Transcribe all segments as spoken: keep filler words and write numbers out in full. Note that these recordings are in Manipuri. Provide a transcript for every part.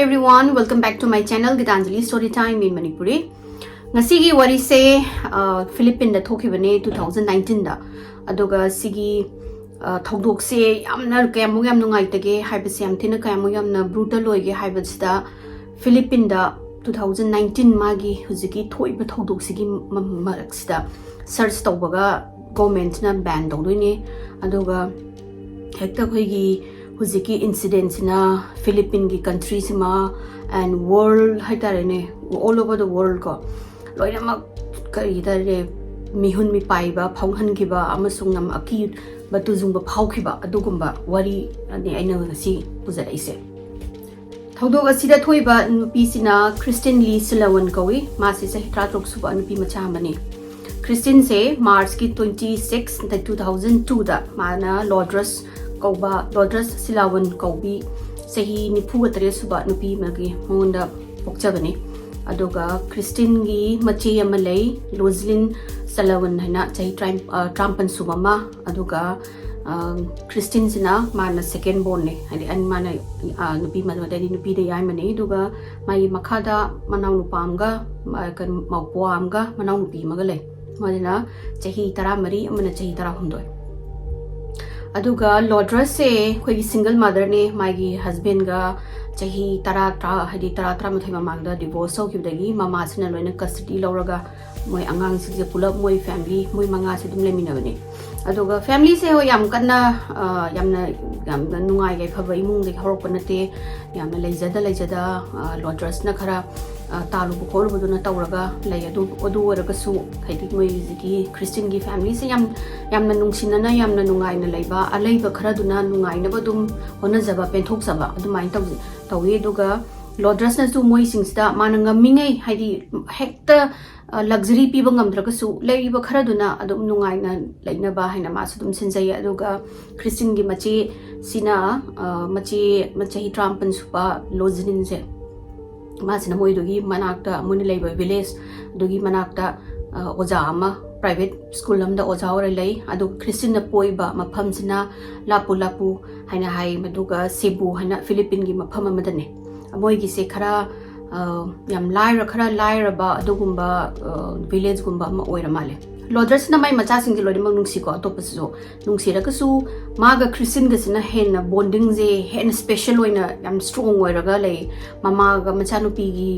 Everyone, welcome back to my channel, Gitanjali Story Time in Manipuri. ꯉꯁꯤꯒꯤ ꯋꯥꯔꯤꯁꯦ, ꯑ, ꯐꯤꯂꯤꯄꯤꯟꯗ ꯊꯣꯛꯈꯤꯕꯅꯦ, two thousand nineteenꯗ꯫ ꯑꯗꯨꯒ ꯁꯤꯒꯤ, ꯑ, ꯊꯧꯗꯣꯛꯁꯦ ꯌꯥꯝꯅ ꯀꯌꯥꯃꯨꯛ ꯌꯥꯝ ꯅꯨꯡꯉꯥꯏꯇꯒꯦ ꯍꯥꯏꯕꯁꯦ, ꯌꯥꯝ ꯊꯤꯅ ꯀꯌꯥꯃꯨꯛ ꯌꯥꯝꯅ brutal ꯑꯣꯏꯒꯦ ꯍꯥꯏꯕꯁꯤꯗ, ꯐꯤꯂꯤꯄꯤꯟꯗ two thousand nineteen ꯃꯥꯒꯤ ꯍꯧꯖꯤꯛꯀꯤ ꯊꯣꯛꯏꯕ ꯊꯧꯗꯣꯛꯁꯤꯒꯤ ꯃ-, ꯃꯔꯛꯁꯤꯗ search ꯇꯧꯕꯒ governmentꯅ ban ꯇꯧꯗꯣꯏꯅꯦ꯫ ꯑꯗꯨꯒ ꯍꯦꯛꯇ ꯑꯩꯈꯣꯏꯒꯤ ꯍꯧꯖꯤꯛꯀꯤ incidentꯁꯤꯅ ꯐꯤꯂꯤꯄꯤꯟꯒꯤ countryꯁꯤꯃ and world ꯍꯥꯏꯇꯥꯔꯦꯅꯦ, all over the world ꯀꯣ, ꯂꯣꯏꯅꯃꯛ ꯀꯔꯤ ꯍꯥꯏꯇꯥꯔꯦ, ꯃꯤꯍꯨꯟ ꯃꯤꯄꯥꯏꯕ ꯐꯥꯎꯍꯟꯈꯤꯕ ꯑꯃꯁꯨꯡ ꯌꯥꯝ ꯑꯀꯤꯕ ꯇꯨꯖꯨꯡꯕ ꯐꯥꯎꯈꯤꯕ ꯑꯗꯨꯒꯨꯝꯕ ꯋꯥꯔꯤꯅꯤ ꯑꯩꯅ ꯉꯁꯤ ꯄꯨꯖꯔꯛꯏꯁꯦ꯫ ꯊꯧꯗꯣꯛ ꯑꯁꯤꯗ ꯊꯣꯛꯏꯕ ꯅꯨꯄꯤꯁꯤꯅ ꯈ꯭ꯔꯤꯁꯇꯤꯟ ꯂꯤ ꯁꯤꯂꯋꯟ ꯀꯧꯏ꯫ ꯃꯥꯁꯤ ꯆꯍꯤ ꯇꯔꯥꯇꯔꯨꯛ ꯁꯨꯕ ꯅꯨꯄꯤ ꯃꯆꯥ ꯑꯃꯅꯤ꯫ ꯈ꯭ꯔꯤꯁꯇꯤꯟꯁꯦ ꯃꯥꯔꯆꯀꯤ twenty six, two thousand twoꯗ ꯃꯥꯅ ꯂꯣꯗ꯭ꯔꯁ ꯀꯧꯕ, ꯂꯣꯗ꯭ꯔꯁ ꯁꯤꯂꯋꯟ ꯀꯧꯕꯤ ꯆꯍꯤ ꯅꯤꯐꯨꯒ ꯇꯔꯦꯠ ꯁꯨꯕ ꯅꯨꯄꯤ ꯑꯃꯒꯤ ꯃꯉꯣꯟꯗ ꯄꯣꯛꯆꯕꯅꯤ꯫ ꯑꯗꯨꯒ ꯈ꯭ꯔꯤꯁꯇꯤꯟꯒꯤ ꯃꯆꯦ ꯑꯃ ꯂꯩ, ꯂꯣꯖꯂꯤꯟ ꯁꯤꯂꯋꯟ ꯍꯥꯏꯅ, ꯆꯍꯤ ꯇꯔꯥ-, ꯑ, ꯇꯔꯥꯃꯥꯄꯟ ꯁꯨꯕ ꯑꯃ꯫ ꯑꯗꯨꯒ ꯑ, ꯈ꯭ꯔꯤꯁꯇꯤꯟꯁꯤꯅ ꯃꯥꯅ second bornꯅꯦ, ꯍꯥꯏꯗꯤ ꯑꯟ-, ꯃꯥꯅ, ꯑ, ꯅꯨꯄꯤ ꯃ-, ꯑꯗꯩꯗꯤ ꯅꯨꯄꯤꯗ ꯌꯥꯏꯃꯅꯦ꯫ ꯑꯗꯨꯒ ꯃꯥꯒꯤ ꯃꯈꯥꯗ ꯃꯅꯥꯎꯅꯨꯄꯥ ꯑꯃꯒ, ꯃ-, ꯀꯩꯅꯣ, ꯃꯧꯄ꯭ꯋꯥ ꯑꯃꯒ ꯃꯅꯥꯎꯅꯨꯄꯤ ꯑꯃꯒ ꯂꯩ꯫ ꯃꯣꯏꯅ ꯆꯍꯤ ꯇꯔꯥꯃꯔꯤ, ꯑꯃꯅ ꯆꯍꯤ ꯇꯔꯥꯍꯨꯝꯗꯣꯏ꯫ ꯑꯗꯨꯒ ꯂꯣꯗ꯭ꯔꯁꯁꯦ ꯑꯩꯈꯣꯏꯒꯤ single motherꯅꯦ꯫ ꯃꯥꯒꯤ husbandꯒ ꯆꯍꯤ ꯇꯔꯥ, ꯇꯔꯥ, ꯍꯥꯏꯗꯤ ꯇꯔꯥ, ꯇꯔꯥꯃꯥꯊꯣꯏ ꯃꯃꯥꯡꯗ divorce ꯇꯧꯈꯤꯕꯗꯒꯤ ꯃꯃꯥꯁꯤꯅ ꯂꯣꯏꯅ custody ꯂꯧꯔꯒ ꯃꯣꯏ ꯑꯉꯥꯡꯁꯤꯡꯁꯦ ꯄꯨꯂꯞ, ꯃꯣꯏ family, ꯃꯣꯏ ꯃꯉꯥꯁꯦ ꯑꯗꯨꯝ ꯂꯩꯃꯤꯟꯅꯕꯅꯦ꯫ ꯑꯗꯨꯒ familyꯁꯦ, ꯍꯣꯏ, ꯌꯥꯝ ꯀꯟꯅ, ꯑ, ꯌꯥꯝꯅ, ꯌꯥꯝꯅ ꯅꯨꯡꯉꯥꯏ ꯌꯥꯏꯐꯕ ꯏꯃꯨꯡꯗꯒꯤ ꯍꯧꯔꯛꯄ ꯅꯠꯇꯦ꯫ ꯌꯥꯝꯅ ꯂꯩꯖꯗ ꯂꯩꯖꯗ, ꯑ, ꯂꯣꯗ꯭ꯔꯁꯅ ꯈꯔ, ꯑ, ꯇꯥꯜꯂꯨꯕ ꯈꯣꯠꯂꯨꯕꯗꯨꯅ ꯇꯧꯔꯒ ꯂꯩ꯫ ꯑꯗꯨ, ꯑꯗꯨ ꯑꯣꯏꯔꯒꯁꯨ, ꯍꯥꯏꯗꯤ, ꯃꯣꯏ ꯍꯧꯖꯤꯛꯀꯤ ꯈ꯭ꯔꯤꯁꯇꯤꯟꯒꯤ familyꯁꯦ ꯌꯥꯝ, ꯌꯥꯝꯅ ꯅꯨꯡꯁꯤꯅꯅ, ꯌꯥꯝꯅ ꯅꯨꯡꯉꯥꯏꯅ ꯂꯩꯕ, ꯑꯂꯩꯕ ꯈꯔꯗꯨꯅ ꯅꯨꯡꯉꯥꯏꯅꯕ ꯑꯗꯨꯝ ꯍꯣꯠꯅꯖꯕ, ꯄꯦꯟꯊꯣꯛꯆꯕ ꯑꯗꯨꯃꯥꯏꯅ ꯇꯧ-, ꯇꯧꯋꯤ꯫ ꯑꯗꯨꯒ ꯂꯣꯗ꯭ꯔꯁꯅꯁꯨ ꯃꯣꯏꯁꯤꯡꯁꯤꯗ ꯃꯥꯅ ꯉꯝꯃꯤꯉꯩ, ꯍꯥꯏꯗꯤ, ꯍꯦꯛꯇ, ꯑ, luxury ꯄꯤꯕ ꯉꯝꯗ꯭ꯔꯒꯁꯨ, ꯂꯩꯔꯤꯕ ꯈꯔꯗꯨꯅ ꯑꯗꯨꯝ ꯅꯨꯡꯉꯥꯏꯅ ꯂꯩꯅꯕ ꯍꯥꯏꯅ ꯃꯥꯁꯨ ꯑꯗꯨꯝ ꯁꯤꯟꯖꯩ꯫ ꯑꯗꯨꯒ ꯈ꯭ꯔꯤꯁꯇꯤꯟꯒꯤ ꯃꯆꯦꯁꯤꯅ, ꯑ, ꯃꯆꯦ, ꯆꯍꯤ ꯇꯔꯥꯃꯥꯄꯟ ꯁꯨꯕ ꯂꯣꯖꯤꯅꯤꯟꯁꯦ, ꯃꯥꯁꯤꯅ ꯃꯣꯏꯗꯨꯒꯤ ꯃꯅꯥꯛꯇ, ꯃꯣꯏꯅ ꯂꯩꯕ village ꯑꯗꯨꯒꯤ ꯃꯅꯥꯛꯇ, ꯑ, ꯑꯣꯖꯥ ꯑꯃ, private school ꯑꯃꯗ ꯑꯣꯖꯥ ꯑꯣꯏꯔ ꯂꯩ꯫ ꯑꯗꯨꯒ ꯈ꯭ꯔꯤꯁꯇꯤꯟꯅ ꯄꯣꯛꯏꯕ ꯃꯐꯝꯁꯤꯅ ꯂꯥꯄꯨ ꯂꯥꯄꯨ ꯍꯥꯏꯅ ꯍꯥꯏ, ꯃꯗꯨꯒ ꯁꯦꯕꯨ ꯍꯥꯏꯅ ꯐꯤꯂꯤꯄꯤꯟꯒꯤ ꯃꯐꯝ ꯑꯃꯗꯅꯦ꯫ ꯃꯣꯏꯒꯤꯁꯦ ꯈꯔ ꯌꯥꯝ ꯂꯥꯏꯔ ꯈꯔ ꯂꯥꯏꯔꯕ ꯑꯗꯨꯒꯨꯝꯕ ꯚꯤꯂꯦꯖꯀꯨꯝꯕ ꯑꯃ ꯑꯣꯏꯔ ꯃꯥꯜꯂꯦ꯫ ꯂꯣꯗ꯭ꯔꯁꯅ ꯃꯥꯏ ꯃꯆꯥꯁꯤꯡꯗꯤ ꯂꯣꯏꯅꯃꯛ ꯅꯨꯡꯁꯤꯀꯣ, ꯑꯇꯣꯞꯄꯁꯤꯁꯨ ꯅꯨꯡꯁꯤꯔꯒꯁꯨ, ꯃꯥꯒ ꯈ꯭ꯔꯤꯁꯇꯤꯟꯒꯁꯤꯅ ꯍꯦꯟꯅ ꯕꯣꯟꯗꯤꯡꯁꯦ ꯍꯦꯟꯅ ꯁ꯭ꯄꯦꯁꯦꯜ ꯑꯣꯏꯅ ꯌꯥꯝ ꯁ꯭ꯇꯔꯣꯡ ꯑꯣꯏꯔꯒ ꯂꯩ꯫ ꯃꯃꯥꯒ ꯃꯆꯥꯅꯨꯄꯤꯒꯤ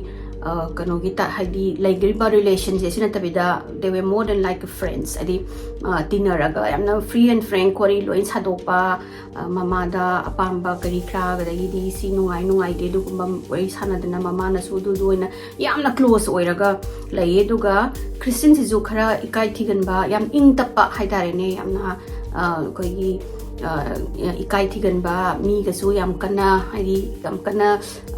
ꯀꯩꯅꯣꯒꯤ ꯍꯥꯏꯗꯤ ꯂꯩꯈ꯭ꯔꯤꯕ ꯔꯤꯂꯦꯁꯟꯁꯦ ꯁꯤ ꯅꯠꯇꯕꯤꯗ they were more than like friends, ꯍꯥꯏꯗꯤ ꯇꯤꯟꯅꯔꯒ ꯌꯥꯝꯅ free and frank ꯋꯥꯔꯤ ꯂꯣꯏ ꯁꯥꯗꯣꯛꯄ, ꯃꯃꯥꯗ ꯑꯄꯥꯝꯕ ꯀꯔꯤ ꯀꯔꯥ, ꯑꯗꯒꯤꯗꯤ ꯁꯤ ꯅꯨꯡꯉꯥꯏ ꯅꯨꯡꯉꯥꯏꯇꯦ ꯑꯗꯨꯒꯨꯝꯕ ꯋꯥꯔꯤ ꯁꯥꯟꯅꯗꯅ ꯃꯃꯥꯅꯁꯨ ꯑꯗꯨꯗ ꯑꯣꯏꯅ ꯌꯥꯝꯅ ꯀ꯭ꯂꯣꯁ ꯑꯣꯏꯔꯒ ꯂꯩꯌꯦ꯫ ꯑꯗꯨꯒ ꯈ꯭ꯔꯤꯁꯇꯤꯟꯁꯤꯁꯨ ꯈꯔ ꯏꯀꯥꯏ ꯊꯤꯒꯟꯕ, ꯌꯥꯝ ꯏꯪ ꯇꯞꯄ ꯍꯥꯏꯇꯥꯔꯦꯅꯦ, ꯌꯥꯝꯅ ꯑꯩꯈꯣꯏꯒꯤ ꯏꯀꯥꯏ ꯊꯤꯒꯟꯕ, ꯃꯤꯒꯁꯨ ꯌꯥꯝ ꯀꯟꯅ ꯍꯥꯏꯗꯤ ꯌꯥꯝ ꯀꯟꯅ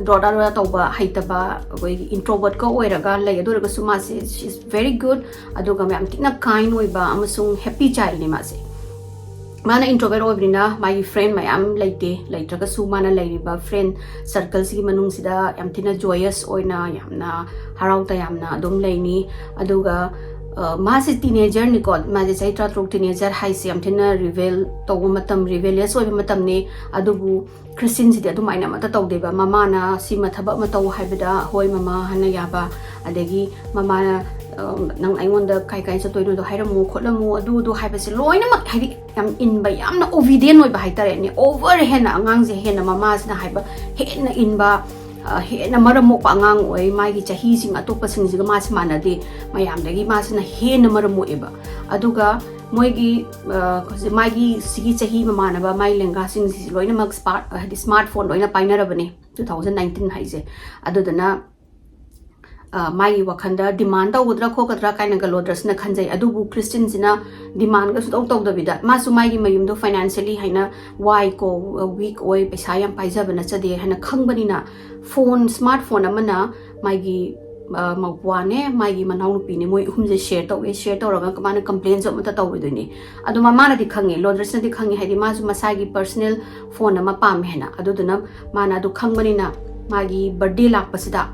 ꯗ꯭ꯔꯣꯗꯥ ꯗ꯭ꯔꯣꯗꯥ ꯇꯧꯕ ꯍꯩꯇꯕ, ꯑꯩꯈꯣꯏꯒꯤ ꯏꯟꯇ꯭ꯔꯣꯕꯔꯠꯀ ꯑꯣꯏꯔꯒ ꯂꯩ꯫ ꯑꯗꯨ ꯑꯣꯏꯔꯒꯁꯨ ꯃꯥꯁꯦ she is very good, ꯑꯗꯨꯒ ꯌꯥꯝ ꯊꯤꯅ ꯀꯥꯏꯟ ꯑꯣꯏꯕ ꯑꯃꯁꯨꯡ ꯍꯦꯄꯤ ꯆꯥꯏꯜꯅꯦ ꯃꯥꯁꯦ꯫ ꯃꯥꯅ ꯏꯟꯇ꯭ꯔꯣꯕꯔꯠ ꯑꯣꯏꯕꯅꯤꯅ ꯃꯥꯒꯤ ꯐ꯭ꯔꯦꯟ ꯃꯌꯥꯝ ꯂꯩꯇꯦ, ꯂꯩꯇ꯭ꯔꯒꯁꯨ ꯃꯥꯅ ꯂꯩꯔꯤꯕ ꯐ꯭ꯔꯦꯟ ꯁꯔꯀꯜꯁꯤꯒꯤ ꯃꯅꯨꯡꯁꯤꯗ ꯌꯥꯝ ꯊꯤꯅ ꯖꯣꯌꯁ ꯑꯣꯏꯅ, ꯌꯥꯝꯅ ꯍꯔꯥꯎ ꯇꯌꯥꯝꯅ ꯑꯗꯨꯝ ꯂꯩꯅꯤ꯫ ꯑꯗꯨꯒ ꯃꯥꯁꯦ ꯇꯤꯅꯦꯖꯔꯅꯤꯀꯣ, ꯃꯥꯁꯦ ꯆꯍꯤ ꯇꯔꯥꯇꯔꯨꯛ, ꯇꯤꯅꯦꯖꯔ ꯍꯥꯏꯁꯦ ꯌꯥꯝ ꯊꯤꯅ ꯔꯤꯕꯦꯜ ꯇꯧꯕ ꯃꯇꯝ, ꯔꯤꯕꯦꯂꯤꯌꯁ ꯑꯣꯏꯕ ꯃꯇꯝꯅꯤ꯫ ꯑꯗꯨꯕꯨ ꯈ꯭ꯔꯤꯁꯇꯤꯟꯁꯤꯗꯤ ꯑꯗꯨꯃꯥꯏꯅ ꯑꯃꯠꯇ ꯇꯧꯗꯦꯕ꯫ ꯃꯃꯥꯅ ꯁꯤꯃ ꯊꯕꯛ ꯑꯃ ꯇꯧ ꯍꯥꯏꯕꯗ ꯍꯣꯏ ꯃꯃꯥ ꯍꯥꯏꯅ ꯌꯥꯕ, ꯑꯗꯒꯤ ꯃꯃꯥꯅ ꯅꯪ ꯑꯩꯉꯣꯟꯗ ꯀꯥꯏ ꯀꯥꯏ ꯆꯠꯇꯣꯏꯅꯣꯗꯣ ꯍꯥꯏꯔꯝꯃꯨ ꯈꯣꯠꯂꯝꯃꯨ, ꯑꯗꯨꯗꯣ ꯍꯥꯏꯕꯁꯦ ꯂꯣꯏꯅꯃꯛ ꯍꯥꯏꯗꯤ ꯌꯥꯝ ꯏꯟꯕ, ꯌꯥꯝꯅ ꯑꯣꯕꯤꯗꯤꯌꯦꯟ ꯑꯣꯏꯕ ꯍꯥꯏꯇꯥꯔꯦꯅꯦ꯫ ꯑꯣꯚꯔ ꯍꯦꯟꯅ ꯑꯉꯥꯡꯁꯦ ꯍꯦꯟꯅ ꯃꯃꯥꯁꯤꯅ ꯍꯥꯏꯕ ꯍꯦꯟꯅ ꯏꯟꯕ, ꯍꯦꯟꯅ ꯃꯔꯝ ꯃꯣꯛꯄ ꯑꯉꯥꯡ ꯑꯣꯏ꯫ ꯃꯥꯒꯤ ꯆꯍꯤꯁꯤꯡ ꯑꯇꯣꯞꯄꯁꯤꯡꯁꯤꯒ ꯃꯥꯁꯤ ꯃꯥꯟꯅꯗꯦ, ꯃꯌꯥꯝꯗꯒꯤ ꯃꯥꯁꯤꯅ ꯍꯦꯟꯅ ꯃꯔꯝ ꯃꯣꯛꯑꯦꯕ꯫ ꯑꯗꯨꯒ ꯃꯣꯏꯒꯤ ꯍꯧꯖꯤꯛ ꯃꯥꯒꯤ ꯁꯤꯒꯤ ꯆꯍꯤ ꯃꯃꯥꯟꯅꯕ ꯃꯥꯒꯤ ꯂꯦꯡꯒꯥꯁꯤꯡꯁꯤ ꯂꯣꯏꯅꯃꯛ ꯁ꯭ꯃꯥꯔꯠ ꯍꯥꯏꯗꯤ ꯁ꯭ꯃꯥꯔꯠ ꯐꯣꯟ ꯂꯣꯏꯅ ꯄꯥꯏꯅꯔꯕꯅꯦ, ꯇꯨ ꯊꯥꯎꯖꯟ ꯅꯥꯏꯟꯇꯤꯟ ꯍꯥꯏꯁꯦ꯫ ꯑꯗꯨꯗꯨꯅ ꯃꯥꯒꯤ ꯋꯥꯈꯜꯗ ꯗꯤꯃꯥꯟ ꯇꯧꯒꯗ꯭ꯔꯥ ꯈꯣꯠꯀꯗ꯭ꯔꯥ ꯀꯥꯏꯅꯒ ꯂꯣꯗ꯭ꯔꯁꯅ ꯈꯟꯖꯩ꯫ ꯑꯗꯨꯕꯨ ꯈ꯭ꯔꯤꯁꯇꯤꯟꯁꯤꯅ ꯗꯤꯃꯥꯟꯒ ꯁꯨꯡꯇꯧ ꯇꯧꯗꯕꯤꯗ, ꯃꯥꯁꯨ ꯃꯥꯒꯤ ꯃꯌꯨꯝꯗꯣ ꯐꯥꯏꯅꯥꯟꯁꯤꯌꯦꯂꯤ ꯍꯥꯏꯅ ꯋꯥꯏꯀꯣ, ꯋꯤꯛ ꯑꯣꯏ, ꯄꯩꯁꯥ ꯌꯥꯝ ꯄꯥꯏꯖꯕ ꯅꯠꯆꯗꯦ ꯍꯥꯏꯅ ꯈꯪꯕꯅꯤꯅ, ꯐꯣꯟ, ꯁ꯭ꯃꯥꯔꯠ ꯐꯣꯟ ꯑꯃꯅ ꯃꯥꯒꯤ ꯃꯧꯄ꯭ꯋꯥꯅꯦ, ꯃꯥꯒꯤ ꯃꯅꯥꯎꯅꯨꯄꯤꯅꯦ, ꯃꯣꯏ ꯑꯍꯨꯝꯁꯦ ꯁꯦꯌꯔ ꯇꯧꯋꯦ꯫ ꯁꯦꯌꯔ ꯇꯧꯔꯒ ꯃꯥꯅ ꯀꯝꯄ꯭ꯂꯦꯟꯁꯨ ꯑꯃꯠꯇ ꯇꯧꯔꯣꯏꯗꯣꯏꯅꯦ꯫ ꯑꯗꯣ ꯃꯃꯥꯅꯗꯤ ꯈꯪꯉꯦ, ꯂꯣꯗ꯭ꯔꯁꯅꯗꯤ ꯈꯪꯉꯦ, ꯍꯥꯏꯗꯤ ꯃꯥꯁꯨ ꯃꯁꯥꯒꯤ ꯄꯔꯁꯅꯦꯜ ꯐꯣꯟ ꯑꯃ ꯄꯥꯝꯃꯦ ꯍꯥꯏꯅ꯫ ꯑꯗꯨꯗꯨꯅ ꯃꯥꯅ ꯑꯗꯨ ꯈꯪꯕꯅꯤꯅ ꯃꯥꯒꯤ ꯕꯔꯗꯦ ꯂꯥꯛꯄꯁꯤꯗ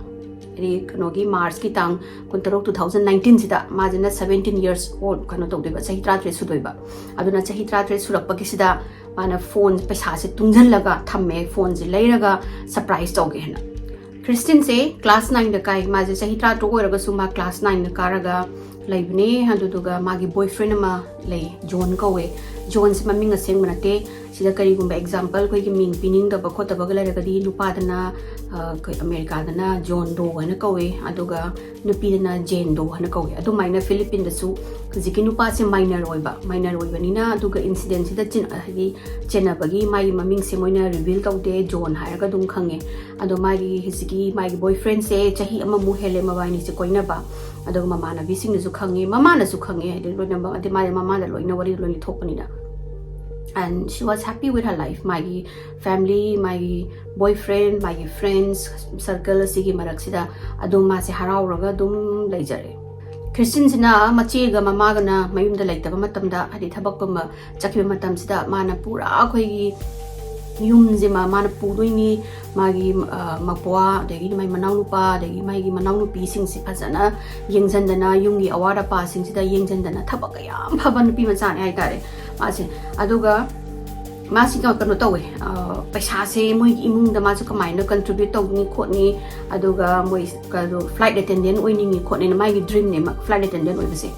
ꯍꯥꯏꯗꯤ ꯀꯩꯅꯣꯒꯤ ꯃꯥꯔꯆꯀꯤ ꯇꯥꯡ ꯀꯨꯟꯇꯔꯨꯛ, two thousand nineteenꯁꯤꯗ ꯃꯥꯁꯤꯅ seventeen years old, ꯀꯩꯅꯣ ꯇꯧꯗꯣꯏꯕ, ꯆꯍꯤ ꯇꯔꯥꯇꯔꯦꯠ ꯁꯨꯗꯣꯏꯕ꯫ ꯑꯗꯨꯅ ꯆꯍꯤ ꯇꯔꯥꯇꯔꯦꯠ ꯁꯨꯔꯛꯄꯒꯤꯁꯤꯗ ꯃꯥꯅ ꯐꯣꯟ ꯄꯩꯁꯥꯁꯦ ꯇꯨꯡꯁꯤꯜꯂꯒ ꯊꯝꯃꯦ, ꯐꯣꯟꯁꯦ ꯂꯩꯔꯒ ꯁꯔꯄ꯭ꯔꯥꯏꯁ ꯇꯧꯒꯦ ꯍꯥꯏꯅ꯫ ꯈ꯭ꯔꯤꯁꯇꯤꯟꯁꯦ ꯀ꯭ꯂꯥꯁ ꯅꯥꯏꯟꯗ ꯀꯥꯏ꯫ ꯃꯥꯁꯦ ꯆꯍꯤ ꯇꯔꯥꯇꯔꯨꯛ ꯑꯣꯏꯔꯒꯁꯨ ꯃꯥ ꯀ꯭ꯂꯥꯁ ꯅꯥꯏꯟꯗ ꯀꯥꯔꯒ ꯂꯩꯕꯅꯦ꯫ ꯑꯗꯨꯗꯨꯒ ꯃꯥꯒꯤ ꯕꯣꯏ ꯐ꯭ꯔꯦꯟ ꯑꯃ ꯂꯩ, ꯖꯣꯟ ꯀꯧꯋꯦ꯫ ꯖꯣꯟꯁꯦ ꯃꯃꯤꯡ ꯑꯁꯦꯡꯕ ꯅꯠꯇꯦ꯫ ꯁꯤꯗ ꯀꯔꯤꯒꯨꯝꯕ ꯑꯦꯛꯖꯥꯝꯄꯜ ꯑꯩꯈꯣꯏꯒꯤ ꯃꯤꯡ ꯄꯤꯅꯤꯡꯗꯕ ꯈꯣꯠꯇꯕꯒ ꯂꯩꯔꯒꯗꯤ, ꯅꯨꯄꯥꯗꯅ, ꯑ, ꯑꯩꯈꯣꯏ ꯑꯃꯦꯔꯤꯀꯥꯗꯅ ꯖꯣꯟ ꯗꯣ ꯍꯥꯏꯅ ꯀꯧꯋꯦ, ꯑꯗꯨꯒ ꯅꯨꯄꯤꯗꯅ ꯖꯦꯟ ꯗꯣ ꯍꯥꯏꯅ ꯀꯧꯋꯦ꯫ ꯑꯗꯨꯃꯥꯏꯅ ꯐꯤꯂꯤꯄꯤꯟꯗꯁꯨ ꯍꯧꯖꯤꯛꯀꯤ ꯅꯨꯄꯥꯁꯦ ꯃꯥꯏꯅꯔ ꯑꯣꯏꯕ, ꯃꯥꯏꯅꯔ ꯑꯣꯏꯕꯅꯤꯅ, ꯑꯗꯨꯒ ꯏꯟꯁꯤꯗꯦꯟꯁꯤꯗ ꯆꯤꯟ-, ꯍꯥꯏꯗꯤ ꯆꯦꯟꯅꯕꯒꯤ ꯃꯥꯒꯤ ꯃꯃꯤꯡꯁꯦ ꯃꯣꯏꯅ ꯔꯤꯚꯤꯜ ꯇꯧꯗꯦ, ꯖꯣꯟ ꯍꯥꯏꯔꯒ ꯑꯗꯨꯝ ꯈꯪꯉꯦ꯫ ꯑꯗꯣ ꯃꯥꯒꯤ ꯍꯧꯖꯤꯛꯀꯤ ꯃꯥꯒꯤ ꯕꯣꯏ ꯐ꯭ꯔꯦꯟꯁꯦ ꯆꯍꯤ ꯑꯃꯃꯨꯛ ꯍꯦꯜꯂꯦ ꯃꯕꯥꯏꯅꯤꯁꯦ ꯀꯣꯏꯅꯕ꯫ ꯑꯗꯨꯒ ꯃꯃꯥꯟꯅꯕꯤꯁꯤꯡꯅꯁꯨ ꯈꯪꯉꯦ, ꯃꯃꯥꯅꯁꯨ ꯈꯪꯉꯦ, ꯍꯥꯏꯗꯤ ꯂꯣꯏꯅꯃꯛ, ꯑꯗꯩ ꯃꯥꯗꯤ ꯃꯃꯥꯗ ꯂꯣꯏꯅ ꯋꯥꯔꯤ ꯂꯣꯏ ꯂꯤꯊꯣꯛꯄꯅꯤꯅ꯫ And she was happy with her life. ꯃꯥꯒꯤ family, ꯃꯥꯒꯤ boyfriend, ꯃꯥꯒꯤ friends circle ꯑꯁꯤꯒꯤ ꯃꯔꯛꯁꯤꯗ ꯑꯗꯨꯝ ꯃꯥꯁꯦ ꯍꯔꯥꯎꯔꯒ ꯑꯗꯨꯝ ꯂꯩꯖꯔꯦ꯫ ꯈ꯭ꯔꯤꯁꯇꯤꯟꯁꯤꯅ ꯃꯆꯦꯒ ꯃꯃꯥꯒꯅ ꯃꯌꯨꯝꯗ ꯂꯩꯇꯕ ꯃꯇꯝꯗ, ꯍꯥꯏꯗꯤ ꯊꯕꯛꯀꯨꯝꯕ ꯆꯠꯈꯤꯕ ꯃꯇꯝꯁꯤꯗ, ꯃꯥꯅ ꯄꯨꯔꯥ ꯑꯩꯈꯣꯏꯒꯤ ꯌꯨꯝꯁꯤꯃ ꯃꯥꯅ ꯄꯨꯗꯣꯏꯅꯤ꯫ ꯃꯥꯒꯤ, ꯑ, ꯃꯄ꯭ꯋꯥ, ꯑꯗꯒꯤꯗꯤ ꯃꯥꯒꯤ ꯃꯅꯥꯎꯅꯨꯄꯥ, ꯑꯗꯒꯤ ꯃꯥꯒꯤ ꯃꯅꯥꯎꯅꯨꯄꯤꯁꯤꯡꯁꯤ ꯐꯖꯅ ꯌꯦꯡꯁꯤꯟꯗꯅ, ꯌꯨꯝꯒꯤ ꯑꯋꯥꯠ ꯑꯄꯥꯁꯤꯡꯁꯤꯗ ꯌꯦꯡꯁꯤꯟꯗꯅ ꯊꯕꯛ ꯀꯌꯥꯝ ꯐꯕ ꯅꯨꯄꯤ ꯃꯆꯥꯅꯦ ꯍꯥꯏꯇꯥꯔꯦ ꯃꯥꯁꯦ꯫ ꯑꯗꯨꯒ ꯃꯥꯁꯤ ꯀꯩꯅꯣ ꯇꯧꯋꯦ, ꯑ, ꯄꯩꯁꯥꯁꯦ ꯃꯣꯏꯒꯤ ꯏꯃꯨꯡꯗ ꯃꯥꯁꯨ ꯀꯃꯥꯏꯅ contribute ꯇꯧꯅꯤ ꯈꯣꯠꯅꯤ, ꯑꯗꯨꯒ ꯃꯣꯏ ꯀꯩꯅꯣ flight attendant ꯑꯣꯏꯅꯤꯡꯉꯤ ꯈꯣꯠꯅꯤꯅ, ꯃꯥꯒꯤ dreamꯅꯦ ꯃꯥ flight attendant ꯑꯣꯏꯕꯁꯦ,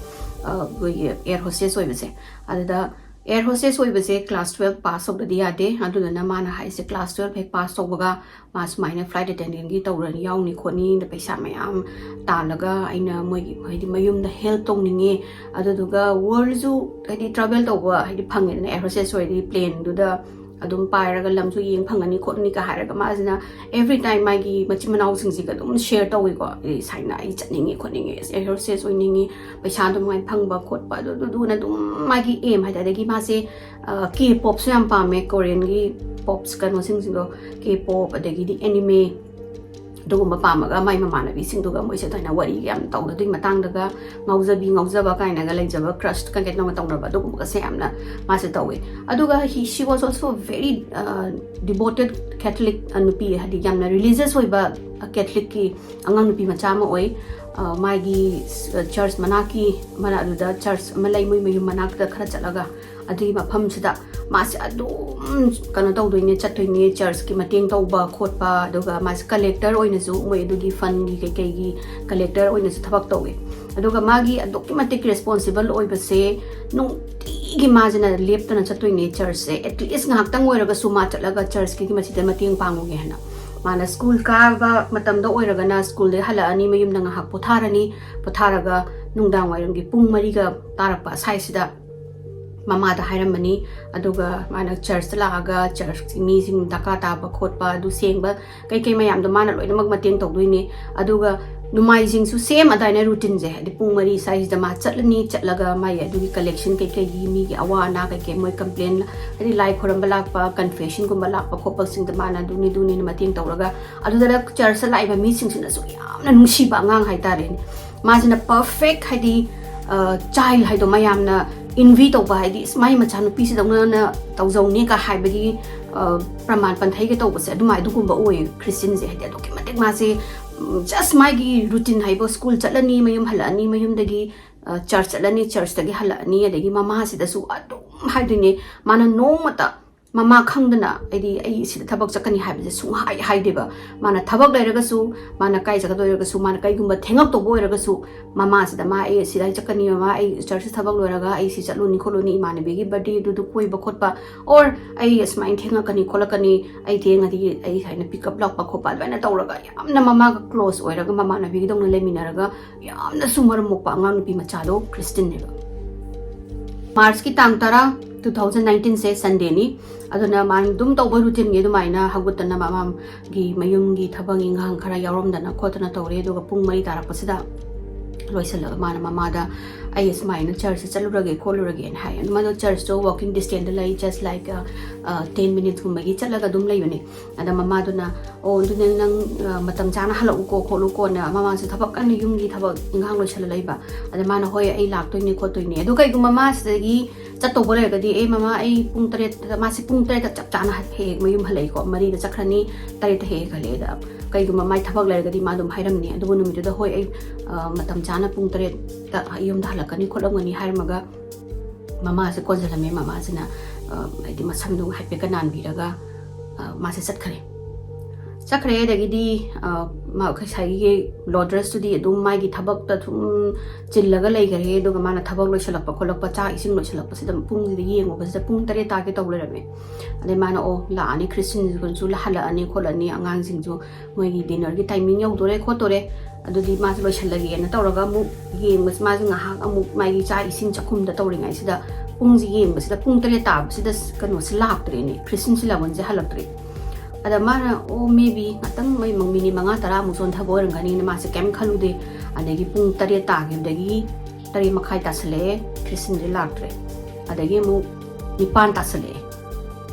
ꯑ, ꯑꯩꯈꯣꯏꯒꯤ air hostess ꯑꯣꯏꯕꯁꯦ꯫ ꯑꯗꯨꯗ air hostess ꯑꯣꯏꯕꯁꯦ class twelve pass ꯇꯧꯗꯗꯤ ꯌꯥꯗꯦ꯫ ꯑꯗꯨꯗꯨꯅ ꯃꯥꯅ ꯍꯥꯏꯁꯦ class twelve ꯍꯦꯛ pass ꯇꯧꯕꯒ ꯃꯥ ꯁꯨꯃꯥꯏꯅ flight attendantꯒꯤ ꯇꯧꯔꯅꯤ, ꯌꯥꯎꯅꯤ ꯈꯣꯠꯅꯤ, ꯑꯗ ꯄꯩꯁꯥ ꯃꯌꯥꯝ ꯇꯥꯜꯂꯒ ꯑꯩꯅ ꯃꯣꯏꯒꯤ ꯍꯥꯏꯗꯤ ꯃꯌꯨꯝꯗ help ꯇꯧꯅꯤꯡꯉꯦ, ꯑꯗꯨꯗꯨꯒ worldꯁꯨ ꯍꯥꯏꯗꯤ travel ꯇꯧꯕ ꯍꯥꯏꯗꯤ ꯐꯪꯉꯦꯗꯅ, air hostess ꯑꯣꯏꯔꯗꯤ planeꯗꯨꯗ ꯑꯗꯨꯝ ꯄꯥꯏꯔꯒ ꯂꯝꯁꯨ ꯌꯦꯡ ꯐꯪꯒꯅꯤ ꯈꯣꯠꯅꯤ ꯀ ꯍꯥꯏꯔꯒ ꯃꯥꯁꯤꯅ every time ꯃꯥꯒꯤ ꯃꯆꯤꯟ ꯃꯅꯥꯎꯁꯤꯡꯁꯤꯒ ꯑꯗꯨꯝ share ꯇꯧꯋꯤꯀꯣ꯫ ꯑꯩ ꯁꯨꯃꯥꯏꯅ ꯑꯩ ꯆꯠꯅꯤꯡꯉꯤ ꯈꯣꯠꯅꯤꯡꯉꯤ, air hostess ꯑꯣꯏꯅꯤꯡꯉꯤ, ꯄꯩꯁꯥ ꯑꯗꯨꯃꯥꯏꯅ ꯐꯪꯕ ꯈꯣꯠꯄ, ꯑꯗꯨ, ꯑꯗꯨ, ꯑꯗꯨꯅ ꯑꯗꯨꯝ ꯃꯥꯒꯤ aim ꯍꯥꯏꯇꯥꯔꯦ꯫ ꯑꯗꯒꯤ ꯃꯥꯁꯦ, ꯑ, K-popꯁꯨ ꯌꯥꯝ ꯄꯥꯝꯃꯦ, Koreanꯒꯤ pops ꯀꯩꯅꯣꯁꯤꯡꯁꯤꯡꯗꯣ, K-pop, ꯑꯗꯒꯤꯗꯤ anime, ꯑꯗꯨꯒꯨꯝꯕ ꯄꯥꯝꯃꯒ ꯃꯥꯏ ꯃꯃꯥꯟꯅꯕꯤꯁꯤꯡꯗꯨꯒ ꯃꯣꯏꯁꯦ ꯑꯗꯨꯃꯥꯏꯅ ꯋꯥꯔꯤ ꯌꯥꯝ ꯇꯧꯅ ꯑꯗꯨꯒꯤ ꯃꯇꯥꯡꯗꯒ ꯉꯥꯎꯖꯕꯤ ꯉꯥꯎꯖꯕ ꯀꯥꯏꯅꯒ ꯂꯩꯖꯕ, crush ꯀꯩꯅꯣ ꯇꯧꯅꯕ ꯑꯗꯨꯒꯨꯝꯕꯒꯁꯦ ꯌꯥꯝꯅ ꯃꯥꯁꯦ ꯇꯧꯋꯦ꯫ ꯑꯗꯨꯒ he she was also very devoted Catholic ꯅꯨꯄꯤ, ꯍꯥꯏꯗꯤ ꯌꯥꯝꯅ religious ꯑꯣꯏꯕ Catholicꯀꯤ ꯑꯉꯥꯡ ꯅꯨꯄꯤ ꯃꯆꯥ ꯑꯃ ꯑꯣꯏ꯫ ꯃꯥꯒꯤ church ꯃꯅꯥꯛꯀꯤ ꯃꯅꯥꯛ ꯑꯗꯨꯗ church ꯑꯃ ꯂꯩ, ꯃꯣꯏ ꯃꯌꯨꯝ ꯃꯅꯥꯛꯇ ꯈꯔ ꯆꯠꯂꯒ ꯑꯗꯨꯒꯤ ꯃꯐꯝꯁꯤꯗ ꯃꯥꯁꯦ ꯑꯗꯨꯝ ꯀꯩꯅꯣ ꯇꯧꯗꯣꯏꯅꯦ, ꯆꯠꯇꯣꯏꯅꯦ, churchꯀꯤ ꯃꯇꯦꯡ ꯇꯧꯕ ꯈꯣꯠꯄ꯫ ꯑꯗꯨꯒ ꯃꯥꯁꯦ collector ꯑꯣꯏꯅꯁꯨ, ꯃꯣꯏ ꯑꯗꯨꯒꯤ fundꯀꯤ ꯀꯩꯀꯩꯒꯤ collector ꯑꯣꯏꯅꯁꯨ ꯊꯕꯛ ꯇꯧꯋꯦ꯫ ꯑꯗꯨꯒ ꯃꯥꯒꯤ ꯑꯗꯨꯛꯀꯤ ꯃꯇꯤꯛ responsible ꯑꯣꯏꯕꯁꯦ, ꯅꯨꯡꯇꯤꯒꯤ ꯃꯥꯁꯤꯅ ꯂꯦꯞꯇꯅ ꯆꯠꯇꯣꯏꯅꯦ churchꯁꯦ꯫ At least ꯉꯥꯏꯍꯥꯛꯇꯪ ꯑꯣꯏꯔꯒꯁꯨ ꯃꯥ ꯆꯠꯂꯒ churchꯀꯤ ꯃꯁꯤꯗ ꯃꯇꯦꯡ ꯄꯥꯡꯉꯨꯒꯦ ꯍꯥꯏꯅ꯫ ꯃꯥꯅ school ꯀꯥꯕ ꯃꯇꯝꯗ ꯑꯣꯏꯔꯒꯅ schoolꯗꯒꯤ ꯍꯜꯂꯛꯑꯅꯤ, ꯃꯌꯨꯝꯗ ꯉꯥꯏꯍꯥꯛ ꯄꯣꯊꯥꯔꯅꯤ, ꯄꯣꯊꯥꯔꯒ ꯅꯨꯡꯗꯥꯡ ꯋꯥꯏꯔꯝꯒꯤ ꯄꯨꯡ ꯃꯔꯤꯒ ꯇꯥꯔꯛꯄ ꯑꯁꯥꯏꯁꯤꯗ ꯃꯃꯥꯗ ꯍꯥꯏꯔꯝꯃꯅꯤ꯫ ꯑꯗꯨꯒ ꯃꯥꯅ churchꯇ ꯂꯥꯛꯑꯒ churchꯀꯤ ꯃꯤꯁꯤꯡ ꯗꯔꯀꯥꯔ ꯇꯥꯕ ꯈꯣꯠꯄ ꯑꯗꯨ ꯁꯦꯡꯕ ꯀꯩꯀꯩ ꯃꯌꯥꯝꯗꯣ ꯃꯥꯅ ꯂꯣꯏꯅꯃꯛ ꯃꯇꯦꯡ ꯇꯧꯗꯣꯏꯅꯦ꯫ ꯑꯗꯨꯒ ꯅꯣꯡꯃꯥꯏꯖꯤꯡꯁꯨ same ꯑꯗꯨꯃꯥꯏꯅ routineꯁꯦ, ꯍꯥꯏꯗꯤ ꯄꯨꯡ ꯃꯔꯤ ꯁ꯭ꯋꯥꯏꯁꯤꯗ ꯃꯥ ꯆꯠꯂꯅꯤ, ꯆꯠꯂꯒ ꯃꯥꯒꯤ ꯑꯗꯨꯒꯤ collection ꯀꯩꯀꯩꯒꯤ ꯃꯤꯒꯤ ꯑꯋꯥ ꯑꯅꯥ ꯀꯩꯀꯩ ꯃꯣꯏ complain, ꯍꯥꯏꯗꯤ ꯂꯥꯏ ꯈꯣꯏꯔꯝꯕ ꯂꯥꯛꯄ, confessionꯒꯨꯝꯕ ꯂꯥꯛꯄ ꯈꯣꯠꯄꯁꯤꯡꯗ ꯃꯥꯅ ꯑꯗꯨꯅꯤ ꯑꯗꯨꯅꯤꯅ ꯃꯇꯦꯡ ꯇꯧꯔꯒ, ꯑꯗꯨꯗ churchꯇ ꯂꯥꯛꯏꯕ ꯃꯤꯁꯤꯡꯁꯤꯅꯁꯨ ꯌꯥꯝꯅ ꯅꯨꯡꯁꯤꯕ ꯑꯉꯥꯡ ꯍꯥꯏꯇꯥꯔꯦꯅꯦ꯫ ꯃꯥꯁꯤꯅ perfect, ꯍꯥꯏꯗꯤ child ꯍꯥꯏꯗꯣ ꯃꯌꯥꯝꯅ envy ꯇꯧꯕ, ꯍꯥꯏꯗꯤ "ꯏꯁ, ꯃꯥꯏ ꯃꯆꯥꯅꯨꯄꯤꯁꯤꯗꯧꯅ ꯇꯧꯖꯧꯅꯦꯒ" ꯍꯥꯏꯕꯒꯤ ꯄ꯭ꯔꯃꯥꯟ ꯄꯟꯊꯩꯒ ꯇꯧꯕꯁꯦ, ꯑꯗꯨꯃꯥꯏ ꯑꯗꯨꯒꯨꯝꯕ ꯑꯣꯏꯌꯦ Christineꯁꯦ꯫ ꯍꯥꯏꯗꯤ ꯑꯗꯨꯛꯀꯤ ꯃꯇꯤꯛ ꯃꯥꯁꯦ just ꯃꯥꯒꯤ routine ꯍꯥꯏꯕ, school ꯆꯠꯂꯅꯤ, ꯃꯌꯨꯝ ꯍꯜꯂꯛꯑꯅꯤ, ꯃꯌꯨꯝꯗꯒꯤ church ꯆꯠꯂꯅꯤ, churchꯇꯒꯤ ꯍꯜꯂꯛꯑꯅꯤ, ꯑꯗꯒꯤ ꯃꯃꯥꯁꯤꯗꯁꯨ ꯑꯗꯨꯝ ꯍꯥꯏꯗꯣꯏꯅꯦ꯫ ꯃꯥꯅ ꯅꯣꯡꯃꯇ ꯃꯃꯥ ꯈꯪꯗꯅ, ꯍꯥꯏꯗꯤ "ꯑꯩ ꯁꯤꯗ ꯊꯕꯛ ꯆꯠꯀꯅꯤ" ꯍꯥꯏꯕꯁꯦ ꯁꯨꯡꯍꯥꯏ ꯍꯥꯏꯗꯦꯕ꯫ ꯃꯥꯅ ꯊꯕꯛ ꯂꯩꯔꯒꯁꯨ, ꯃꯥꯅ ꯀꯥꯏ ꯆꯠꯀꯗꯣꯏꯔꯒꯁꯨ, ꯃꯥꯅ ꯀꯩꯒꯨꯝꯕ ꯊꯦꯡꯉꯛꯇꯧꯕ ꯑꯣꯏꯔꯒꯁꯨ, ꯃꯃꯥꯁꯤꯗ "ꯃꯥ ꯑꯩ ꯁꯤꯗ ꯆꯠꯀꯅꯤ, ꯃꯃꯥ ꯑꯩ churchꯇ ꯊꯕꯛ ꯂꯣꯏꯔꯒ ꯑꯩ ꯁꯤ ꯆꯠꯂꯨꯅꯤ ꯈꯣꯠꯂꯨꯅꯤ, ꯏꯃꯥꯟꯅꯕꯤꯒꯤ birthdayꯗꯨꯗ ꯀꯣꯏꯕ ꯈꯣꯠꯄ, or ꯑꯩ ꯑꯁꯨꯃꯥꯏꯅ ꯊꯦꯡꯉꯛꯀꯅꯤ ꯈꯣꯠꯂꯛꯀꯅꯤ, ꯑꯩ ꯊꯦꯡꯉꯗꯤ ꯑꯩ ꯁꯨꯃꯥꯏꯅ pick up ꯂꯥꯛꯄ ꯈꯣꯠꯄ", ꯑꯗꯨꯃꯥꯏꯅ ꯇꯧꯔꯒ ꯌꯥꯝꯅ ꯃꯃꯥꯒ close ꯑꯣꯏꯔꯒ, ꯃꯃꯥꯟꯅꯕꯤꯒꯤꯗꯧꯅ ꯂꯩꯃꯤꯟꯅꯔꯒ ꯌꯥꯝꯅꯁꯨ ꯃꯔꯝ ꯃꯣꯛꯄ ꯑꯉꯥꯡ ꯅꯨꯄꯤ ꯃꯆꯥꯗꯣ Christineꯅꯦꯕ꯫ Marchꯀꯤ ꯇꯥꯡ ꯇꯔꯥ, two thousand nineteenꯁꯦ Sundayꯅꯤ꯫ ꯑꯗꯨꯅ ꯃꯥꯅ ꯑꯗꯨꯝ ꯇꯧꯕ routineꯒꯤ ꯑꯗꯨꯃꯥꯏꯅ ꯍꯧꯒꯠꯇꯅ ꯃꯃꯥꯒꯤ ꯃꯌꯨꯝꯒꯤ ꯊꯕꯛ ꯏꯪꯈꯥꯡ ꯈꯔ ꯌꯥꯎꯔꯝꯗꯅ ꯈꯣꯠꯇꯅ ꯇꯧꯔꯦ꯫ ꯑꯗꯨꯒ ꯄꯨꯡ ꯃꯔꯤ ꯇꯥꯔꯛꯄꯁꯤꯗ ꯂꯣꯏꯁꯤꯜꯂꯒ ꯃꯥꯅ ꯃꯃꯥꯗ ꯑꯩ ꯁꯨꯃꯥꯏꯅ ꯆꯔꯆꯁꯦ ꯆꯠꯂꯨꯔꯒꯦ ꯈꯣꯠꯂꯨꯔꯒꯦꯅ ꯍꯥꯏ꯫ ꯑꯗꯨ ꯃꯥꯗꯣ ꯆꯔꯆꯇꯣ walking distance ꯂꯩ, just like ten minutes ꯀꯨꯝꯕꯒꯤ ꯆꯠꯂꯒ ꯑꯗꯨꯝ ꯂꯩꯕꯅꯦ꯫ ꯑꯗ ꯃꯃꯥꯗꯨꯅ, "ꯑꯣ, ꯑꯗꯨ ꯅꯪ, ꯅꯪ ꯃꯇꯝ ꯆꯥꯅ ꯍꯜꯂꯛꯎꯀꯣ ꯈꯣꯠꯂꯨꯀꯣꯅ", ꯃꯃꯥꯁꯨ ꯊꯕꯛ ꯀꯟꯅ ꯌꯨꯝꯒꯤ ꯊꯕꯛ ꯏꯪꯈꯥꯡ ꯂꯣꯏꯁꯜꯂ ꯂꯩꯕ꯫ ꯑꯗ ꯃꯥꯅ, "ꯍꯣꯏ, ꯑꯩ ꯂꯥꯛꯇꯣꯏꯅꯦ ꯈꯣꯠꯇꯣꯏꯅꯦ"꯫ ꯑꯗꯣ ꯀꯩꯒꯨꯝꯕ ꯃꯥ ꯁꯤꯗꯒꯤ ꯆꯠꯇꯧꯕ ꯂꯩꯔꯒꯗꯤ, "ꯑꯦ ꯃꯃꯥ, ꯑꯩ ꯄꯨꯡ ꯇꯔꯦꯠꯇ", ꯃꯥꯁꯦ ꯄꯨꯡ ꯇꯔꯦꯠꯇ ꯆꯞ ꯆꯥꯅ ꯍꯦꯛ ꯍꯦꯛ ꯃꯌꯨꯝ ꯍꯜꯂꯛꯏꯀꯣ, ꯃꯔꯤꯗ ꯆꯠꯈ꯭ꯔꯅꯤ, ꯇꯔꯦꯠꯇ ꯍꯦꯛ ꯍꯦꯛ ꯍꯜꯂꯛꯑꯦ꯫ ꯑꯗ ꯀꯩꯒꯨꯝꯕ ꯃꯥꯏ ꯊꯕꯛ ꯂꯩꯔꯒꯗꯤ ꯃꯥ ꯑꯗꯨꯝ ꯍꯥꯏꯔꯝꯅꯤ꯫ ꯑꯗꯨꯕꯨ ꯅꯨꯃꯤꯠꯇꯨꯗ, "ꯍꯣꯏ, ꯑꯩ, ꯑ, ꯃꯇꯝ ꯆꯥꯅ ꯄꯨꯡ ꯇꯔꯦꯠꯇ ꯌꯨꯝꯗ ꯍꯜꯂꯛꯀꯅꯤ ꯈꯣꯠꯂꯝꯒꯅꯤ" ꯍꯥꯏꯔꯝꯃꯒ ꯃꯃꯥꯁꯦ ꯀꯣꯟꯁꯤꯜꯂꯝꯃꯦ꯫ ꯃꯃꯥꯁꯤꯅ, ꯑ, ꯍꯥꯏꯗꯤ ꯃꯁꯝꯗꯣ ꯍꯥꯏꯐꯦꯠꯀ ꯅꯥꯟꯕꯤꯔꯒ, ꯑ, ꯃꯥꯁꯦ ꯆꯠꯈ꯭ꯔꯦ꯫ ꯆꯠꯈ꯭ꯔꯦ꯫ ꯑꯗꯒꯤꯗꯤ, ꯑ, ꯃꯥ ꯉꯁꯥꯏꯒꯤ ꯂꯣꯗ꯭ꯔꯁꯇꯨꯗꯤ ꯑꯗꯨꯝ ꯃꯥꯒꯤ ꯊꯕꯛꯇ ꯑꯗꯨꯝ ꯆꯤꯜꯂꯒ ꯂꯩꯈꯔꯦ꯫ ꯑꯗꯨꯒ ꯃꯥꯅ ꯊꯕꯛ ꯂꯣꯏꯁꯤꯜꯂꯛꯄ ꯈꯣꯠꯂꯛꯄ, ꯆꯥꯛ ꯏꯁꯤꯡ ꯂꯣꯏꯁꯤꯜꯂꯛꯄꯁꯤꯗ ꯄꯨꯡꯁꯤꯗ ꯌꯦꯡꯉꯨꯕꯁꯤꯗ ꯄꯨꯡ ꯇꯔꯦꯠ ꯇꯥꯒꯦ ꯇꯧ ꯂꯩꯔꯝꯃꯦ꯫ ꯑꯗꯩ ꯃꯥꯅ, "ꯑꯣ, ꯂꯥꯛꯑꯅꯤ, ꯈ꯭ꯔꯤꯁꯇꯤꯟꯁꯤꯡꯁꯨ ꯍꯜꯂꯛꯑꯅꯤ ꯈꯣꯠꯂꯅꯤ, ꯑꯉꯥꯡꯁꯤꯡꯁꯨ ꯃꯣꯏꯒꯤ dinnerꯒꯤ timing ꯌꯧꯗꯣꯔꯦ ꯈꯣꯠꯇꯣꯔꯦ, ꯑꯗꯨꯗꯤ ꯃꯥꯁꯦ ꯂꯣꯏꯁꯤꯜꯂꯒꯦꯅ" ꯇꯧꯔꯒ ꯑꯃꯨꯛ ꯌꯦꯡꯕꯁꯤ, ꯃꯥꯁꯦ ꯉꯥꯏꯍꯥꯛ ꯑꯃꯨꯛ ꯃꯥꯒꯤ ꯆꯥꯛ ꯏꯁꯤꯡ ꯆꯥꯛꯈꯨꯝꯗ ꯇꯧꯔꯤꯉꯩꯁꯤꯗ ꯄꯨꯡꯁꯦ ꯌꯦꯡꯕꯁꯤꯗ ꯄꯨꯡ ꯇꯔꯦꯠ ꯇꯥꯕꯁꯤꯗ ꯀꯩꯅꯣꯁꯦ ꯂꯥꯛꯇ꯭ꯔꯦꯅꯦ, ꯈ꯭ꯔꯤꯁꯇꯤꯟ ꯁꯤꯂꯥꯕꯟꯁꯦ ꯍꯜꯂꯛꯇ꯭ꯔꯦ꯫ ꯑꯗ ꯃꯥꯅ, "ꯑꯣ, maybe ꯉꯥꯛꯇꯪ ꯃꯣꯏ minute ꯃꯉꯥ ꯇꯔꯥꯃꯨꯛ ꯆꯣꯟꯊꯕ ꯑꯣꯏꯔꯝꯒꯅꯤꯅ" ꯃꯥꯁꯦ ꯀꯩꯝ ꯈꯜꯂꯨꯗꯦ꯫ ꯑꯗꯒꯤ ꯄꯨꯡ ꯇꯔꯦꯠ ꯇꯥꯈꯤꯕꯗꯒꯤ ꯇꯔꯦꯠ ꯃꯈꯥꯏ ꯇꯥꯁꯜꯂꯛꯑꯦ, ꯈ꯭ꯔꯤꯁꯇꯤꯟꯁꯦ ꯂꯥꯛꯇ꯭ꯔꯦ꯫ ꯑꯗꯒꯤ ꯑꯃꯨꯛ ꯅꯤꯄꯥꯟ ꯇꯥꯁꯜꯂꯛꯑꯦ꯫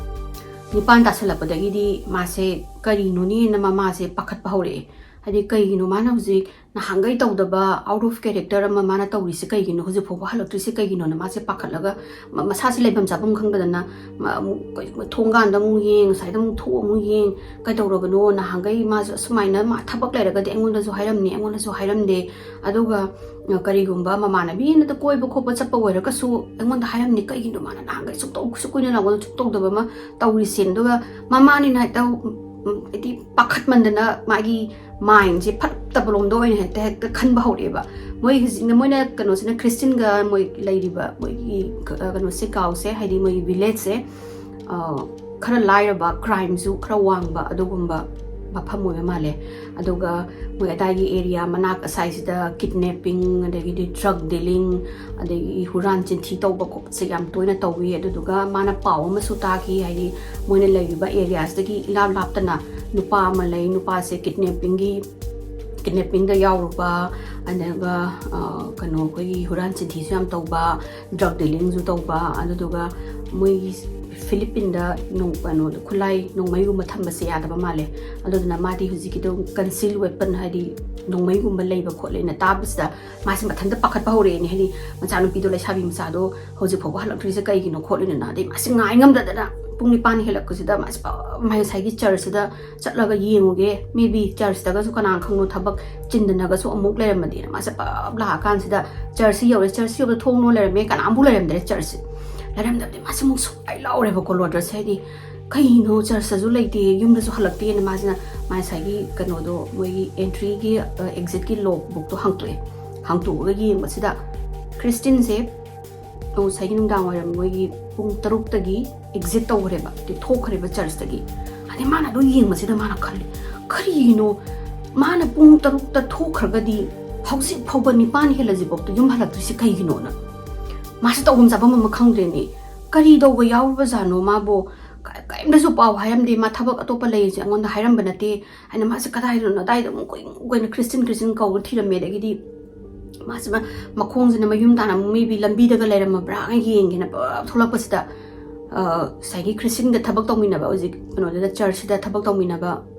ꯅꯤꯄꯥꯟ ꯇꯥꯁꯜꯂꯛꯄꯗꯒꯤꯗꯤ ꯃꯥꯁꯦ ꯀꯔꯤꯅꯣꯅꯦꯅ ꯃꯃꯥꯁꯦ ꯄꯥꯈꯠꯄ ꯍꯧꯔꯛꯑꯦ꯫ ꯍꯥꯏꯗꯤ, ꯀꯩꯒꯤꯅꯣ ꯃꯥꯅ ꯍꯧꯖꯤꯛ ꯅꯍꯥꯟꯈꯩ ꯇꯧꯗꯕ, out of character ꯑꯃ ꯃꯥꯅ ꯇꯧꯔꯤꯁꯦ ꯀꯩꯒꯤꯅꯣ, ꯍꯧꯖꯤꯛ ꯐꯥꯎꯕ ꯍꯜꯂꯛꯇ꯭ꯔꯤꯁꯦ ꯀꯩꯒꯤꯅꯣꯅ ꯃꯥꯁꯦ ꯄꯥꯈꯠꯂꯒ ꯃ-, ꯃꯁꯥꯁꯦ ꯂꯩꯐꯝ ꯆꯥꯐꯝ ꯈꯪꯗꯗꯅ ꯃ-, ꯑꯃꯨꯛ ꯀꯩ-, ꯊꯣꯡꯒꯥꯟꯗ ꯑꯃꯨꯛ ꯌꯦꯡ, ꯉꯁꯥꯏꯗ ꯑꯃꯨꯛ ꯊꯣꯛ ꯑꯃꯨꯛ ꯌꯦꯡ, ꯀꯩꯗꯧꯔꯕꯅꯣ? ꯅꯍꯥꯟꯈꯩ ꯃꯥꯁꯨ ꯑꯁꯨꯃꯥꯏꯅ ꯃꯥ ꯊꯕꯛ ꯂꯩꯔꯒꯗꯤ ꯑꯩꯉꯣꯟꯗꯁꯨ ꯍꯥꯏꯔꯝꯅꯤ, ꯑꯩꯉꯣꯟꯗꯁꯨ ꯍꯥꯏꯔꯝꯗꯦ꯫ ꯑꯗꯨꯒ, ꯑ, ꯀꯔꯤꯒꯨꯝꯕ ꯃꯃꯥꯟꯅꯕꯤ ꯑꯃꯗ ꯀꯣꯏꯕ ꯈꯣꯠꯄ ꯆꯠꯄ ꯑꯣꯏꯔꯒꯁꯨ ꯑꯩꯉꯣꯟꯗ ꯍꯥꯏꯔꯝꯅꯤ꯫ ꯀꯩꯒꯤꯅꯣ ꯃꯥꯅ ꯅꯍꯥꯟꯈꯩ ꯁꯨꯛꯇꯧ, ꯁꯨꯛ ꯀꯨꯏꯅ ꯅꯉꯣꯟꯗ ꯁꯨꯛꯇꯧꯗꯕ ꯑꯃ ꯇꯧꯔꯤꯁꯦ? ꯑꯗꯨꯒ ꯃꯃꯥꯅꯤꯅ ꯍꯦꯛꯇ, ꯎꯝ, ꯍꯥꯏꯗꯤ ꯄꯥꯈꯠꯃꯟꯗꯅ ꯃꯥꯒꯤ mindꯁꯦ ꯐꯠꯇꯕ ꯂꯣꯝꯗ ꯑꯣꯏꯅ ꯍꯦꯛꯇ, ꯍꯦꯛꯇ ꯈꯟꯕ ꯍꯧꯔꯛꯑꯦꯕ꯫ ꯃꯣꯏ ꯍꯧꯖꯤꯛꯅ, ꯃꯣꯏꯅ ꯀꯩꯅꯣꯁꯤꯅ, ꯈ꯭ꯔꯤꯁꯇꯤꯟꯒ ꯃꯣꯏ ꯂꯩꯔꯤꯕ ꯃꯣꯏꯒꯤ ꯀ-, ꯀꯩꯅꯣꯁꯦ, ꯒꯥꯎꯁꯦ, ꯍꯥꯏꯗꯤ ꯃꯣꯏꯒꯤ villageꯁꯦ, ꯑ, ꯈꯔ ꯂꯥꯏꯔꯕ, crimeꯁꯨ ꯈꯔ ꯋꯥꯡꯕ ꯑꯗꯨꯒꯨꯝꯕ ꯃꯐꯝ ꯑꯣꯏꯕ ꯃꯥꯜꯂꯦ꯫ ꯑꯗꯨꯒ ꯃꯣꯏ ꯑꯗꯥꯏꯒꯤ area ꯃꯅꯥꯛ ꯑꯁꯥꯏꯁꯤꯗ kidnapping, ꯑꯗꯒꯤꯗꯤ drug dealing, ꯑꯗꯒꯤ ꯍꯨꯔꯥꯟ ꯆꯤꯟꯊꯤ ꯇꯧꯕ ꯈꯣꯠꯄꯁꯦ ꯌꯥꯝ ꯇꯣꯏꯅ ꯇꯧꯋꯤ꯫ ꯑꯗꯨꯗꯨꯒ ꯃꯥꯅ ꯄꯥꯎ ꯑꯃꯁꯨ ꯇꯥꯈꯤ, ꯍꯥꯏꯗꯤ ꯃꯣꯏꯅ ꯂꯩꯔꯤꯕ areaꯁꯤꯗꯒꯤ ꯏꯂꯥꯞ ꯂꯥꯞꯇꯅ ꯅꯨꯄꯥ ꯑꯃ ꯂꯩ, ꯅꯨꯄꯥꯁꯦ kidnappingꯒꯤ ꯀꯤꯗꯅꯦꯄꯤꯡꯗ ꯌꯥꯎꯔꯨꯕ, ꯑꯗꯨꯒ ꯀꯩꯅꯣ ꯑꯩꯈꯣꯏꯒꯤ ꯍꯨꯔꯥꯟ ꯆꯤꯟꯊꯤꯁꯨ ꯌꯥꯝ ꯇꯧꯕ, ꯗ꯭ꯔꯒ ꯗꯤꯂꯤꯡꯁꯨ ꯇꯧꯕ, ꯑꯗꯨꯗꯨꯒ ꯃꯣꯏꯒꯤ ꯐꯤꯂꯤꯄꯤꯟꯗ ꯀꯩꯅꯣ ꯈꯨꯠꯂꯥꯏ ꯅꯣꯡꯃꯩꯒꯨꯝꯕ ꯊꯝꯕꯁꯦ ꯌꯥꯗꯕ ꯃꯥꯜꯂꯦ꯫ ꯑꯗꯨꯗꯨꯅ ꯃꯥꯗꯤ ꯍꯧꯖꯤꯛꯀꯤꯗꯣ ꯀꯟꯁꯤꯜ ꯋꯦꯄꯟ, ꯍꯥꯏꯗꯤ ꯅꯣꯡꯃꯩꯒꯨꯝꯕ ꯂꯩꯕ ꯈꯣꯠꯂꯦꯅ ꯇꯥꯕꯁꯤꯗ ꯃꯥꯁꯦ ꯃꯊꯟꯇ ꯄꯥꯈꯠꯄ ꯍꯧꯔꯛꯑꯦꯅꯦ꯫ ꯍꯥꯏꯗꯤ ꯃꯆꯥꯅꯨꯄꯤꯗꯣ, ꯂꯩꯁꯥꯕꯤ ꯃꯆꯥꯗꯣ ꯍꯧꯖꯤꯛ ꯐꯥꯎꯕ ꯍꯜꯂꯛꯇ꯭ꯔꯤꯁꯦ ꯀꯩꯒꯤꯅꯣ ꯈꯣꯠꯂꯤꯅꯣꯅ꯫ ꯑꯗꯩ ꯃꯥꯁꯦ ꯉꯥꯏ ꯉꯝꯗꯗꯅ ꯄꯨꯡ ꯅꯤꯄꯥꯟ ꯍꯦꯜꯂꯛꯄꯁꯤꯗ ꯃꯥꯁꯦ ꯄ-, ꯃꯥꯏ ꯉꯁꯥꯏꯒꯤ ꯆꯔꯆꯁꯤꯗ ꯆꯠꯂꯒ ꯌꯦꯡꯉꯨꯒꯦ, maybe ꯆꯔꯆꯇꯒꯁꯨ ꯀꯅꯥ ꯈꯪꯅꯣ ꯊꯕꯛ ꯆꯤꯟꯗꯅꯒꯁꯨ ꯑꯃꯨꯛ ꯂꯩꯔꯝꯃꯗꯤꯅ ꯃꯥꯁꯦ ꯄꯞ ꯂꯥꯛꯑꯀꯥꯟꯁꯤꯗ ꯆꯔꯆꯁꯤ ꯌꯧꯔꯦ꯫ ꯆꯔꯆꯁꯤ ꯌꯧꯕꯗ ꯊꯣꯡ ꯂꯣꯟ ꯂꯩꯔꯝꯃꯦ, ꯀꯅꯥꯝꯕꯨ ꯂꯩꯔꯝꯗ꯭ꯔꯦ ꯆꯔꯆꯁꯤ꯫ ꯂꯩꯔꯝꯗꯕꯗꯤ ꯃꯥꯁꯦ ꯑꯃꯨꯛ ꯁꯨꯛꯂꯥꯏ ꯂꯥꯎꯔꯦꯕꯀꯣ, ꯂꯣꯗꯔꯁꯦ꯫ ꯍꯥꯏꯗꯤ ꯀꯩꯅꯣ, ꯆꯔꯆꯇꯁꯨ ꯂꯩꯇꯦ, ꯌꯨꯝꯗꯁꯨ ꯍꯜꯂꯛꯇꯦꯅ ꯃꯥꯁꯤꯅ ꯃꯥ ꯉꯁꯥꯏꯒꯤ ꯀꯩꯅꯣꯗꯣ, ꯃꯣꯏꯒꯤ ꯑꯦꯟꯇ꯭ꯔꯤꯒꯤ ꯑꯦꯛꯖꯤꯠꯀꯤ ꯂꯣꯛ ꯕꯨꯛꯇꯣ ꯍꯥꯡꯇꯣꯛꯑꯦ꯫ ꯍꯥꯡꯇꯣꯛꯑꯒ ꯌꯦꯡꯕꯁꯤꯗ ꯈ꯭ꯔꯤꯁꯇꯤꯟꯁꯦ ꯉꯁꯥꯏꯒꯤ ꯅꯨꯡꯗꯥꯡ ꯋꯥꯏꯔꯝ ꯃꯣꯏꯒꯤ ꯄꯨꯡ ꯇꯔꯨꯛꯇꯒꯤ ꯑꯦꯛꯖꯤꯠ ꯇꯧꯈ꯭ꯔꯦꯕ, ꯊꯣꯛꯈ꯭ꯔꯦꯕ ꯆꯔꯆꯇꯒꯤ꯫ ꯑꯗꯩ ꯃꯥꯅ ꯑꯗꯨ ꯌꯦꯡꯕꯁꯤꯗ ꯃꯥꯅ ꯈꯜꯂꯤ, ꯀꯔꯤꯅꯣ, ꯃꯥꯅ ꯄꯨꯡ ꯇꯔꯨꯛꯇ ꯊꯣꯛꯈ꯭ꯔꯒꯗꯤ ꯍꯧꯖꯤꯛ ꯐꯥꯎꯕ ꯅꯤꯄꯥꯟ ꯍꯦꯜꯂꯁꯤꯐꯥꯎꯗ ꯌꯨꯝ ꯍꯜꯂꯛꯇ꯭ꯔꯤꯁꯤ ꯀꯩꯒꯤꯅꯣꯅ꯫ ꯃꯥꯁꯦ ꯇꯧꯐꯝ ꯆꯥꯐꯝ ꯑꯃ ꯈꯪꯗ꯭ꯔꯦꯅꯦ꯫ ꯀꯔꯤ ꯇꯧꯕ ꯌꯥꯎꯔꯨꯕꯖꯥꯠꯅꯣ ꯃꯥꯕꯨ? ꯀ-, ꯀꯔꯤꯝꯇꯁꯨ ꯄꯥꯎ ꯍꯥꯏꯔꯝꯗꯦ꯫ ꯃꯥ ꯊꯕꯛ ꯑꯇꯣꯞꯄ ꯂꯩꯁꯦ ꯑꯩꯉꯣꯟꯗ ꯍꯥꯏꯔꯝꯕ ꯅꯠꯇꯦ ꯍꯥꯏꯅ ꯃꯥꯁꯦ ꯀꯗꯥꯏꯗꯅꯣ ꯑꯗꯥꯏꯗ ꯑꯃꯨꯛ ꯀꯨꯏ-, ꯀꯨꯏꯅ ꯈ꯭ꯔꯤꯁꯇꯤꯟ, ꯈ꯭ꯔꯤꯁꯇꯤꯟ ꯀꯧꯔ ꯊꯤꯔꯝꯃꯦ꯫ ꯑꯗꯒꯤꯗꯤ ꯃꯥꯁꯦ ꯃ-, ꯃꯈꯣꯡꯁꯤꯅ ꯃꯌꯨꯝ ꯇꯥꯅ ꯑꯃꯨꯛ maybe ꯂꯝꯕꯤꯗꯒ ꯂꯩꯔꯝꯃꯕ꯭ꯔꯥ ꯌꯦꯡꯒꯦꯅ ꯄꯨꯔꯥ ꯊꯣꯛꯂꯛꯄꯁꯤꯗ, ꯑ, ꯉꯁꯥꯏꯒꯤ ꯈ꯭ꯔꯤꯁꯇꯤꯟꯗ ꯊꯕꯛ ꯇꯧꯃꯤꯟꯅꯕ, ꯍꯧꯖꯤꯛ ꯀꯩꯅꯣꯗꯨꯗ, ꯆꯔꯆꯁꯤꯗ ꯊꯕꯛ ꯇꯧꯃꯤꯟꯅꯕ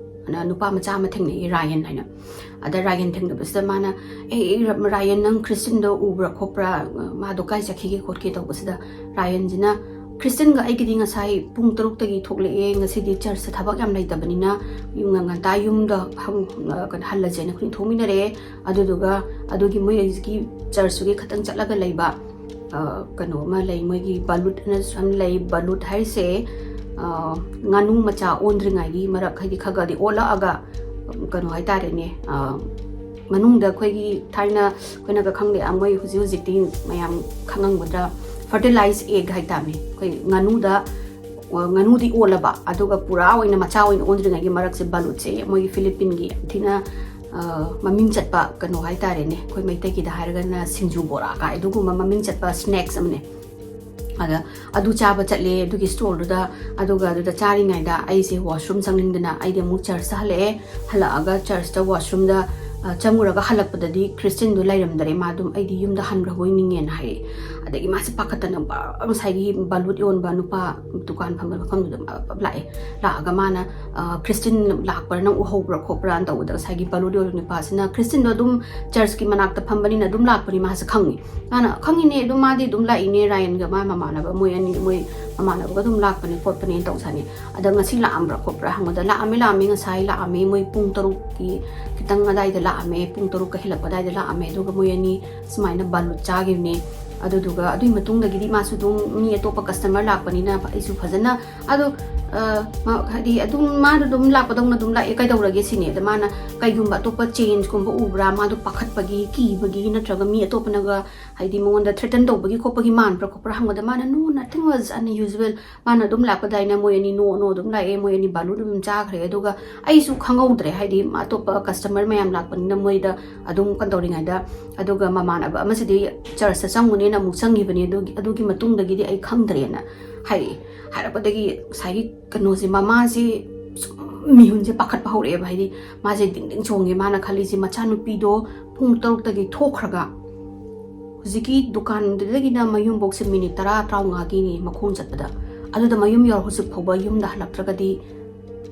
ꯑꯅ ꯅꯨꯄꯥ ꯃꯆꯥ ꯑꯃ ꯊꯦꯡꯅꯩꯌꯦ, ꯔꯥꯌꯟ ꯍꯥꯏꯅ꯫ ꯑꯗ ꯔꯥꯌꯟ ꯊꯦꯡꯅꯕꯁꯤꯗ ꯃꯥꯅ, "ꯑꯦ, ꯑꯦ, ꯔ-, ꯔꯥꯌꯟ, ꯅꯪ ꯈ꯭ꯔꯤꯁꯇꯤꯟꯗꯣ ꯎꯕ꯭ꯔꯥ ꯈꯣꯠꯄ꯭ꯔꯥ? ꯃꯥꯗꯣ ꯀꯥꯏ ꯆꯠꯈꯤꯒꯦ ꯈꯣꯠꯀꯦ?" ꯇꯧꯕꯁꯤꯗ ꯔꯥꯌꯟꯁꯤꯅ, "ꯈ꯭ꯔꯤꯁꯇꯤꯟꯒ ꯑꯩꯒꯗꯤ ꯉꯁꯥꯏ ꯄꯨꯡ ꯇꯔꯨꯛꯇꯒꯤ ꯊꯣꯛꯂꯛꯑꯦ, ꯉꯁꯤꯗꯤ ꯆꯔꯆꯇ ꯊꯕꯛ ꯌꯥꯝ ꯂꯩꯇꯕꯅꯤꯅ ꯌꯨꯝ ꯉꯟꯇꯥ ꯌꯨꯝꯗ ꯍꯪ-, ꯑ, ꯀꯩꯅꯣ, ꯍꯜꯂꯁꯦꯅ ꯑꯩꯈꯣꯏꯅꯤ ꯊꯣꯛꯃꯤꯟꯅꯔꯛꯑꯦ꯫ ꯑꯗꯨꯗꯨꯒ ꯑꯗꯨꯒꯤ ꯃꯣꯏ ꯍꯧꯖꯤꯛꯀꯤ ꯆꯔꯆꯇꯨꯒꯤ ꯈꯇꯪ ꯆꯠꯂꯒ ꯂꯩꯕ, ꯑ, ꯀꯩꯅꯣ ꯑꯃ ꯂꯩ, ꯃꯣꯏꯒꯤ ꯕꯥꯂꯨꯠ ꯑꯅꯁꯨ ꯌꯥꯝ ꯂꯩ꯫ ꯕꯥꯂꯨꯠ ꯍꯥꯏꯔꯤꯁꯦ, ꯑ, ꯉꯥꯅꯨ ꯃꯆꯥ ꯑꯣꯟꯗ꯭ꯔꯤꯉꯩꯒꯤ ꯃꯔꯛ, ꯍꯥꯏꯗꯤ ꯈꯔ ꯈꯔꯗꯤ ꯑꯣꯜꯂꯛꯑꯒ, ꯀꯩꯅꯣ ꯍꯥꯏꯇꯥꯔꯦꯅꯦ, ꯑ, ꯃꯅꯨꯡꯗ ꯑꯩꯈꯣꯏꯒꯤ ꯊꯥꯏꯅ ꯑꯩꯈꯣꯏꯅꯒ ꯈꯪꯗꯦ, ꯑ, ꯃꯣꯏ ꯍꯧꯖꯤꯛ ꯍꯧꯖꯤꯛꯇꯤ ꯃꯌꯥꯝ ꯈꯪꯉꯝꯒꯗ꯭ꯔꯥ, ꯐꯔꯇꯤꯂꯥꯏꯁ ꯑꯦꯒ ꯍꯥꯏꯇꯥꯔꯦ꯫ ꯑꯩꯈꯣꯏ ꯉꯥꯅꯨꯗ, ꯑ, ꯉꯥꯅꯨꯗꯤ ꯑꯣꯜꯂꯕ, ꯑꯗꯨꯒ ꯄꯨꯔꯥ ꯑꯣꯏꯅ ꯃꯆꯥ ꯑꯣꯏꯅ ꯑꯣꯟꯗ꯭ꯔꯤꯉꯩꯒꯤ ꯃꯔꯛꯁꯦ ꯕꯥꯂꯨꯠꯁꯦ ꯃꯣꯏꯒꯤ ꯐꯤꯂꯤꯄꯤꯟꯒꯤ ꯌꯥꯝ ꯊꯤꯅ, ꯑ, ꯃꯃꯤꯡ ꯆꯠꯄ ꯀꯩꯅꯣ ꯍꯥꯏꯇꯥꯔꯦꯅꯦ, ꯑꯩꯈꯣꯏ ꯃꯩꯇꯩꯒꯤꯗ ꯍꯥꯏꯔꯒꯅ ꯁꯤꯡꯖꯨ ꯕꯣꯔꯥ ꯀꯥꯏ ꯑꯗꯨꯒꯨꯝꯕ ꯃꯃꯤꯡ ꯆꯠꯄ ꯁ꯭ꯅꯦꯛꯁ ꯑꯃꯅꯦ꯫ ꯑꯗ ꯑꯗꯨ ꯆꯥꯕ ꯆꯠꯂꯦ ꯑꯗꯨꯒꯤ ꯁ꯭ꯇꯣꯜꯗꯨꯗ꯫ ꯑꯗꯨꯒ ꯑꯗꯨꯗ ꯆꯥꯔꯤꯉꯩꯗ ꯑꯩꯁꯦ ꯋꯥꯁꯔꯨꯝ ꯆꯪꯅꯤꯡꯗꯅ ꯑꯩꯗꯤ ꯑꯃꯨꯛ ꯆꯔꯆꯇ ꯍꯜꯂꯛꯑꯦ꯫ ꯍꯜꯂꯛꯑꯒ ꯆꯔꯆꯇ ꯋꯥꯁꯔꯨꯝꯗ, ꯑ, ꯆꯪꯉꯨꯔꯒ ꯍꯜꯂꯛꯄꯗꯗꯤ ꯈ꯭ꯔꯤꯁꯇꯤꯟꯗꯣ ꯂꯩꯔꯝꯗ꯭ꯔꯦ꯫ ꯃꯥ ꯑꯗꯨꯝ, "ꯑꯩꯗꯤ ꯌꯨꯝꯗ ꯍꯟꯈ꯭ꯔꯕꯣꯏ ꯅꯤꯡꯉꯦꯅ" ꯍꯥꯏꯔꯛꯑꯦ꯫ ꯑꯗꯒꯤ ꯃꯥꯁꯦ ꯄꯥꯈꯠꯇꯅ ꯕ-, ꯉꯁꯥꯏꯒꯤ ꯕꯥꯂꯨꯠ ꯌꯣꯟꯕ ꯅꯨꯄꯥ ꯗꯨꯀꯥꯟ ꯐꯝꯕ ꯃꯐꯝꯗꯨꯗ ꯃꯥ ꯄꯞ ꯂꯥꯛꯑꯦ꯫ ꯂꯥꯛꯑꯒ ꯃꯥꯅ, ꯑ, "ꯈ꯭ꯔꯤꯁꯇꯤꯟ ꯂꯥꯛꯄ꯭ꯔꯥ, ꯅꯪ ꯎꯍꯧꯕ꯭ꯔꯥ ꯈꯣꯠꯄ꯭ꯔꯥꯅ" ꯇꯧꯕꯗ, ꯉꯁꯥꯏꯒꯤ ꯕꯥꯂꯨꯠ ꯌꯣꯟꯕ ꯅꯨꯄꯥꯁꯤꯅ, ꯈ꯭ꯔꯤꯁꯇꯤꯟꯗꯣ ꯑꯗꯨꯝ ꯆꯔꯆꯀꯤ ꯃꯅꯥꯛꯇ ꯐꯝꯕꯅꯤꯅ ꯑꯗꯨꯝ ꯂꯥꯛꯄꯅꯤ, ꯃꯥꯁꯦ ꯈꯪꯉꯤ꯫ ꯃꯥꯅ, "ꯈꯪꯉꯤꯅꯦ, ꯑꯗꯨꯝ ꯃꯥꯗꯤ ꯑꯗꯨꯝ ꯂꯥꯛꯏꯅꯦ, ꯔꯥꯌꯟꯒ ꯃꯥ ꯃꯃꯥꯟꯅꯕ, ꯃꯣꯏ ꯑꯅꯤ, ꯃꯣꯏ ꯃꯃꯥꯟꯅꯕꯒ ꯑꯗꯨꯝ ꯂꯥꯛꯄꯅꯦ ꯈꯣꯠꯄꯅꯦꯅ" ꯇꯧ ꯁꯥꯅꯤ꯫ ꯑꯗ "ꯉꯁꯤ ꯂꯥꯛꯑꯝꯕ꯭ꯔꯥ ꯈꯣꯠꯄ꯭ꯔꯥ?" ꯍꯪꯕꯗ, "ꯂꯥꯛꯑꯝꯃꯦ, ꯂꯥꯛꯑꯝꯃꯦ, ꯉꯁꯥꯏ ꯂꯥꯛꯑꯝꯃꯦ, ꯃꯣꯏ ꯄꯨꯡ ꯇꯔꯨꯛꯀꯤ ꯈꯤꯇꯪ ꯑꯗꯥꯏꯗ ꯂꯥꯛꯑꯝꯃꯦ, ꯄꯨꯡ ꯇꯔꯨꯛꯀ ꯍꯦꯜꯂꯛꯄ ꯑꯗꯥꯏꯗ ꯂꯥꯛꯑꯝꯃꯦ, ꯑꯗꯨꯒ ꯃꯣꯏ ꯑꯅꯤ ꯁꯨꯃꯥꯏꯅ ꯕꯥꯂꯨꯠ ꯆꯥꯈꯤꯕꯅꯦ꯫ ꯑꯗꯨꯗꯨꯒ ꯑꯗꯨꯒꯤ ꯃꯇꯨꯡꯗꯒꯤꯗꯤ ꯃꯥꯁꯨ ꯑꯗꯨꯝ ꯃꯤ ꯑꯇꯣꯞꯄ ꯀꯁꯇꯃꯔ ꯂꯥꯛꯄꯅꯤꯅ ꯑꯩꯁꯨ ꯐꯖꯅ, ꯑꯗꯣ, ꯑ, ꯃꯥ, ꯍꯥꯏꯗꯤ ꯑꯗꯨꯝ ꯃꯥꯗꯣ ꯑꯗꯨꯝ ꯂꯥꯛꯄꯗꯧꯅ ꯑꯗꯨꯝ ꯂꯥꯛꯑꯦ, ꯀꯩꯗꯧꯔꯒꯦ ꯁꯤꯅꯦ꯫ ꯑꯗ ꯃꯥꯅ ꯀꯩꯒꯨꯝꯕ ꯑꯇꯣꯞꯄ ꯆꯦꯟꯖꯀꯨꯝꯕ ꯎꯕ꯭ꯔꯥ, ꯃꯥꯗꯣ ꯄꯥꯈꯠꯄꯒꯤ, ꯀꯤꯕꯒꯤ, ꯅꯠꯇ꯭ꯔꯒ ꯃꯤ ꯑꯇꯣꯞꯄꯅꯒ ꯍꯥꯏꯗꯤ ꯃꯉꯣꯟꯗ ꯊ꯭ꯔꯦꯇꯟ ꯇꯧꯕꯒꯤ ꯈꯣꯠꯄꯒꯤ ꯃꯥꯟꯕ꯭ꯔꯥ ꯈꯣꯠꯄ꯭ꯔꯥ ꯍꯪꯕꯗ, ꯃꯥꯅ, "No, nothing was unusual." ꯃꯥꯅ ꯑꯗꯨꯝ ꯂꯥꯛꯄꯗꯥꯏꯅ ꯃꯣꯏ ꯑꯅꯤ ꯅꯣ ꯅꯣ ꯑꯗꯨꯝ ꯂꯥꯛꯑꯦ, ꯃꯣꯏ ꯑꯅꯤ ꯕꯥꯂꯨꯠ ꯑꯗꯨꯝ ꯆꯥꯈ꯭ꯔꯦ꯫ ꯑꯗꯨꯒ ꯑꯩꯁꯨ ꯈꯪꯍꯧꯗ꯭ꯔꯦ, ꯍꯥꯏꯗꯤ ꯑꯇꯣꯞꯄ ꯀꯁꯇꯃꯔ ꯃꯌꯥꯝ ꯂꯥꯛꯄꯅꯤꯅ ꯃꯣꯏꯗ ꯑꯗꯨꯝ ꯀꯩꯅꯣ ꯇꯧꯔꯤꯉꯩꯗ, ꯑꯗꯨꯒ ꯃꯃꯥꯟꯅꯕ ꯑꯃꯁꯤꯗꯤ ꯆꯔꯆꯇ ꯆꯪꯉꯨꯅꯦꯅ ꯑꯃꯨꯛ ꯆꯪꯈꯤꯕꯅꯦ, ꯑꯗꯨꯒꯤ, ꯑꯗꯨꯒꯤ ꯃꯇꯨꯡꯗꯒꯤꯗꯤ ꯑꯩ ꯈꯪꯗ꯭ꯔꯦꯅ ꯍꯥꯏꯔꯛꯑꯦ꯫ ꯍꯥꯏꯔꯛꯄꯗꯒꯤ ꯉꯁꯥꯏꯒꯤ ꯀꯩꯅꯣꯁꯦ, ꯃꯃꯥꯁꯦ ꯁꯨꯝ ꯃꯤꯍꯨꯟꯁꯦ ꯄꯥꯈꯠꯄ ꯍꯧꯔꯛꯑꯦꯕ, ꯍꯥꯏꯗꯤ ꯃꯥꯁꯦ ꯗꯤꯡ ꯗꯤꯡ ꯆꯣꯡꯉꯦ꯫ ꯃꯥꯅ ꯈꯜꯂꯤꯁꯦ, ꯃꯆꯥꯅꯨꯄꯤꯗꯣ ꯄꯨꯡ ꯇꯔꯨꯛꯇꯒꯤ ꯊꯣꯛꯈ꯭ꯔꯒ ꯍꯧꯖꯤꯛꯀꯤ ꯗꯨꯀꯥꯟꯗꯨꯗꯒꯤꯅ ꯃꯌꯨꯝꯕꯣꯛꯁꯦ ꯃꯤꯅꯤꯠ ꯇꯔꯥ, ꯇꯔꯥꯃꯉꯥꯒꯤꯅꯤ ꯃꯈꯣꯡ ꯆꯠꯄꯗ, ꯑꯗꯨꯗ ꯃꯌꯨꯝ ꯌꯧꯔ ꯍꯧꯖꯤꯛ ꯐꯥꯎꯕ ꯌꯨꯝꯗ ꯍꯜꯂꯛꯇ꯭ꯔꯒꯗꯤ,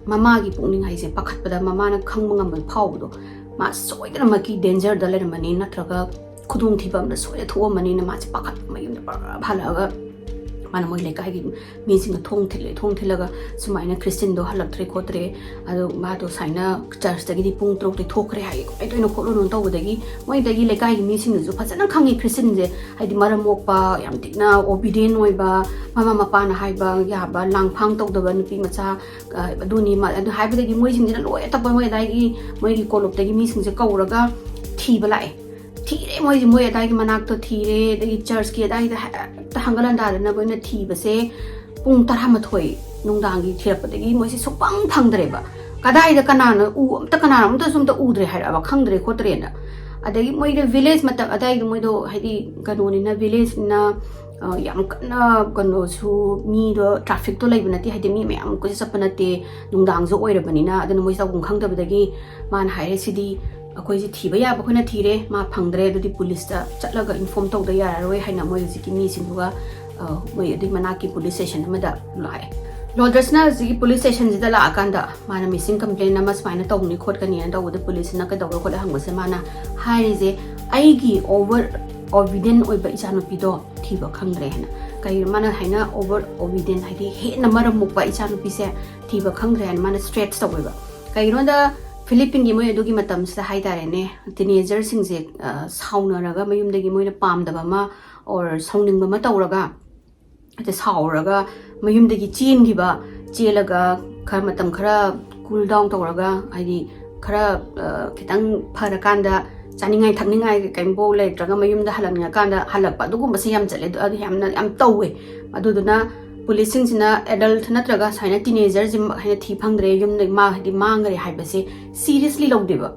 ꯃꯃꯥꯒꯤ ꯄꯨꯛꯅꯤꯡ ꯍꯥꯏꯁꯦ ꯄꯥꯈꯠꯄꯗ ꯃꯃꯥꯅ ꯈꯪꯕ ꯉꯝꯕ ꯐꯥꯎꯕꯗꯣ, ꯃꯥ ꯁꯣꯏꯗꯅꯃꯛꯀꯤ ꯗꯦꯟꯖꯔꯗ ꯂꯩꯔꯝꯃꯅꯤ, ꯅꯠꯇ꯭ꯔꯒ ꯈꯨꯗꯣꯡꯊꯤꯕ ꯑꯃꯗ ꯁꯣꯏꯗꯅ ꯊꯣꯛꯑꯝꯃꯅꯤꯅ ꯃꯥꯁꯦ ꯄꯥꯈꯠ, ꯃꯌꯨꯝꯗ ꯄꯨꯔꯥ ꯍꯜꯂꯛꯑꯒ ꯃꯥꯅ ꯃꯣꯏ ꯂꯩꯀꯥꯏꯒꯤ ꯃꯤꯁꯤꯡꯗ ꯊꯣꯡ ꯊꯤꯜꯂꯦ꯫ ꯊꯣꯡ ꯊꯤꯜꯂꯒ ꯁꯨꯃꯥꯏꯅ ꯈ꯭ꯔꯤꯁꯇꯤꯟꯗꯣ ꯍꯜꯂꯛꯇ꯭ꯔꯦ ꯈꯣꯠꯇ꯭ꯔꯦ, ꯑꯗꯣ ꯃꯥꯗꯣ ꯁꯨꯃꯥꯏꯅ ꯆꯔꯆꯇꯒꯤꯗꯤ ꯄꯨꯡ ꯇꯔꯨꯛꯇꯩ ꯊꯣꯛꯈ꯭ꯔꯦ ꯍꯥꯏꯌꯦ, ꯀꯃꯥꯏꯅ ꯇꯧꯔꯤꯅꯣ ꯈꯣꯠꯂꯤꯅꯣ ꯇꯧꯕꯗꯒꯤ ꯃꯣꯏꯗꯒꯤ ꯂꯩꯀꯥꯏꯒꯤ ꯃꯤꯁꯤꯡꯗꯨꯁꯨ ꯐꯖꯅ ꯈꯪꯉꯤ ꯈ꯭ꯔꯤꯁꯇꯤꯟꯁꯦ, ꯍꯥꯏꯗꯤ ꯃꯔꯝ ꯃꯣꯛꯄ, ꯌꯥꯝ ꯊꯤꯅ ꯑꯣꯕꯤꯗꯦꯟ ꯑꯣꯏꯕ, ꯃꯃꯥ ꯃꯄꯥꯅ ꯍꯥꯏꯕ ꯌꯥꯕ, ꯂꯥꯡꯐꯥꯡ ꯇꯧꯗꯕ ꯅꯨꯄꯤ ꯃꯆꯥ, ꯑ, ꯑꯗꯨꯅꯤ ꯃꯥ-, ꯑꯗꯨ ꯍꯥꯏꯕꯗꯒꯤ ꯃꯣꯏꯁꯤꯡꯁꯤꯅ ꯂꯣꯏ ꯑꯇꯞꯄ ꯃꯣꯏ ꯑꯗꯥꯏꯒꯤ ꯃꯣꯏꯒꯤ ꯀꯣꯂꯨꯞꯇꯒꯤ ꯃꯤꯁꯤꯡꯁꯦ ꯀꯧꯔꯒ ꯊꯤꯕ ꯂꯥꯛꯑꯦ꯫ ꯊꯤꯔꯦ ꯃꯣꯏꯁꯦ, ꯃꯣꯏ ꯑꯗꯥꯏꯒꯤ ꯃꯅꯥꯛꯇ ꯊꯤꯔꯦ, ꯑꯗꯒꯤ ꯆꯔꯆꯀꯤ ꯑꯗꯥꯏꯗ ꯍꯦꯛꯇ ꯍꯪꯒꯠ ꯍꯟꯗꯥꯗꯅ ꯃꯣꯏꯅ ꯊꯤꯕꯁꯦ ꯄꯨꯡ ꯇꯔꯥꯃꯥꯊꯣꯏ ꯅꯨꯡꯗꯥꯡꯒꯤ ꯊꯤꯔꯛꯄꯗꯒꯤ ꯃꯣꯏꯁꯦ ꯁꯨꯛꯐꯪ ꯐꯪꯗ꯭ꯔꯦꯕ꯫ ꯀꯗꯥꯏꯗ ꯀꯅꯥꯅ ꯎ-, ꯑꯝꯇ ꯀꯅꯥꯅꯣ ꯑꯝꯇꯁꯨ ꯑꯝꯇ ꯎꯗ꯭ꯔꯦ ꯍꯥꯏꯔꯛꯑꯕ, ꯈꯪꯗ꯭ꯔꯦ ꯈꯣꯠꯇ꯭ꯔꯦꯅ꯫ ꯑꯗꯒꯤ ꯃꯣꯏꯗ ꯚꯤꯂꯦꯖ ꯃꯇꯝ ꯑꯗꯥꯏꯗꯣ ꯃꯣꯏꯗꯣ ꯍꯥꯏꯗꯤ ꯀꯩꯅꯣꯅꯤꯅ, ꯚꯤꯂꯦꯖꯅꯤꯅ, ꯑ, ꯌꯥꯝ ꯀꯟꯅ ꯀꯩꯅꯣꯁꯨ, ꯃꯤꯗꯣ, ꯇ꯭ꯔꯥꯐꯤꯛꯇꯣ ꯂꯩꯕ ꯅꯠꯇꯦ, ꯍꯥꯏꯗꯤ ꯃꯤ ꯃꯌꯥꯝ ꯀꯣꯏꯆꯠ ꯆꯠꯄ ꯅꯠꯇꯦ, ꯅꯨꯡꯗꯥꯡꯁꯨ ꯑꯣꯏꯔꯕꯅꯤꯅ꯫ ꯑꯗꯨꯅ ꯃꯣꯏꯁꯦ ꯇꯧꯐꯝ ꯈꯪꯗꯕꯗꯒꯤ ꯃꯥꯅ ꯍꯥꯏꯔꯦ, "ꯁꯤꯗꯤ ꯑꯩꯈꯣꯏꯁꯦ ꯊꯤꯕ ꯌꯥꯕ ꯑꯩꯈꯣꯏꯅ ꯊꯤꯔꯦ, ꯃꯥ ꯐꯪꯗ꯭ꯔꯦ, ꯑꯗꯨꯗꯤ ꯄꯨꯂꯤꯁꯇ ꯆꯠꯂꯒ ꯏꯟꯐꯣꯔꯝ ꯇꯧꯗ ꯌꯥꯔꯔꯣꯏ ꯍꯥꯏꯅ ꯃꯣꯏ ꯍꯧꯖꯤꯛꯀꯤ ꯃꯤꯁꯤꯡꯗꯨꯒ, ꯑ, ꯃꯣꯏ ꯑꯗꯨꯒꯤ ꯃꯅꯥꯛꯀꯤ ꯄꯨꯂꯤꯁ ꯁ꯭ꯇꯦꯁꯟ ꯑꯃꯗ ꯂꯥꯛꯑꯦ꯫ ꯂꯣꯗꯔꯁꯅ ꯍꯧꯖꯤꯛꯀꯤ ꯄꯨꯂꯤꯁ ꯁ꯭ꯇꯦꯁꯟꯁꯤꯗ ꯂꯥꯛꯑꯀꯥꯟꯗ ꯃꯥꯅ ꯃꯤꯁꯤꯡ ꯀꯝꯄ꯭ꯂꯦꯟ ꯑꯃ ꯁꯨꯃꯥꯏꯅ ꯇꯧꯕꯅꯤ ꯈꯣꯠꯀꯅꯤꯅ ꯇꯧꯕꯗ ꯄꯨꯂꯤꯁꯁꯤꯅ ꯀꯩꯗꯧꯔ ꯈꯣꯠꯂꯦ ꯍꯪꯕꯁꯦ ꯃꯥꯅ ꯍꯥꯏꯔꯤꯁꯦ, "ꯑꯩꯒꯤ ꯑꯣꯚꯔ ꯑꯣꯕꯤꯗꯦꯟ ꯑꯣꯏꯕ ꯏꯆꯥꯅꯨꯄꯤꯗꯣ ꯊꯤꯕ ꯈꯪꯗ꯭ꯔꯦ" ꯍꯥꯏꯅ꯫ ꯀꯩ ꯃꯥꯅ ꯍꯥꯏꯅ ꯑꯣꯚꯔ ꯑꯣꯕꯤꯗꯦꯟ ꯍꯥꯏꯗꯤ ꯍꯦꯟꯅ ꯃꯔꯝ ꯃꯣꯛꯄ ꯏꯆꯥꯅꯨꯄꯤꯁꯦ ꯊꯤꯕ ꯈꯪꯗ꯭ꯔꯦ ꯍꯥꯏꯅ ꯃꯥꯅ ꯁ꯭ꯇ꯭ꯔꯦꯁ ꯇꯧꯋꯦꯕ꯫ ꯀꯩꯒꯤꯅꯣꯗ ꯐꯤꯂꯤꯄꯤꯟꯒꯤ ꯃꯣꯏ ꯑꯗꯨꯒꯤ ꯃꯇꯝꯁꯤꯗ ꯍꯥꯏꯇꯥꯔꯦꯅꯦ, ꯇꯤꯅꯦꯖꯔꯁꯤꯡꯁꯦ, ꯑ, ꯁꯥꯎꯅꯔꯒ ꯃꯌꯨꯝꯗꯒꯤ ꯃꯣꯏꯅ ꯄꯥꯝꯗꯕ ꯑꯃ or ꯁꯥꯎꯅꯤꯡꯕ ꯑꯃ ꯇꯧꯔꯒ ꯍꯦꯛꯇ ꯁꯥꯎꯔꯒ ꯃꯌꯨꯝꯗꯒꯤ ꯆꯦꯟꯈꯤꯕ, ꯆꯦꯜꯂꯒ ꯈꯔ ꯃꯇꯝ ꯈꯔ ꯀꯨꯜ ꯗꯥꯎꯟ ꯇꯧꯔꯒ, ꯍꯥꯏꯗꯤ ꯈꯔ, ꯑ, ꯈꯤꯇꯪ ꯐꯔꯀꯥꯟꯗ ꯆꯥꯅꯤꯡꯉꯥꯏ ꯊꯛꯅꯤꯡꯉꯥꯏ ꯀꯩꯝꯐꯥꯎ ꯂꯩꯇ꯭ꯔꯒ ꯃꯌꯨꯝꯗ ꯍꯜꯂꯛꯅꯤꯡꯉꯀꯥꯟꯗ ꯍꯜꯂꯛꯄ, ꯑꯗꯨꯒꯨꯝꯕꯁꯦ ꯌꯥꯝ ꯆꯠꯂꯦ꯫ ꯑꯗꯨ, ꯑꯗꯨ ꯌꯥꯝꯅ, ꯌꯥꯝ ꯇꯧꯋꯦ꯫ ꯑꯗꯨꯗꯨꯅ ꯄꯨꯂꯤꯁꯁꯤꯡꯁꯤꯅ ꯑꯦꯗꯜꯠ ꯅꯠꯇ꯭ꯔꯒ ꯁꯨꯃꯥꯏꯅ ꯇꯤꯅꯦꯖꯔꯁꯤꯃꯛ ꯍꯥꯏꯅ ꯊꯤ ꯐꯪꯗ꯭ꯔꯦ, ꯌꯨꯝꯗ ꯃꯥ, ꯍꯥꯏꯗꯤ ꯃꯥꯡꯈ꯭ꯔꯦ ꯍꯥꯏꯕꯁꯦ ꯁꯤꯔꯤꯌꯁꯂꯤ ꯂꯧꯗꯦꯕ꯫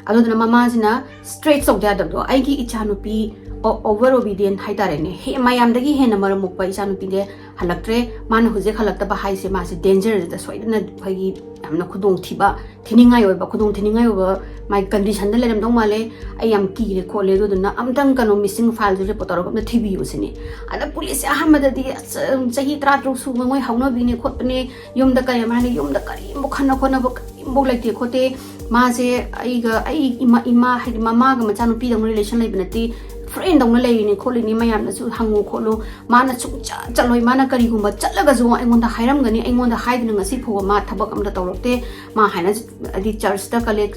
ꯑꯗꯨꯗꯨꯅ ꯃꯃꯥꯁꯤꯅ ꯁ꯭ꯇ꯭ꯔꯦꯁ ꯇꯧꯗ ꯌꯥꯗꯕꯗꯣ, "ꯑꯩꯒꯤ ꯏꯆꯥꯅꯨꯄꯤ ꯑꯣ-, ꯑꯣꯚꯔ ꯑꯣꯕꯤꯗꯤꯌꯦꯟ ꯍꯥꯏꯇꯥꯔꯦꯅꯦ, ꯍꯦ, ꯃꯌꯥꯝꯗꯒꯤ ꯍꯦꯟꯅ ꯃꯔꯝ ꯃꯣꯛꯄ ꯏꯆꯥꯅꯨꯄꯤꯁꯦ ꯍꯜꯂꯛꯇ꯭ꯔꯦ, ꯃꯥꯅ ꯍꯧꯖꯤꯛ ꯍꯜꯂꯛꯇꯕ ꯍꯥꯏꯁꯦ ꯃꯥꯁꯦ ꯗꯦꯟꯖꯔꯗ ꯁꯣꯏꯗꯅ ꯑꯩꯈꯣꯏꯒꯤ ꯌꯥꯝꯅ ꯈꯨꯗꯣꯡꯊꯤꯕ, ꯊꯤꯅꯤꯡꯉꯥꯏ ꯑꯣꯏꯕ, ꯈꯨꯗꯣꯡ ꯊꯤꯅꯤꯡꯉꯥꯏ ꯑꯣꯏꯕ ꯃꯥꯒꯤ ꯀꯟꯗꯤꯁꯟꯗ ꯂꯩꯔꯝꯗꯧ ꯃꯥꯜꯂꯦ, ꯑꯩ ꯌꯥꯝ ꯀꯤꯔꯦ ꯈꯣꯠꯂꯦ, ꯑꯗꯨꯗꯨꯅ ꯑꯝꯇꯪ ꯀꯩꯅꯣ ꯃꯤꯁꯤꯡ ꯐꯥꯏꯜꯁꯦ ꯔꯤꯄꯣꯔꯠ ꯇꯧꯔꯒ ꯑꯝꯇ ꯊꯤꯕꯤꯌꯨ" ꯁꯤꯅꯤ꯫ ꯑꯗ ꯄꯨꯂꯤꯁꯁꯦ ꯑꯍꯥꯟꯕꯗꯗꯤ, "ꯑꯁ, ꯆꯍꯤ ꯇꯔꯥꯇꯔꯨꯛ ꯁꯨꯕ ꯃꯣꯏ ꯍꯧꯅꯕꯤꯅꯦ ꯈꯣꯠꯄꯅꯦ, ꯌꯨꯝꯗ ꯀꯔꯤ ꯍꯥꯏꯅ, ꯌꯨꯝꯗ ꯀꯔꯤꯝꯐꯥꯎ ꯈꯟꯅ ꯈꯣꯠꯅꯕ ꯀꯔꯤꯝꯐꯥꯎ ꯂꯩꯇꯦ ꯈꯣꯠꯇꯦ, ꯃꯥꯁꯦ ꯑꯩꯒ, ꯑꯩ ꯏꯃꯥ, ꯏꯃꯥ ꯍꯥꯏꯗꯤ ꯃꯃꯥꯒ ꯃꯆꯥꯅꯨꯄꯤꯗꯧꯅ ꯔꯤꯂꯦꯁꯟ ꯂꯩꯕ ꯅꯠꯇꯦ, ꯐ꯭ꯔꯦꯟꯗꯧꯅ ꯂꯩꯔꯤꯅꯤ ꯈꯣꯠꯂꯤꯅꯤ, ꯃꯌꯥꯝꯅꯁꯨ ꯍꯪꯉꯨ ꯈꯣꯠꯂꯨ, ꯃꯥꯅ ꯁꯨꯡꯆꯠ ꯆꯠꯂꯣꯏ, ꯃꯥꯅ ꯀꯔꯤꯒꯨꯝꯕ ꯆꯠꯂꯒꯁꯨ ꯑꯩꯉꯣꯟꯗ ꯍꯥꯏꯔꯝꯒꯅꯤ, ꯑꯩꯉꯣꯟꯗ ꯍꯥꯏꯗꯅ ꯉꯁꯤ ꯐꯥꯎꯕ ꯃꯥ ꯊꯕꯛ ꯑꯝꯇ ꯇꯧꯔꯛꯇꯦ, ꯃꯥ ꯍꯥꯏꯅ ꯍꯥꯏꯗꯤ ꯆꯔꯆꯇ ꯀꯂꯦꯛ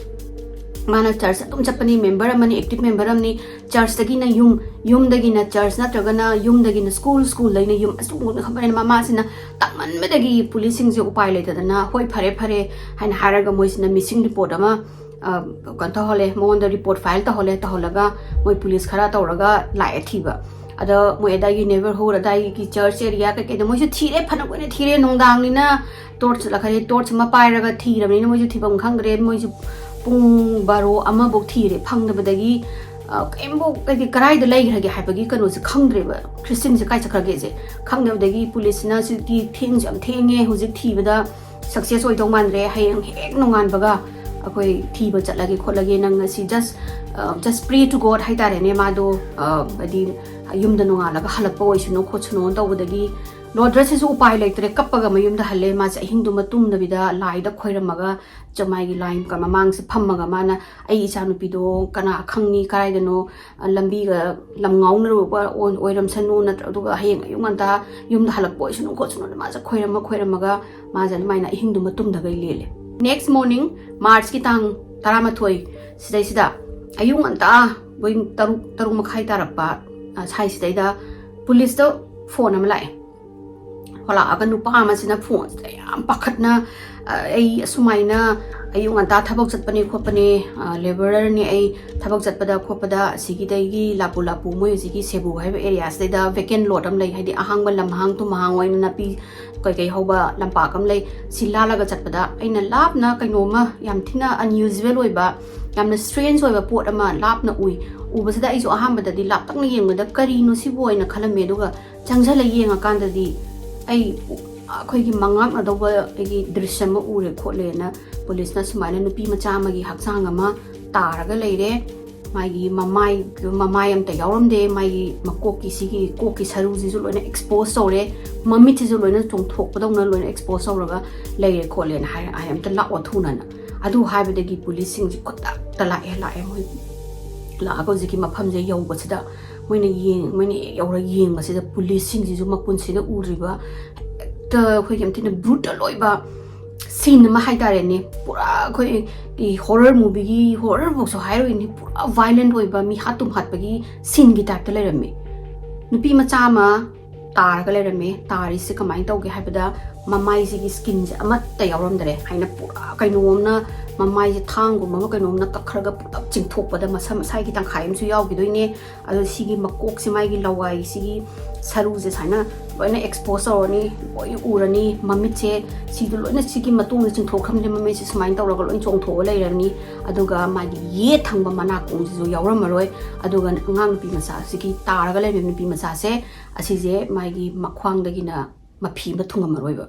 ꯃꯥꯅ ꯆꯔꯆ ꯑꯗꯨꯝ ꯆꯠꯄꯅꯤ, ꯃꯦꯝꯕꯔ ꯑꯃꯅꯤ, ꯑꯦꯛꯇꯤꯚ ꯃꯦꯝꯕꯔ ꯑꯃꯅꯤ, ꯆꯔꯆꯇꯒꯤꯅ ꯌꯨꯝ, ꯌꯨꯝꯗꯒꯤꯅ ꯆꯔꯆ ꯅꯠꯇ꯭ꯔꯒꯅ ꯌꯨꯝꯗꯒꯤꯅ ꯁ꯭ꯀꯨꯜ, ꯁ꯭ꯀꯨꯜꯗꯒꯤꯅ ꯌꯨꯝ, ꯑꯁꯤꯒꯨꯝꯕꯅ ꯈꯪꯕꯅꯤꯅ ꯃꯃꯥꯁꯤꯅ ꯇꯝꯃꯟꯕꯗꯒꯤ ꯄꯨꯂꯤꯁꯁꯤꯡꯁꯦ ꯎꯄꯥꯏ ꯂꯩꯇꯗꯅ, "ꯍꯣꯏ, ꯐꯔꯦ, ꯐꯔꯦ" ꯍꯥꯏꯅ ꯍꯥꯏꯔꯒ ꯃꯣꯏꯁꯤꯅ ꯃꯤꯁꯤꯡ ꯔꯤꯄꯣꯔꯠ ꯑꯃ, ꯑ, ꯀꯩꯅꯣ ꯇꯧꯍꯜꯂꯦ, ꯃꯉꯣꯟꯗ ꯔꯤꯄꯣꯔꯠ ꯐꯥꯏꯜ ꯇꯧꯍꯜꯂꯦ, ꯇꯧꯍꯜꯂꯒ ꯃꯣꯏ ꯄꯨꯂꯤꯁ ꯈꯔ ꯇꯧꯔꯒ ꯂꯥꯛꯑꯦ ꯊꯤꯕ꯫ ꯑꯗꯣ ꯃꯣꯏ ꯑꯗꯥꯏꯒꯤ ꯅꯦꯕꯔꯍꯨꯗ, ꯑꯗꯥꯏꯒꯤ ꯆꯔꯆ ꯑꯦꯔꯤꯌꯥ ꯀꯩꯀꯩꯗ ꯃꯣꯏꯁꯨ ꯊꯤꯔꯦ, ꯐꯅ ꯀꯨꯏꯅ ꯊꯤꯔꯦ, ꯅꯨꯡꯗꯥꯡꯅꯤꯅ ꯇꯣꯔꯆ ꯂꯥꯛꯈꯠꯂꯦ, ꯇꯣꯔꯆ ꯑꯃ ꯄꯥꯏꯔꯒ ꯊꯤꯔꯕꯅꯤꯅ ꯃꯣꯏꯁꯨ ꯊꯤꯐꯝ ꯈꯪꯗ꯭ꯔꯦ, ꯃꯣꯏꯁꯨ ꯄꯨꯡ ꯕꯥꯔꯣ ꯑꯃꯐꯧ ꯊꯤꯔꯦ, ꯐꯪꯗꯕꯗꯒꯤ, ꯑ, ꯀꯩꯝꯐꯥꯎ, ꯍꯥꯏꯗꯤ, ꯀꯔꯥꯏꯗ ꯂꯩꯈ꯭ꯔꯒꯦ ꯍꯥꯏꯕꯒꯤ ꯀꯩꯅꯣꯁꯦ ꯈꯪꯗ꯭ꯔꯦꯕ, ꯈ꯭ꯔꯤꯁꯇꯤꯟꯁꯦ ꯀꯥꯏ ꯆꯠꯈ꯭ꯔꯒꯦꯁꯦ ꯈꯪꯗꯕꯗꯒꯤ ꯄꯨꯂꯤꯁꯁꯤꯅ ꯁꯤꯗꯤ ꯊꯦꯡꯁꯨ ꯌꯥꯝ ꯊꯦꯡꯉꯦ, ꯍꯧꯖꯤꯛ ꯊꯤꯕꯗ ꯁꯛꯁꯦꯁ ꯑꯣꯏꯗꯧ ꯃꯥꯟꯗ꯭ꯔꯦ, ꯍꯌꯦꯡ ꯍꯦꯛ ꯅꯣꯡꯉꯥꯟꯕꯒ ꯑꯩꯈꯣꯏ ꯊꯤꯕ ꯆꯠꯂꯒꯦ ꯈꯣꯠꯂꯒꯦ, ꯅꯪ ꯉꯁꯤ just just pray to God ꯍꯥꯏꯇꯥꯔꯦꯅꯦ꯫ ꯃꯥꯗꯣ ꯍꯥꯏꯗꯤ ꯌꯨꯝꯗ ꯅꯣꯡꯉꯥꯜꯂꯒ ꯍꯜꯂꯛꯄ ꯑꯣꯏꯁꯅꯨ ꯈꯣꯠꯁꯅꯨ ꯇꯧꯕꯗꯒꯤ ꯂꯣꯔꯗ ꯔꯁꯤꯁꯨ ꯎꯄꯥꯏ ꯂꯩꯇ꯭ꯔꯦ, ꯀꯞꯄꯒ ꯃꯌꯨꯝꯗ ꯍꯜꯂꯦ꯫ ꯃꯥꯁꯦ ꯑꯍꯤꯡꯗꯨꯃ ꯇꯨꯝꯗꯕꯤꯗ ꯂꯥꯏꯗ ꯈꯣꯏꯔꯝꯃꯒ ꯃꯥꯒꯤ ꯂꯥꯏ ꯃꯃꯥꯡꯁꯦ ꯐꯝꯃꯒ ꯃꯥꯅ, "ꯑꯩ ꯏꯆꯥꯅꯨꯄꯤꯗꯣ ꯀꯅꯥ ꯈꯪꯅꯤ, ꯀꯗꯥꯏꯗꯅꯣ ꯂꯝꯕꯤꯒ ꯂꯝ ꯉꯥꯎꯅꯔꯨꯕ ꯑꯣꯏꯔꯝꯁꯅꯨ, ꯅꯠꯇ꯭ꯔ ꯑꯗꯨꯒ ꯍꯌꯦꯡ ꯑꯌꯨꯛ ꯉꯟꯇꯥ ꯌꯨꯝꯗ ꯍꯜꯂꯛꯄ ꯑꯣꯏꯁꯅꯨ ꯈꯣꯠꯁꯅꯨꯅ" ꯃꯥꯁꯦ ꯈꯣꯏꯔꯝꯃ ꯈꯣꯏꯔꯝꯃꯒ ꯃꯥꯁꯦ ꯑꯗꯨꯃꯥꯏꯅ ꯑꯍꯤꯡꯗꯨꯃ ꯇꯨꯝꯗꯈꯩ ꯂꯦꯜꯂꯦ꯫ Next morning, ꯃꯥꯔꯆꯀꯤ ꯇꯥꯡ ꯇꯔꯥꯃꯥꯊꯣꯏ ꯁꯤꯗꯩꯁꯤꯗ ꯑꯌꯨꯛ ꯉꯟꯇꯥ ꯄꯨꯡ ꯇꯔꯨꯛ, ꯇꯔꯨꯛ ꯃꯈꯥꯏ ꯇꯥꯔꯛꯄ ꯁ꯭ꯋꯥꯏꯁꯤꯗꯩꯗ ꯄꯨꯂꯤꯁꯇ ꯐꯣꯟ ꯑꯃ ꯂꯥꯛꯑꯦ꯫ ꯍꯣꯂꯛꯑꯒ ꯅꯨꯄꯥ ꯑꯃꯁꯤꯅ ꯐꯣꯟꯁꯤꯗ ꯌꯥꯝ ꯄꯥꯈꯠꯅ, "ꯑꯩ ꯑꯁꯨꯃꯥꯏꯅ ꯑꯌꯨꯛ ꯉꯟꯇꯥ ꯊꯕꯛ ꯆꯠꯄꯅꯦ ꯈꯣꯠꯄꯅꯦ, ꯂꯦꯕꯔꯔꯅꯦ, ꯑꯩ ꯊꯕꯛ ꯆꯠꯄꯗ ꯈꯣꯠꯄꯗ ꯑꯁꯤꯒꯤꯗꯒꯤ ꯂꯥꯄꯨ ꯂꯥꯄꯨ ꯃꯣꯏ ꯍꯧꯖꯤꯛꯀꯤ ꯁꯦꯕꯨ ꯍꯥꯏꯕ ꯑꯦꯔꯤꯌꯥꯁꯤꯗꯩꯗ ꯚꯦꯀꯦꯟ ꯂꯣꯠ ꯑꯃ ꯂꯩ, ꯍꯥꯏꯗꯤ ꯑꯍꯥꯡꯕ ꯂꯝꯍꯥꯡ ꯇꯨꯝꯍꯥꯡ ꯑꯣꯏꯅ ꯅꯥꯄꯤ ꯀꯩꯀꯩ ꯍꯧꯕ ꯂꯝꯄꯥꯛ ꯑꯃ ꯂꯩ꯫ ꯁꯤ ꯂꯥꯜꯂꯒ ꯆꯠꯄꯗ ꯑꯩꯅ ꯂꯥꯞꯅ ꯀꯩꯅꯣꯝꯃ ꯌꯥꯝ ꯊꯤꯅ ꯑꯟꯌꯨꯖꯨꯋꯦꯜ ꯑꯣꯏꯕ, ꯌꯥꯝꯅ ꯁ꯭ꯇ꯭ꯔꯦꯟꯖ ꯑꯣꯏꯕ ꯄꯣꯠ ꯑꯃ ꯂꯥꯞꯅ ꯎꯏ꯫ ꯎꯕꯁꯤꯗ ꯑꯩꯁꯨ ꯑꯍꯥꯟꯕꯗꯗꯤ ꯂꯥꯞꯇꯛꯅ ꯌꯦꯡꯕꯗ ꯀꯔꯤꯅꯣ ꯁꯤꯕꯨ ꯍꯥꯏꯅ ꯈꯜꯂꯝꯃꯦ꯫ ꯑꯗꯨꯒ ꯆꯪꯁꯤꯜꯂ ꯌꯦꯡꯉꯀꯥꯟꯗꯗꯤ ꯑꯩ ꯑꯩꯈꯣꯏꯒꯤ ꯃꯉꯥꯛꯅꯗꯧꯕ ꯑꯩꯒꯤ ꯗ꯭ꯔꯤꯁ ꯑꯃ ꯎꯔꯦ ꯈꯣꯠꯂꯦꯅ ꯄꯨꯂꯤꯁꯅ ꯁꯨꯃꯥꯏꯅ ꯅꯨꯄꯤ ꯃꯆꯥ ꯑꯃꯒꯤ ꯍꯛꯆꯥꯡ ꯑꯃ ꯇꯥꯔꯒ ꯂꯩꯔꯦ꯫ ꯃꯥꯒꯤ ꯃꯃꯥꯏ, ꯃꯃꯥꯏ ꯑꯝꯇ ꯌꯥꯎꯔꯝꯗꯦ, ꯃꯥꯒꯤ ꯃꯀꯣꯛꯀꯤ ꯁꯤꯒꯤ ꯀꯣꯛꯀꯤ ꯁꯔꯨꯁꯤꯁꯨ ꯂꯣꯏꯅ ꯑꯦꯛꯁꯄꯣꯖ ꯇꯧꯔꯦ, ꯃꯃꯤꯠꯁꯤꯁꯨ ꯂꯣꯏꯅ ꯆꯣꯡꯊꯣꯛꯄꯗꯧꯅ ꯂꯣꯏꯅ ꯑꯦꯛꯁꯄꯣꯖ ꯇꯧꯔꯒ ꯂꯩꯔꯦ ꯈꯣꯠꯂꯦꯅ ꯍꯥꯏꯔꯦ꯫ "ꯑꯩ ꯑꯝꯇ ꯂꯥꯛꯑꯣ ꯊꯨꯅꯅ"꯫ ꯑꯗꯨ ꯍꯥꯏꯕꯗꯒꯤ ꯄꯨꯂꯤꯁꯁꯤꯡꯁꯤ ꯈꯨꯗꯛꯇ ꯂꯥꯛꯑꯦ, ꯂꯥꯛꯑꯦ꯫ ꯃꯣꯏ ꯂꯥꯛꯑꯒ ꯍꯧꯖꯤꯛꯀꯤ ꯃꯐꯝꯁꯦ ꯌꯧꯕꯁꯤꯗ ꯃꯣꯏꯅ ꯌꯦꯡ-, ꯃꯣꯏꯅ ꯍꯦꯛ ꯌꯧꯔ ꯌꯦꯡꯕꯁꯤꯗ ꯄꯨꯂꯤꯁꯁꯤꯡꯁꯤꯁꯨ ꯃꯄꯨꯟꯁꯤꯗ ꯎꯗ꯭ꯔꯤꯕ ꯍꯦꯛꯇ ꯑꯩꯈꯣꯏꯒꯤ ꯌꯥꯝ ꯊꯤꯅ ꯕ꯭ꯔꯨꯇꯜ ꯑꯣꯏꯕ ꯁꯤꯟ ꯑꯃ ꯍꯥꯏꯇꯥꯔꯦꯅꯦ꯫ ꯄꯨꯔꯥ ꯑꯩꯈꯣꯏꯒꯤ ꯍꯣꯔꯔ ꯃꯨꯚꯤꯒꯤ, ꯍꯣꯔꯔꯐꯧꯁꯨ ꯍꯥꯏꯔꯣꯏꯅꯦ, ꯄꯨꯔꯥ ꯚꯥꯏꯂꯦꯟꯠ ꯑꯣꯏꯕ, ꯃꯤ ꯍꯥꯠꯇꯨꯝ ꯍꯥꯠꯄꯒꯤ ꯁꯤꯟꯒꯤ ꯇꯥꯏꯞꯇ ꯂꯩꯔꯝꯃꯦ꯫ ꯅꯨꯄꯤ ꯃꯆꯥ ꯑꯃ ꯇꯥꯔꯒ ꯂꯩꯔꯝꯃꯦ꯫ ꯇꯥꯔꯤꯁꯦ ꯀꯃꯥꯏꯅ ꯇꯧꯒꯦ ꯍꯥꯏꯕꯗ ꯃꯃꯥꯏꯁꯤꯒꯤ ꯁ꯭ꯀꯤꯟꯁꯦ ꯑꯃꯠꯇ ꯌꯥꯎꯔꯝꯗ꯭ꯔꯦ ꯍꯥꯏꯅ ꯄꯨꯔꯥ ꯀꯩꯅꯣꯝꯅ ꯃꯃꯥꯏꯁꯦ ꯊꯥꯡꯒꯨꯝꯕ ꯑꯃ ꯀꯩꯅꯣꯝꯅ ꯀꯛꯈ꯭ꯔꯒ ꯄꯨꯂꯞ ꯆꯤꯡꯊꯣꯛꯄꯗ ꯃꯁꯝ ꯃꯁꯥꯒꯤ ꯇꯪꯈꯥꯏ ꯑꯃꯁꯨ ꯌꯥꯎꯈꯤꯗꯣꯏꯅꯦ꯫ ꯑꯗꯣ ꯁꯤꯒꯤ ꯃꯀꯣꯛꯁꯦ, ꯃꯥꯒꯤ ꯂꯋꯥꯏ ꯁꯤꯒꯤ ꯁꯔꯨꯁꯦ ꯁꯨꯃꯥꯏꯅ ꯂꯣꯏꯅ ꯑꯦꯛꯁꯄꯣꯖ ꯇꯧꯔꯅꯤ, ꯂꯣꯏꯅ ꯎꯔꯅꯤ꯫ ꯃꯃꯤꯠꯁꯦ ꯁꯤꯗ ꯂꯣꯏꯅ, ꯁꯤꯒꯤ ꯃꯇꯣꯡꯁꯦ ꯆꯤꯡꯊꯣꯛꯈ꯭ꯔꯕꯅꯤꯅ ꯃꯃꯤꯠꯁꯦ ꯁꯨꯃꯥꯏꯅ ꯇꯧꯔꯒ ꯂꯣꯏꯅ ꯆꯣꯡꯊꯣꯛꯑ ꯂꯩꯔꯅꯤ꯫ ꯑꯗꯨꯒ ꯃꯥꯒꯤ ꯌꯦꯠ ꯊꯪꯕ ꯃꯅꯥꯀꯣꯡꯁꯤꯁꯨ ꯌꯥꯎꯔꯝꯃꯔꯣꯏ꯫ ꯑꯗꯨꯒ ꯑꯉꯥꯡ ꯅꯨꯄꯤ ꯃꯆꯥꯁꯤꯒꯤ ꯇꯥꯔꯒ ꯂꯩꯔꯤꯕ ꯅꯨꯄꯤ ꯃꯆꯥꯁꯦ, ꯑꯁꯤꯁꯦ ꯃꯥꯒꯤ ꯃꯈ꯭ꯋꯥꯡꯗꯒꯤꯅ ꯃꯐꯤ ꯑꯃ ꯊꯨꯡꯉꯝꯃꯔꯣꯏꯕ꯫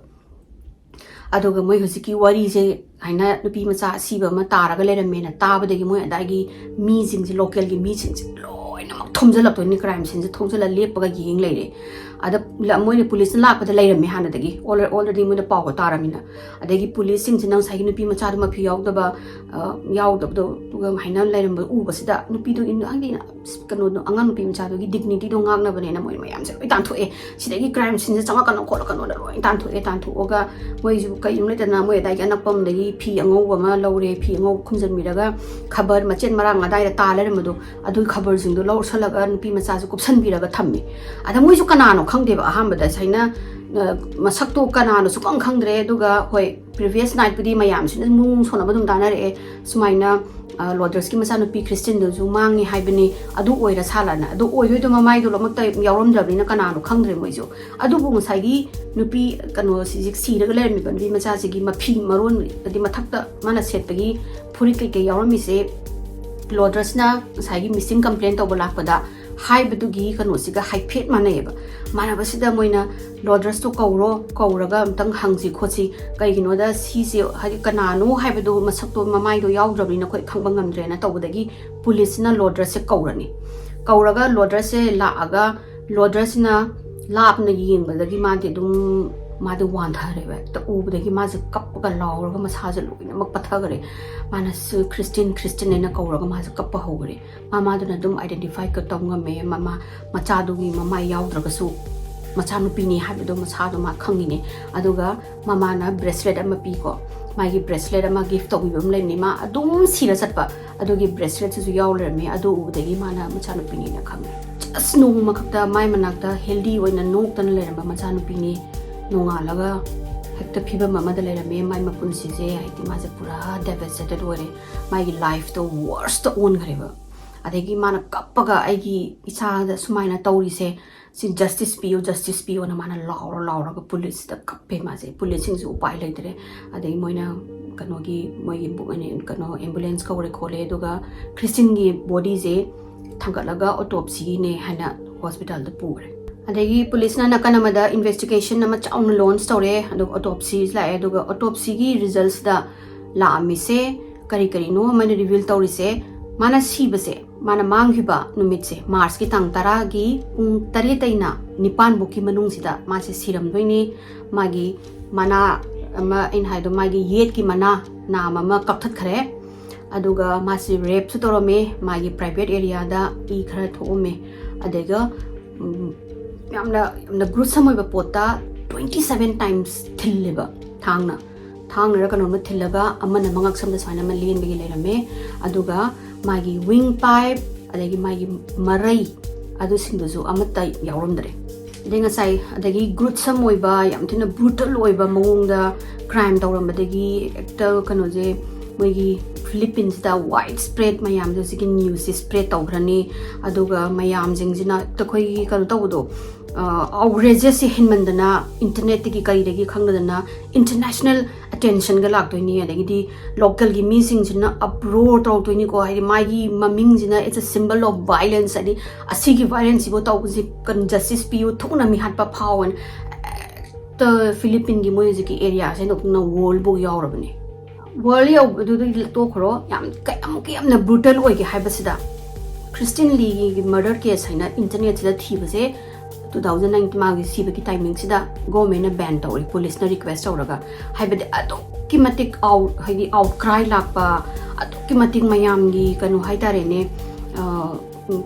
ꯑꯗꯨꯒ ꯃꯣꯏ ꯍꯧꯖꯤꯛꯀꯤ ꯋꯥꯔꯤꯁꯦ ꯍꯥꯏꯅ ꯅꯨꯄꯤ ꯃꯆꯥ ꯑꯁꯤꯕ ꯑꯃ ꯇꯥꯔꯒ ꯂꯩꯔꯝꯃꯦꯅ ꯇꯥꯕꯗꯒꯤ ꯃꯣꯏ ꯑꯗꯥꯏꯒꯤ ꯃꯤꯁꯤꯡꯁꯦ, ꯂꯣꯀꯦꯜꯒꯤ ꯃꯤꯁꯤꯡꯁꯦ ꯂꯣꯏꯅꯃꯛ ꯊꯣꯝꯖꯤꯜꯂꯛꯇꯣꯏꯅꯤ, ꯀ꯭ꯔꯥꯏꯝ ꯁꯤꯟꯁꯦ ꯊꯣꯝꯖꯤꯜꯂ ꯂꯦꯞꯄꯒ ꯌꯦꯡ ꯂꯩꯔꯦ꯫ ꯑꯗ ꯂ- ꯃꯣꯏꯅ ꯄꯨꯂꯤꯁꯅ ꯂꯥꯛꯄꯗ ꯂꯩꯔꯝꯃꯦ ꯍꯥꯟꯅꯗꯒꯤ, ꯑꯣꯜꯔꯦ- ꯑꯣꯜꯔꯦꯗꯤ ꯃꯣꯏꯅ ꯄꯥꯎꯒ ꯇꯥꯔꯃꯤꯅ꯫ ꯑꯗꯒꯤ ꯄꯨꯂꯤꯁꯁꯤꯡꯁꯤꯅ ꯉꯁꯥꯏꯒꯤ ꯅꯨꯄꯤ ꯃꯆꯥꯗꯣ ꯃꯐꯤ ꯌꯥꯎꯗꯕ, ꯑ, ꯌꯥꯎꯗꯕꯗꯣ ꯑꯗꯨꯒ ꯍꯥꯏꯅ ꯂꯩꯔꯝꯕ ꯎꯕꯁꯤꯗ ꯅꯨꯄꯤꯗꯣ ꯏꯟ- ꯍꯥꯏꯗꯤ ꯀꯩꯅꯣꯗꯣ, ꯑꯉꯥꯡ ꯅꯨꯄꯤ ꯃꯆꯥꯗꯨꯒꯤ ꯗꯤꯒꯅꯤꯇꯤꯗꯣ ꯉꯥꯛꯅꯕꯅꯦꯅ ꯃꯣꯏ ꯃꯌꯥꯝꯁꯦ ꯂꯣꯏ ꯇꯥꯟꯊꯣꯛꯑꯦ꯫ ꯁꯤꯗꯒꯤ ꯀ꯭ꯔꯥꯏꯝ ꯁꯤꯟꯁꯦ ꯆꯪꯉꯛꯀꯅꯣ ꯈꯣꯠꯂꯛꯀꯅꯣꯅ ꯂꯣꯏ ꯇꯥꯟꯊꯣꯛꯑꯦ꯫ ꯇꯥꯟꯊꯣꯛꯑꯒ ꯃꯣꯏꯁꯨ ꯀꯩꯅꯣ ꯂꯩꯇꯅ ꯃꯣꯏ ꯑꯗꯥꯏꯒꯤ ꯑꯅꯛꯄ ꯑꯃꯗꯒꯤ ꯐꯤ ꯑꯉꯧꯕ ꯑꯃ ꯂꯧꯔꯦ, ꯐꯤ ꯑꯉꯧꯕ ꯈꯨꯝꯖꯤꯟꯕꯤꯔꯒ ꯈꯕꯔ ꯃꯆꯦꯠ ꯃꯔꯥꯡ ꯑꯗꯥꯏꯗ ꯇꯥ ꯂꯩꯔꯝꯕꯗꯣ ꯑꯗꯨꯒꯤ ꯈꯕꯔꯁꯤꯡꯗꯣ ꯂꯧꯁꯜꯂꯒ ꯅꯨꯄꯤ ꯃꯆꯥꯁꯦ ꯀꯨꯞꯁꯟꯕꯤꯔꯒ ꯊꯝꯃꯦ꯫ ꯑꯗ ꯃꯣꯏꯁꯨ ꯀꯅꯥꯅꯣ ꯈꯪꯗꯦꯕ꯫ ꯑꯍꯥꯟꯕꯗ ꯁꯨꯃꯥꯏꯅ, ꯑ, ꯃꯁꯛꯇꯣ ꯀꯅꯥꯅꯣ ꯁꯨꯈꯪ ꯈꯪꯗ꯭ꯔꯦ꯫ ꯑꯗꯨꯒ ꯍꯣꯏ, ꯄ꯭ꯔꯤꯚꯤꯌꯁ ꯅꯥꯏꯠꯄꯨꯗꯤ ꯃꯌꯥꯝꯁꯤꯅ ꯃꯑꯣꯡ ꯁꯣꯟꯅꯕ ꯑꯗꯨꯝ ꯇꯥꯟꯅꯔꯛꯑꯦ, ꯁꯨꯃꯥꯏꯅ, ꯑ, ꯂꯣꯗ꯭ꯔꯁꯀꯤ ꯃꯆꯥꯅꯨꯄꯤ ꯈ꯭ꯔꯤꯁꯇꯤꯟꯗꯨꯁꯨ ꯃꯥꯡꯉꯦ ꯍꯥꯏꯕꯅꯤ, ꯑꯗꯨ ꯑꯣꯏꯔ ꯁꯥꯠꯂꯅ꯫ ꯑꯗꯨ ꯑꯣꯏꯗꯣꯏꯗꯣ ꯃꯃꯥꯏꯗꯣ ꯂꯣꯏꯅꯃꯛꯇ ꯌꯥꯎꯔꯝꯗ꯭ꯔꯕꯅꯤꯅ ꯀꯅꯥꯅꯣ ꯈꯪꯗ꯭ꯔꯦ ꯃꯣꯏꯁꯨ꯫ ꯑꯗꯨꯕꯨ ꯉꯁꯥꯏꯒꯤ ꯅꯨꯄꯤ ꯀꯩꯅꯣꯁꯤ ꯁꯤꯔꯒ ꯂꯩꯔꯝꯃꯤꯕ ꯅꯨꯄꯤ ꯃꯆꯥꯁꯤꯒꯤ ꯃꯐꯤ ꯃꯔꯣꯟ, ꯍꯥꯏꯗꯤ ꯃꯊꯛꯇ ꯃꯥꯅ ꯁꯦꯠꯄꯒꯤ ꯐꯨꯔꯤꯠ ꯀꯩꯀꯩ ꯌꯥꯎꯔꯝꯃꯤꯁꯦ, ꯂꯣꯗ꯭ꯔꯁꯅ ꯉꯁꯥꯏꯒꯤ ꯃꯤꯁꯤꯡ ꯀꯝꯄ꯭ꯂꯦꯟ ꯇꯧꯕ ꯂꯥꯛꯄꯗ ꯍꯥꯏꯕꯗꯨꯒꯤ ꯀꯩꯅꯣꯁꯤꯒ ꯍꯥꯏꯐꯦꯠ ꯃꯥꯟꯅꯩꯌꯦꯕ꯫ ꯃꯥꯟꯅꯕꯁꯤꯗ ꯃꯣꯏꯅ ꯂꯣꯗ꯭ꯔꯁꯇꯣ ꯀꯧꯔꯣ, ꯀꯧꯔꯒ ꯑꯝꯇꯪ ꯍꯪꯁꯤ ꯈꯣꯠꯁꯤ, ꯀꯩꯒꯤꯅꯣꯗ ꯁꯤꯁꯦ ꯍꯥꯏꯗꯤ ꯀꯅꯥꯅꯣ ꯍꯥꯏꯕꯗꯣ ꯃꯁꯛꯇꯣ ꯃꯃꯥꯏꯗꯣ ꯌꯥꯎꯗ꯭ꯔꯕꯅꯤꯅ ꯑꯩꯈꯣꯏ ꯈꯪꯕ ꯉꯝꯗ꯭ꯔꯦꯅ ꯇꯧꯕꯗꯒꯤ ꯄꯨꯂꯤꯁꯅ ꯂꯣꯗ꯭ꯔꯁꯁꯦ ꯀꯧꯔꯅꯤ꯫ ꯀꯧꯔꯒ ꯂꯣꯗ꯭ꯔꯁꯁꯦ ꯂꯥꯛꯑꯒ ꯂꯣꯗ꯭ꯔꯁꯁꯤꯅ ꯂꯥꯞꯅ ꯌꯦꯡꯕꯗꯒꯤ ꯃꯥꯗꯤ ꯑꯗꯨꯝ, ꯃꯥꯗꯤ ꯋꯥꯟꯊꯔꯦꯕ꯫ ꯍꯦꯛꯇ ꯎꯕꯗꯒꯤ ꯃꯥꯁꯦ ꯀꯞꯄꯒ ꯂꯥꯎꯔꯒ ꯃꯁꯥꯁꯦ ꯂꯣꯏꯅꯃꯛ ꯄꯠꯊꯈꯔꯦ꯫ ꯃꯥꯅ ꯁꯨ-, "ꯈ꯭ꯔꯤꯁꯇꯤꯟ, ꯈ꯭ꯔꯤꯁꯇꯤꯟ" ꯍꯥꯏꯅ ꯀꯧꯔꯒ ꯃꯥꯁꯦ ꯀꯞꯄ ꯍꯧꯈꯔꯦ꯫ ꯃꯃꯥꯗꯨꯅ ꯑꯗꯨꯝ ꯑꯥꯏꯗꯦꯟꯇꯤꯐꯥꯏ ꯇꯧ ꯉꯝꯃꯦ꯫ ꯃꯃꯥ, ꯃꯆꯥꯗꯨꯒꯤ ꯃꯃꯥꯏ ꯌꯥꯎꯗ꯭ꯔꯒꯁꯨ ꯃꯆꯥꯅꯨꯄꯤꯅꯤ ꯍꯥꯏꯕꯗꯣ ꯃꯁꯥꯗꯣ ꯃꯥ ꯈꯪꯉꯤꯅꯦ꯫ ꯑꯗꯨꯒ ꯃꯃꯥꯅ ꯕ꯭ꯔꯦꯁꯂꯦꯠ ꯑꯃ ꯄꯤꯀꯣ, ꯃꯥꯒꯤ ꯕ꯭ꯔꯦꯁꯂꯦꯠ ꯑꯃ ꯒꯤꯐ ꯇꯧꯕꯤꯕ ꯑꯃ ꯂꯩꯕꯅꯤ꯫ ꯃꯥ ꯑꯗꯨꯝ ꯁꯤꯔ ꯆꯠꯄ, ꯑꯗꯨꯒꯤ ꯕ꯭ꯔꯦꯁꯂꯦꯠꯁꯤꯁꯨ ꯌꯥꯎ ꯂꯩꯔꯝꯃꯦ꯫ ꯑꯗꯨ ꯎꯕꯗꯒꯤ ꯃꯥꯅ ꯃꯆꯥꯅꯨꯄꯤꯅꯤꯅ ꯈꯪꯉꯦ꯫ ꯖꯁ ꯅꯣꯡꯃꯈꯛꯇ ꯃꯥꯏ ꯃꯅꯥꯛꯇ ꯍꯦꯜꯗꯤ ꯑꯣꯏꯅ ꯅꯣꯛꯇꯅ ꯂꯩꯔꯝꯕ ꯃꯆꯥꯅꯨꯄꯤꯅꯤ, ꯅꯣꯡꯉꯥꯜꯂꯒ ꯍꯦꯛꯇ ꯐꯤꯕꯝ ꯑꯃꯗ ꯂꯩꯔꯝꯃꯦ꯫ ꯃꯥꯏ ꯃꯄꯨꯟꯁꯤꯁꯦ ꯍꯥꯏꯗꯤ ꯃꯥꯁꯦ ꯄꯨꯔꯥ ꯗꯦꯚꯦꯁꯇꯦꯇꯦꯠ ꯑꯣꯏꯔꯦ꯫ ꯃꯥꯒꯤ ꯂꯥꯏꯐꯇꯣ ꯋꯔꯁꯇ ꯑꯣꯟꯈ꯭ꯔꯦꯕ꯫ ꯑꯗꯒꯤ ꯃꯥꯅ ꯀꯞꯄꯒ "ꯑꯩꯒꯤ ꯏꯆꯥꯗ ꯁꯨꯃꯥꯏꯅ ꯇꯧꯔꯤꯁꯦ, ꯁꯤ ꯖꯁꯇꯤꯁ ꯄꯤꯌꯨ, ꯖꯁꯇꯤꯁ ꯄꯤꯌꯨꯅ" ꯃꯥꯅ ꯂꯥꯎꯔ ꯂꯥꯎꯔꯒ ꯄꯨꯂꯤꯁꯇ ꯀꯞꯄꯦ ꯃꯥꯁꯦ꯫ ꯄꯨꯂꯤꯁꯁꯤꯡꯁꯨ ꯎꯄꯥꯏ ꯂꯩꯇ꯭ꯔꯦ꯫ ꯑꯗꯩ ꯃꯣꯏꯅ ꯀꯩꯅꯣꯒꯤ, ꯃꯣꯏꯒꯤ ꯕꯨ-, ꯀꯩꯅꯣ, ꯑꯦꯝꯕꯨꯂꯦꯟꯁ ꯀꯧꯔꯦ ꯈꯣꯠꯂꯦ꯫ ꯑꯗꯨꯒ ꯈ꯭ꯔꯤꯁꯇꯤꯟꯒꯤ ꯕꯣꯗꯤꯁꯦ ꯊꯥꯡꯒꯠꯂꯒ ꯑꯣꯇꯣꯞꯁꯤꯅꯦ ꯍꯥꯏꯅ ꯍꯣꯁꯄꯤꯇꯥꯜꯗ ꯄꯨꯈ꯭ꯔꯦ꯫ ꯑꯗꯒꯤ ꯄꯨꯂꯤꯁꯅ ꯅꯥꯀꯟ ꯑꯃꯗ ꯏꯟꯚꯦꯁꯇꯤꯒꯦꯁꯟ ꯑꯃ ꯆꯥꯎꯅ ꯂꯣꯟꯆ ꯇꯧꯔꯦ꯫ ꯑꯗꯨꯒ ꯑꯣꯇꯣꯞꯁꯤ ꯂꯥꯛꯑꯦ꯫ ꯑꯗꯨꯒ ꯑꯣꯇꯣꯞꯁꯤꯒꯤ ꯔꯤꯖꯜꯠꯁꯤꯗ ꯂꯥꯛꯑꯝꯃꯤꯁꯦ ꯀꯔꯤ ꯀꯔꯤꯅꯣ ꯑꯃꯅ ꯔꯤꯚꯤꯜ ꯇꯧꯔꯤꯁꯦ꯫ ꯃꯥꯅ ꯁꯤꯕꯁꯦ, ꯃꯥꯅ ꯃꯥꯡꯈꯤꯕ ꯅꯨꯃꯤꯠꯁꯦ, ꯃꯥꯔꯆꯀꯤ ꯇꯥꯡ ꯇꯔꯥꯒꯤ ꯄꯨꯡ ꯇꯔꯦꯠꯇꯩꯅ ꯅꯤꯄꯥꯟ ꯐꯥꯎꯒꯤ ꯃꯅꯨꯡꯁꯤꯗ ꯃꯥꯁꯦ ꯁꯤꯔꯝꯗꯣꯏꯅꯤ꯫ ꯃꯥꯒꯤ ꯃꯅꯥ ꯑꯃ, ꯑꯩꯅ ꯍꯥꯏꯗꯣ, ꯃꯥꯒꯤ ꯌꯦꯠꯀꯤ ꯃꯅꯥ ꯅꯥꯝ ꯑꯃ ꯀꯛꯊꯠꯈ꯭ꯔꯦ꯫ ꯑꯗꯨꯒ ꯃꯥꯁꯤ ꯔꯦꯞꯁꯨ ꯇꯧꯔꯝꯃꯦ꯫ ꯃꯥꯒꯤ ꯄ꯭ꯔꯥꯏꯚꯦꯠ ꯑꯦꯔꯤꯌꯥꯗ ꯏ ꯈꯔ ꯊꯣꯛꯑꯝꯃꯦ꯫ ꯑꯗꯨꯒ ꯎꯝ, ꯌꯥꯝꯅ, ꯌꯥꯝꯅ ꯒ꯭ꯔꯨꯁꯝ ꯑꯣꯏꯕ ꯄꯣꯠꯇ twenty seven times ꯊꯤꯜꯂꯦꯕ, ꯊꯥꯡꯅ, ꯊꯥꯡꯅꯔ ꯀꯩꯅꯣꯝꯅ ꯊꯤꯜꯂꯒ ꯑꯃꯅ ꯃꯉꯛꯁꯝꯗ ꯁꯨꯃꯥꯏꯅ ꯑꯃ ꯂꯦꯟꯕꯒꯤ ꯂꯩꯔꯝꯃꯦ꯫ ꯑꯗꯨꯒ ꯃꯥꯒꯤ ꯋꯤꯡ ꯄꯥꯏꯞ, ꯑꯗꯒꯤ ꯃꯥꯒꯤ ꯃꯔꯩ, ꯑꯗꯨꯁꯤꯡꯗꯨꯁꯨ ꯑꯃꯠꯇ ꯌꯥꯎꯔꯝꯗ꯭ꯔꯦ꯫ ꯑꯗꯩ ꯉꯁꯥꯏ, ꯑꯗꯒꯤ ꯒ꯭ꯔꯨꯁꯝ ꯑꯣꯏꯕ, ꯌꯥꯝ ꯊꯤꯅ ꯕ꯭ꯔꯨꯇꯜ ꯑꯣꯏꯕ ꯃꯑꯣꯡꯗ ꯀ꯭ꯔꯥꯏꯝ ꯇꯧꯔꯝꯕꯗꯒꯤ ꯍꯦꯛꯇ ꯀꯩꯅꯣꯁꯦ, ꯃꯣꯏꯒꯤ ꯐꯤꯂꯤꯄꯤꯟꯁꯤꯗ ꯋꯥꯏꯠ ꯁ꯭ꯄ꯭ꯔꯦꯗ ꯃꯌꯥꯝꯁꯦ ꯍꯧꯖꯤꯛꯀꯤ ꯅ꯭ꯌꯨꯁꯁꯦ ꯁ꯭ꯄ꯭ꯔꯦꯗ ꯇꯧꯈ꯭ꯔꯅꯤ꯫ ꯑꯗꯨꯒ ꯃꯌꯥꯝꯁꯤꯡꯁꯤꯅ ꯍꯦꯛꯇ ꯑꯩꯈꯣꯏꯒꯤ ꯀꯩꯅꯣ ꯇꯧꯕꯗꯣ, ꯑꯥꯎꯠꯔꯦꯖꯁꯁꯦ ꯍꯦꯟꯃꯟꯗꯅ, ꯏꯟꯇꯔꯅꯦꯠꯇꯒꯤ ꯀꯔꯤꯗꯒꯤ ꯈꯪꯗꯗꯅ ꯏꯟꯇꯔꯅꯦꯁꯅꯦꯜ ꯑꯇꯦꯟꯁꯟꯒ ꯂꯥꯛꯇꯣꯏꯅꯤ꯫ ꯑꯗꯒꯤꯗꯤ ꯂꯣꯀꯦꯜꯒꯤ ꯃꯤꯁꯤꯡꯁꯤꯅ ꯑꯞꯔꯣꯔ ꯇꯧꯔꯛꯇꯣꯏꯅꯤꯀꯣ꯫ ꯍꯥꯏꯗꯤ ꯃꯥꯒꯤ ꯃꯃꯤꯡꯁꯤꯅ it's a symbol of violence, ꯍꯥꯏꯗꯤ ꯑꯁꯤꯒꯤ ꯚꯥꯏꯂꯦꯟꯁꯁꯤꯕꯨ ꯇꯧꯕꯁꯤ ꯀꯟ-, ꯖꯁꯇꯤꯁ ꯄꯤꯌꯨ, ꯊꯨꯅ ꯃꯤꯍꯥꯠꯄ ꯐꯥꯎꯑꯣꯅ꯫ ꯍꯦꯛꯇ ꯐꯤꯂꯤꯄꯤꯟꯒꯤ ꯃꯣꯏ ꯍꯧꯖꯤꯛꯀꯤ ꯑꯦꯔꯤꯌꯥꯁꯦ ꯅꯣꯛꯅ ꯋꯥꯔꯜꯕꯨꯛ ꯌꯥꯎꯔꯕꯅꯦ꯫ ꯋꯥꯔꯜ ꯌꯧꯕꯗꯨꯗꯤ ꯇꯣꯛꯈ꯭ꯔꯣ, ꯌꯥꯝ ꯀꯌꯥꯃꯨꯛ ꯌꯥꯝꯅ ꯕ꯭ꯔꯨꯇꯜ ꯑꯣꯏꯒꯦ ꯍꯥꯏꯕꯁꯤꯗ, ꯈ꯭ꯔꯤꯁꯇꯤꯟ ꯂꯤꯒꯤ ꯃꯔꯗꯔ ꯀꯦꯁ ꯍꯥꯏꯅ ꯏꯟꯇꯔꯅꯦꯠꯁꯤꯗ ꯊꯤꯕꯁꯦ, two thousand nine ꯃꯥꯒꯤ ꯁꯤꯕꯒꯤ ꯇꯥꯏꯃꯤꯡꯁꯤꯗ ꯒꯣꯔꯃꯦꯟꯅ ꯕꯦꯟ ꯇꯧꯔꯦ, ꯄꯨꯂꯤꯁꯅ ꯔꯤꯀ꯭ꯋꯦꯁ ꯇꯧꯔꯒ꯫ ꯍꯥꯏꯕꯗꯤ ꯑꯗꯨꯛꯀꯤ ꯃꯇꯤꯛ ꯑꯥꯎ-, ꯍꯥꯏꯗꯤ ꯑꯥꯎꯠꯀ꯭ꯔꯥꯏ ꯂꯥꯛꯄ, ꯑꯗꯨꯛꯀꯤ ꯃꯇꯤꯛ ꯃꯌꯥꯝꯒꯤ ꯀꯩꯅꯣ ꯍꯥꯏꯇꯥꯔꯦꯅꯦ, ꯑ, ꯎꯝ,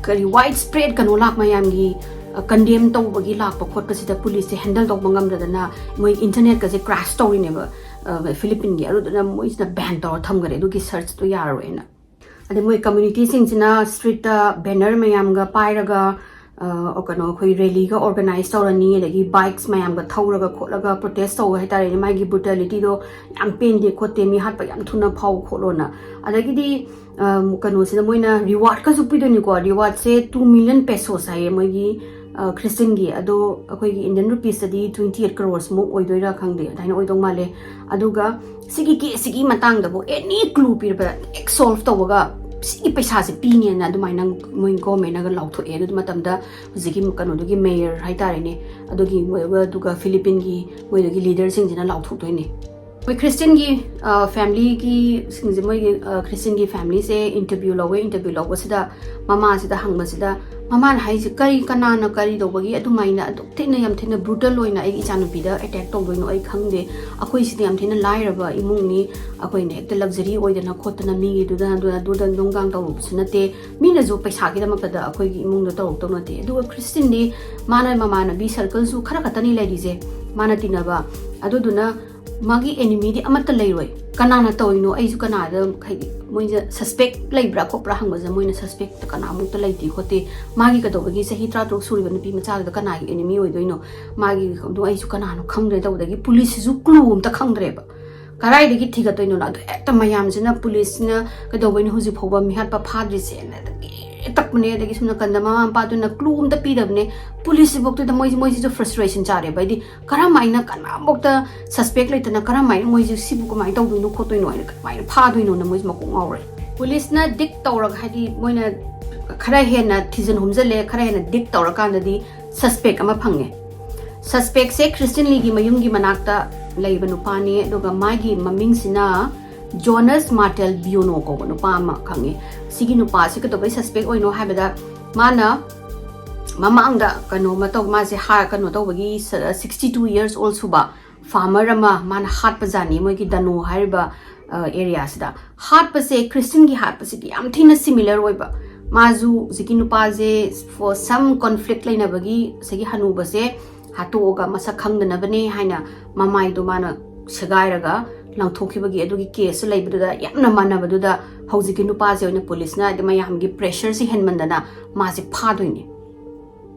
ꯀꯔꯤ ꯋꯥꯏꯠ ꯁ꯭ꯄ꯭ꯔꯦꯗ ꯀꯩꯅꯣ ꯂꯥꯛ ꯃꯌꯥꯝꯒꯤ, ꯑ, ꯀꯟꯗꯦꯝ ꯇꯧꯕꯒꯤ ꯂꯥꯛꯄ ꯈꯣꯠꯄꯁꯤꯗ ꯄꯨꯂꯤꯁꯁꯦ ꯍꯦꯟꯗꯜ ꯇꯧꯕ ꯉꯝꯗꯗꯅ ꯃꯣꯏ ꯏꯟꯇꯔꯅꯦꯠꯀꯁꯦ ꯀ꯭ꯔꯥꯁ ꯇꯧꯔꯤꯅꯦꯕ, ꯑ, ꯐꯤꯂꯤꯄꯤꯟꯒꯤ꯫ ꯑꯗꯨꯗꯨꯅ ꯃꯣꯏꯁꯤꯅ ꯕꯦꯟ ꯇꯧꯔ ꯊꯝꯈꯔꯦ ꯑꯗꯨꯒꯤ ꯁꯔꯆꯇꯣ ꯌꯥꯔꯔꯣꯏꯅ꯫ ꯑꯗꯩ ꯃꯣꯏ ꯀꯝꯃ꯭ꯌꯨꯅꯤꯇꯤꯁꯤꯡꯁꯤꯅ ꯁ꯭ꯇ꯭ꯔꯤꯠꯇ ꯕꯦꯅꯔ ꯃꯌꯥꯝꯒ ꯄꯥꯏꯔꯒ, ꯑ, ꯀꯩꯅꯣ, ꯑꯩꯈꯣꯏ ꯔꯦꯂꯤꯒ ꯑꯣꯔꯒꯅꯥꯏꯖ ꯇꯧꯔꯅꯤ, ꯑꯗꯒꯤ ꯕꯥꯏꯛꯁ ꯃꯌꯥꯝꯒ ꯊꯧꯔꯒ ꯈꯣꯠꯂꯒ ꯄ꯭ꯔꯣꯇꯦꯁ ꯇꯧꯕ ꯍꯥꯏꯇꯥꯔꯦꯅꯦ꯫ ꯃꯥꯒꯤ ꯕ꯭ꯔꯨꯇꯦꯂꯤꯇꯤꯗꯣ ꯌꯥꯝ ꯄꯦꯟꯗꯦ ꯈꯣꯠꯇꯦ, ꯃꯤ ꯍꯥꯠꯄ ꯌꯥꯝ ꯊꯨꯅ ꯐꯥꯎ ꯈꯣꯠꯂꯣꯅ꯫ ꯑꯗꯒꯤꯗꯤ, ꯑ, ꯀꯩꯅꯣꯁꯤꯗ ꯃꯣꯏꯅ ꯔꯤꯋꯥꯔꯗꯀꯁꯨ ꯄꯤꯗꯣꯏꯅꯤꯀꯣ꯫ ꯔꯤꯋꯥꯔꯗꯁꯦ two million pesos ꯍꯥꯏꯌꯦ ꯃꯣꯏꯒꯤ, ꯑ, ꯈ꯭ꯔꯤꯁꯇꯤꯟꯒꯤ꯫ ꯑꯗꯣ ꯑꯩꯈꯣꯏꯒꯤ ꯏꯟꯗꯤꯌꯟ ꯔꯨꯄꯤꯁꯇꯗꯤ twenty eight crores ꯃꯨꯛ ꯑꯣꯏꯗꯣꯏꯔꯥ ꯈꯪꯗꯦ, ꯑꯗꯨꯃꯥꯏꯅ ꯑꯣꯏꯗꯧ ꯃꯥꯜꯂꯦ꯫ ꯑꯗꯨꯒ ꯁꯤꯒꯤ ꯀꯦꯁꯁꯤꯒꯤ ꯃꯇꯥꯡꯗꯕꯨ ꯑꯦꯅꯤ ꯀ꯭ꯂꯨ ꯄꯤꯔꯕꯗ ꯍꯦꯛ ꯁꯣꯜꯚ ꯇꯧꯕꯒ ꯁꯤꯒꯤ ꯄꯩꯁꯥꯁꯦ ꯄꯤꯅꯦꯅ ꯑꯗꯨꯃꯥꯏꯅ ꯃꯣꯏ ꯒꯣꯔꯃꯦꯟꯅꯒ ꯂꯥꯎꯊꯣꯛꯑꯦ꯫ ꯑꯗꯨ ꯃꯇꯝꯗ ꯍꯧꯖꯤꯛꯀꯤ ꯀꯩꯅꯣꯗꯨꯒꯤ ꯃꯦꯌꯔ ꯍꯥꯏꯇꯥꯔꯦꯅꯦ, ꯑꯗꯨꯒꯤ ꯃꯣꯏ, ꯑꯗꯨꯒ ꯐꯤꯂꯤꯄꯤꯟꯒꯤ ꯃꯣꯏꯗꯨꯒꯤ ꯂꯤꯗꯔꯁꯤꯡꯁꯤꯅ ꯂꯥꯎꯊꯣꯛꯇꯣꯏꯅꯦ꯫ ꯃꯣꯏ ꯈ꯭ꯔꯤꯁꯇꯤꯌꯟꯒꯤ ꯐꯦꯃꯤꯂꯤꯒꯤ ꯁꯤꯡꯁꯦ, ꯃꯣꯏꯒꯤ ꯈ꯭ꯔꯤꯁꯇꯤꯌꯟꯒꯤ ꯐꯦꯃꯤꯂꯤꯁꯦ ꯏꯟꯇꯔꯚ꯭ꯌꯨ ꯂꯧꯋꯦ꯫ ꯏꯟꯇꯔꯚ꯭ꯌꯨ ꯂꯧꯕꯁꯤꯗ ꯃꯃꯥꯁꯤꯗ ꯍꯪꯕꯁꯤꯗ, ꯃꯃꯥꯅ ꯍꯥꯏꯁꯦ, "ꯀꯔꯤ, ꯀꯅꯥꯅ ꯀꯔꯤ ꯇꯧꯕꯒꯤ ꯑꯗꯨꯃꯥꯏꯅ ꯑꯗꯨꯛ ꯊꯤꯅ, ꯌꯥꯝ ꯊꯤꯅ ꯕ꯭ꯔꯨꯇꯦꯜ ꯑꯣꯏꯅ ꯑꯩꯒꯤ ꯏꯆꯥꯅꯨꯄꯤꯗ ꯑꯦꯇꯦꯛ ꯇꯧꯗꯣꯏꯅꯣ? ꯑꯩ ꯈꯪꯗꯦ꯫ ꯑꯩꯈꯣꯏꯁꯤꯗꯤ ꯌꯥꯝ ꯊꯤꯅ ꯂꯥꯏꯔꯕ ꯏꯃꯨꯡꯅꯤ꯫ ꯑꯩꯈꯣꯏꯅ ꯍꯦꯛꯇ ꯂꯛꯖꯔꯤ ꯑꯣꯏꯗꯅ ꯈꯣꯠꯇꯅ ꯃꯤꯒꯤꯗꯨꯗ ꯑꯗꯨꯗ ꯑꯗꯨꯗ ꯅꯨꯡꯒꯥꯡ ꯇꯧꯔꯨꯕꯁꯨ ꯅꯠꯇꯦ꯫ ꯃꯤꯅꯁꯨ ꯄꯩꯁꯥꯒꯤꯗꯃꯛꯇꯗ ꯑꯩꯈꯣꯏꯒꯤ ꯏꯃꯨꯡꯗ ꯇꯧꯔꯛꯇꯧ ꯅꯠꯇꯦ꯫ ꯑꯗꯨꯒ ꯈ꯭ꯔꯤꯁꯇꯤꯌꯟꯗꯤ ꯃꯥꯅ ꯃꯃꯥꯟꯅꯕꯤ ꯁꯔꯀꯜꯁꯨ ꯈꯔ ꯈꯛꯇꯅꯤ ꯂꯩꯔꯤꯁꯦ ꯃꯥꯅ ꯇꯤꯟꯅꯕ꯫ ꯑꯗꯨꯗꯨꯅ ꯃꯥꯒꯤ ꯑꯦꯅꯤꯃꯤꯗꯤ ꯑꯃꯠꯇ ꯂꯩꯔꯣꯏ꯫ ꯀꯅꯥꯅ ꯇꯧꯔꯤꯅꯣ? ꯑꯩꯁꯨ ꯀꯅꯥꯗ, ꯍꯥꯏꯗꯤ, ꯃꯣꯏꯁꯦ ꯁꯁꯄꯦꯛ ꯂꯩꯕ꯭ꯔꯥ ꯈꯣꯠꯄ꯭ꯔꯥ ꯍꯪꯕꯁꯦ ꯃꯣꯏꯅ ꯁꯁꯄꯦꯛꯇ ꯀꯅꯥꯃꯨꯛꯇ ꯂꯩꯇꯦ ꯈꯣꯠꯇꯦ꯫ ꯃꯥꯒꯤ ꯀꯩꯗꯧꯕꯒꯤ ꯆꯍꯤ ꯇꯔꯥ ꯇꯔꯨꯛ ꯁꯨꯔꯤꯕ ꯅꯨꯄꯤ ꯃꯆꯥꯗꯨꯗ ꯀꯅꯥꯒꯤ ꯑꯦꯅꯤꯃꯤ ꯑꯣꯏꯗꯣꯏꯅꯣ? ꯃꯥꯒꯤ ꯑꯗꯨ ꯑꯩꯁꯨ ꯀꯅꯥꯅꯣ ꯈꯪꯗ꯭ꯔꯦ ꯇꯧꯕꯗꯒꯤ ꯄꯨꯂꯤꯁꯁꯤꯁꯨ ꯀ꯭ꯂꯨ ꯑꯝꯇ ꯈꯪꯗ꯭ꯔꯦꯕ꯫ ꯀꯗꯥꯏꯗꯒꯤ ꯊꯤꯒꯠꯇꯣꯏꯅꯣꯅ? ꯑꯗꯨ ꯍꯦꯛꯇ ꯃꯌꯥꯝꯁꯤꯅ, ꯄꯨꯂꯤꯁꯅ ꯀꯩꯗꯧꯕꯩꯅꯣ ꯍꯧꯖꯤꯛ ꯐꯥꯎꯕ ꯃꯤꯍꯥꯠꯄ ꯐꯥꯗ꯭ꯔꯤꯁꯦꯅ ꯑꯗꯒꯤ ꯇꯛꯄꯅꯦ꯫ ꯑꯗꯒꯤ ꯁꯣꯝ ꯅꯥꯀꯟꯗ ꯃꯃꯥ ꯃꯄꯥꯗꯨꯅ ꯀ꯭ꯂꯨ ꯑꯝꯇ ꯄꯤꯗꯕꯅꯦ꯫ ꯄꯨꯂꯤꯁꯁꯤꯐꯧꯇꯗ ꯃꯣꯏꯁꯤ, ꯃꯣꯏꯁꯤꯁꯨ ꯐ꯭ꯔꯁꯇ꯭ꯔꯦꯁꯟ ꯆꯥꯔꯦꯕ꯫ ꯍꯥꯏꯗꯤ ꯀꯔꯝ ꯍꯥꯏꯅ ꯀꯅꯥꯐꯧꯇ ꯁꯁꯄꯦꯛ ꯂꯩꯇꯅ ꯀꯔꯝ ꯍꯥꯏꯅ ꯃꯣꯏꯁꯦ ꯁꯤꯕꯨ ꯀꯃꯥꯏꯅ ꯇꯧꯗꯣꯏꯅꯣ ꯈꯣꯠꯇꯣꯏꯅꯣ ꯍꯥꯏꯅ ꯀꯃꯥꯏꯅ ꯐꯥꯗꯣꯏꯅꯣꯅ ꯃꯣꯏꯁꯦ ꯃꯀꯣꯛ ꯉꯥꯎꯔꯦ꯫ ꯄꯨꯂꯤꯁꯅ ꯗꯤꯛ ꯇꯧꯔꯒ, ꯍꯥꯏꯗꯤ ꯃꯣꯏꯅ ꯈꯔ ꯍꯦꯟꯅ ꯊꯤꯖꯤꯟ ꯍꯨꯝꯖꯤꯜꯂꯦ, ꯈꯔ ꯍꯦꯟꯅ ꯗꯤꯛ ꯇꯧꯔꯀꯥꯟꯗꯗꯤ ꯁꯁꯄꯦꯛ ꯑꯃ ꯐꯪꯉꯦ꯫ ꯁꯁꯄꯦꯛꯁꯦ ꯈ꯭ꯔꯤꯁꯇꯤꯌꯟ ꯂꯤꯒꯤ ꯃꯌꯨꯝꯒꯤ ꯃꯅꯥꯛꯇ ꯂꯩꯕ ꯅꯨꯄꯥꯅꯤ, ꯑꯗꯨꯒ ꯃꯥꯒꯤ ꯃꯃꯤꯡꯁꯤꯅ ꯖꯣꯅꯁ ꯃꯥꯔꯇꯦꯜ ꯕꯤꯌꯣꯅꯣ ꯀꯧꯕ ꯅꯨꯄꯥ ꯑꯃ ꯈꯪꯉꯦ꯫ ꯁꯤꯒꯤ ꯅꯨꯄꯥꯁꯤ ꯀꯩꯗꯧꯕꯩ ꯁꯁꯄꯦꯛ ꯑꯣꯏꯅꯣ ꯍꯥꯏꯕꯗ, ꯃꯥꯅ ꯃꯃꯥꯡꯗ ꯀꯩꯅꯣꯃ ꯇꯧ, ꯃꯥꯁꯦ ꯍꯥ-, ꯀꯩꯅꯣ ꯇꯧꯕꯒꯤ, ꯁ-, sixty two years old ꯁꯨꯕ ꯐꯥꯔꯃꯔ ꯑꯃ ꯃꯥꯅ ꯍꯥꯠꯄꯖꯥꯠꯅꯤ, ꯃꯣꯏꯒꯤ ꯗꯅꯣ ꯍꯥꯏꯔꯤꯕ, ꯑ, ꯑꯦꯔꯤꯌꯥꯁꯤꯗ꯫ ꯍꯥꯠꯄꯁꯦ ꯈ꯭ꯔꯤꯁꯇꯤꯌꯟꯒꯤ ꯍꯥꯠꯄꯁꯤꯗꯤ ꯌꯥꯝ ꯊꯤꯅ ꯁꯤꯃꯤꯂꯔ ꯑꯣꯏꯕ꯫ ꯃꯥꯁꯨ ꯍꯧꯖꯤꯛꯀꯤ ꯅꯨꯄꯥꯁꯦ for some conflict ꯂꯩꯅꯕꯒꯤ ꯉꯁꯥꯏꯒꯤ ꯍꯅꯨꯕꯁꯦ ꯍꯥꯠꯇꯣꯛꯑꯒ ꯃꯁꯛ ꯈꯪꯗꯅꯕꯅꯦ ꯍꯥꯏꯅ ꯃꯃꯥꯏꯗꯣ ꯃꯥꯅ ꯁꯦꯒꯥꯏꯔꯒ ꯂꯪꯊꯣꯛꯈꯤꯕꯒꯤ ꯑꯗꯨꯒꯤ ꯀꯦꯁꯁꯨ ꯂꯩꯕꯗꯨꯗ, ꯌꯥꯝꯅ ꯃꯥꯟꯅꯕꯗꯨꯗ, ꯍꯧꯖꯤꯛꯀꯤ ꯅꯨꯄꯥꯁꯦ ꯑꯣꯏꯅ ꯄꯨꯂꯤꯁꯅ, ꯍꯥꯏꯗꯤ ꯃꯌꯥꯝꯒꯤ ꯄ꯭ꯔꯦꯁꯔꯁꯦ ꯍꯦꯟꯃꯟꯗꯅ ꯃꯥꯁꯦ ꯐꯥꯗꯣꯏꯅꯦ꯫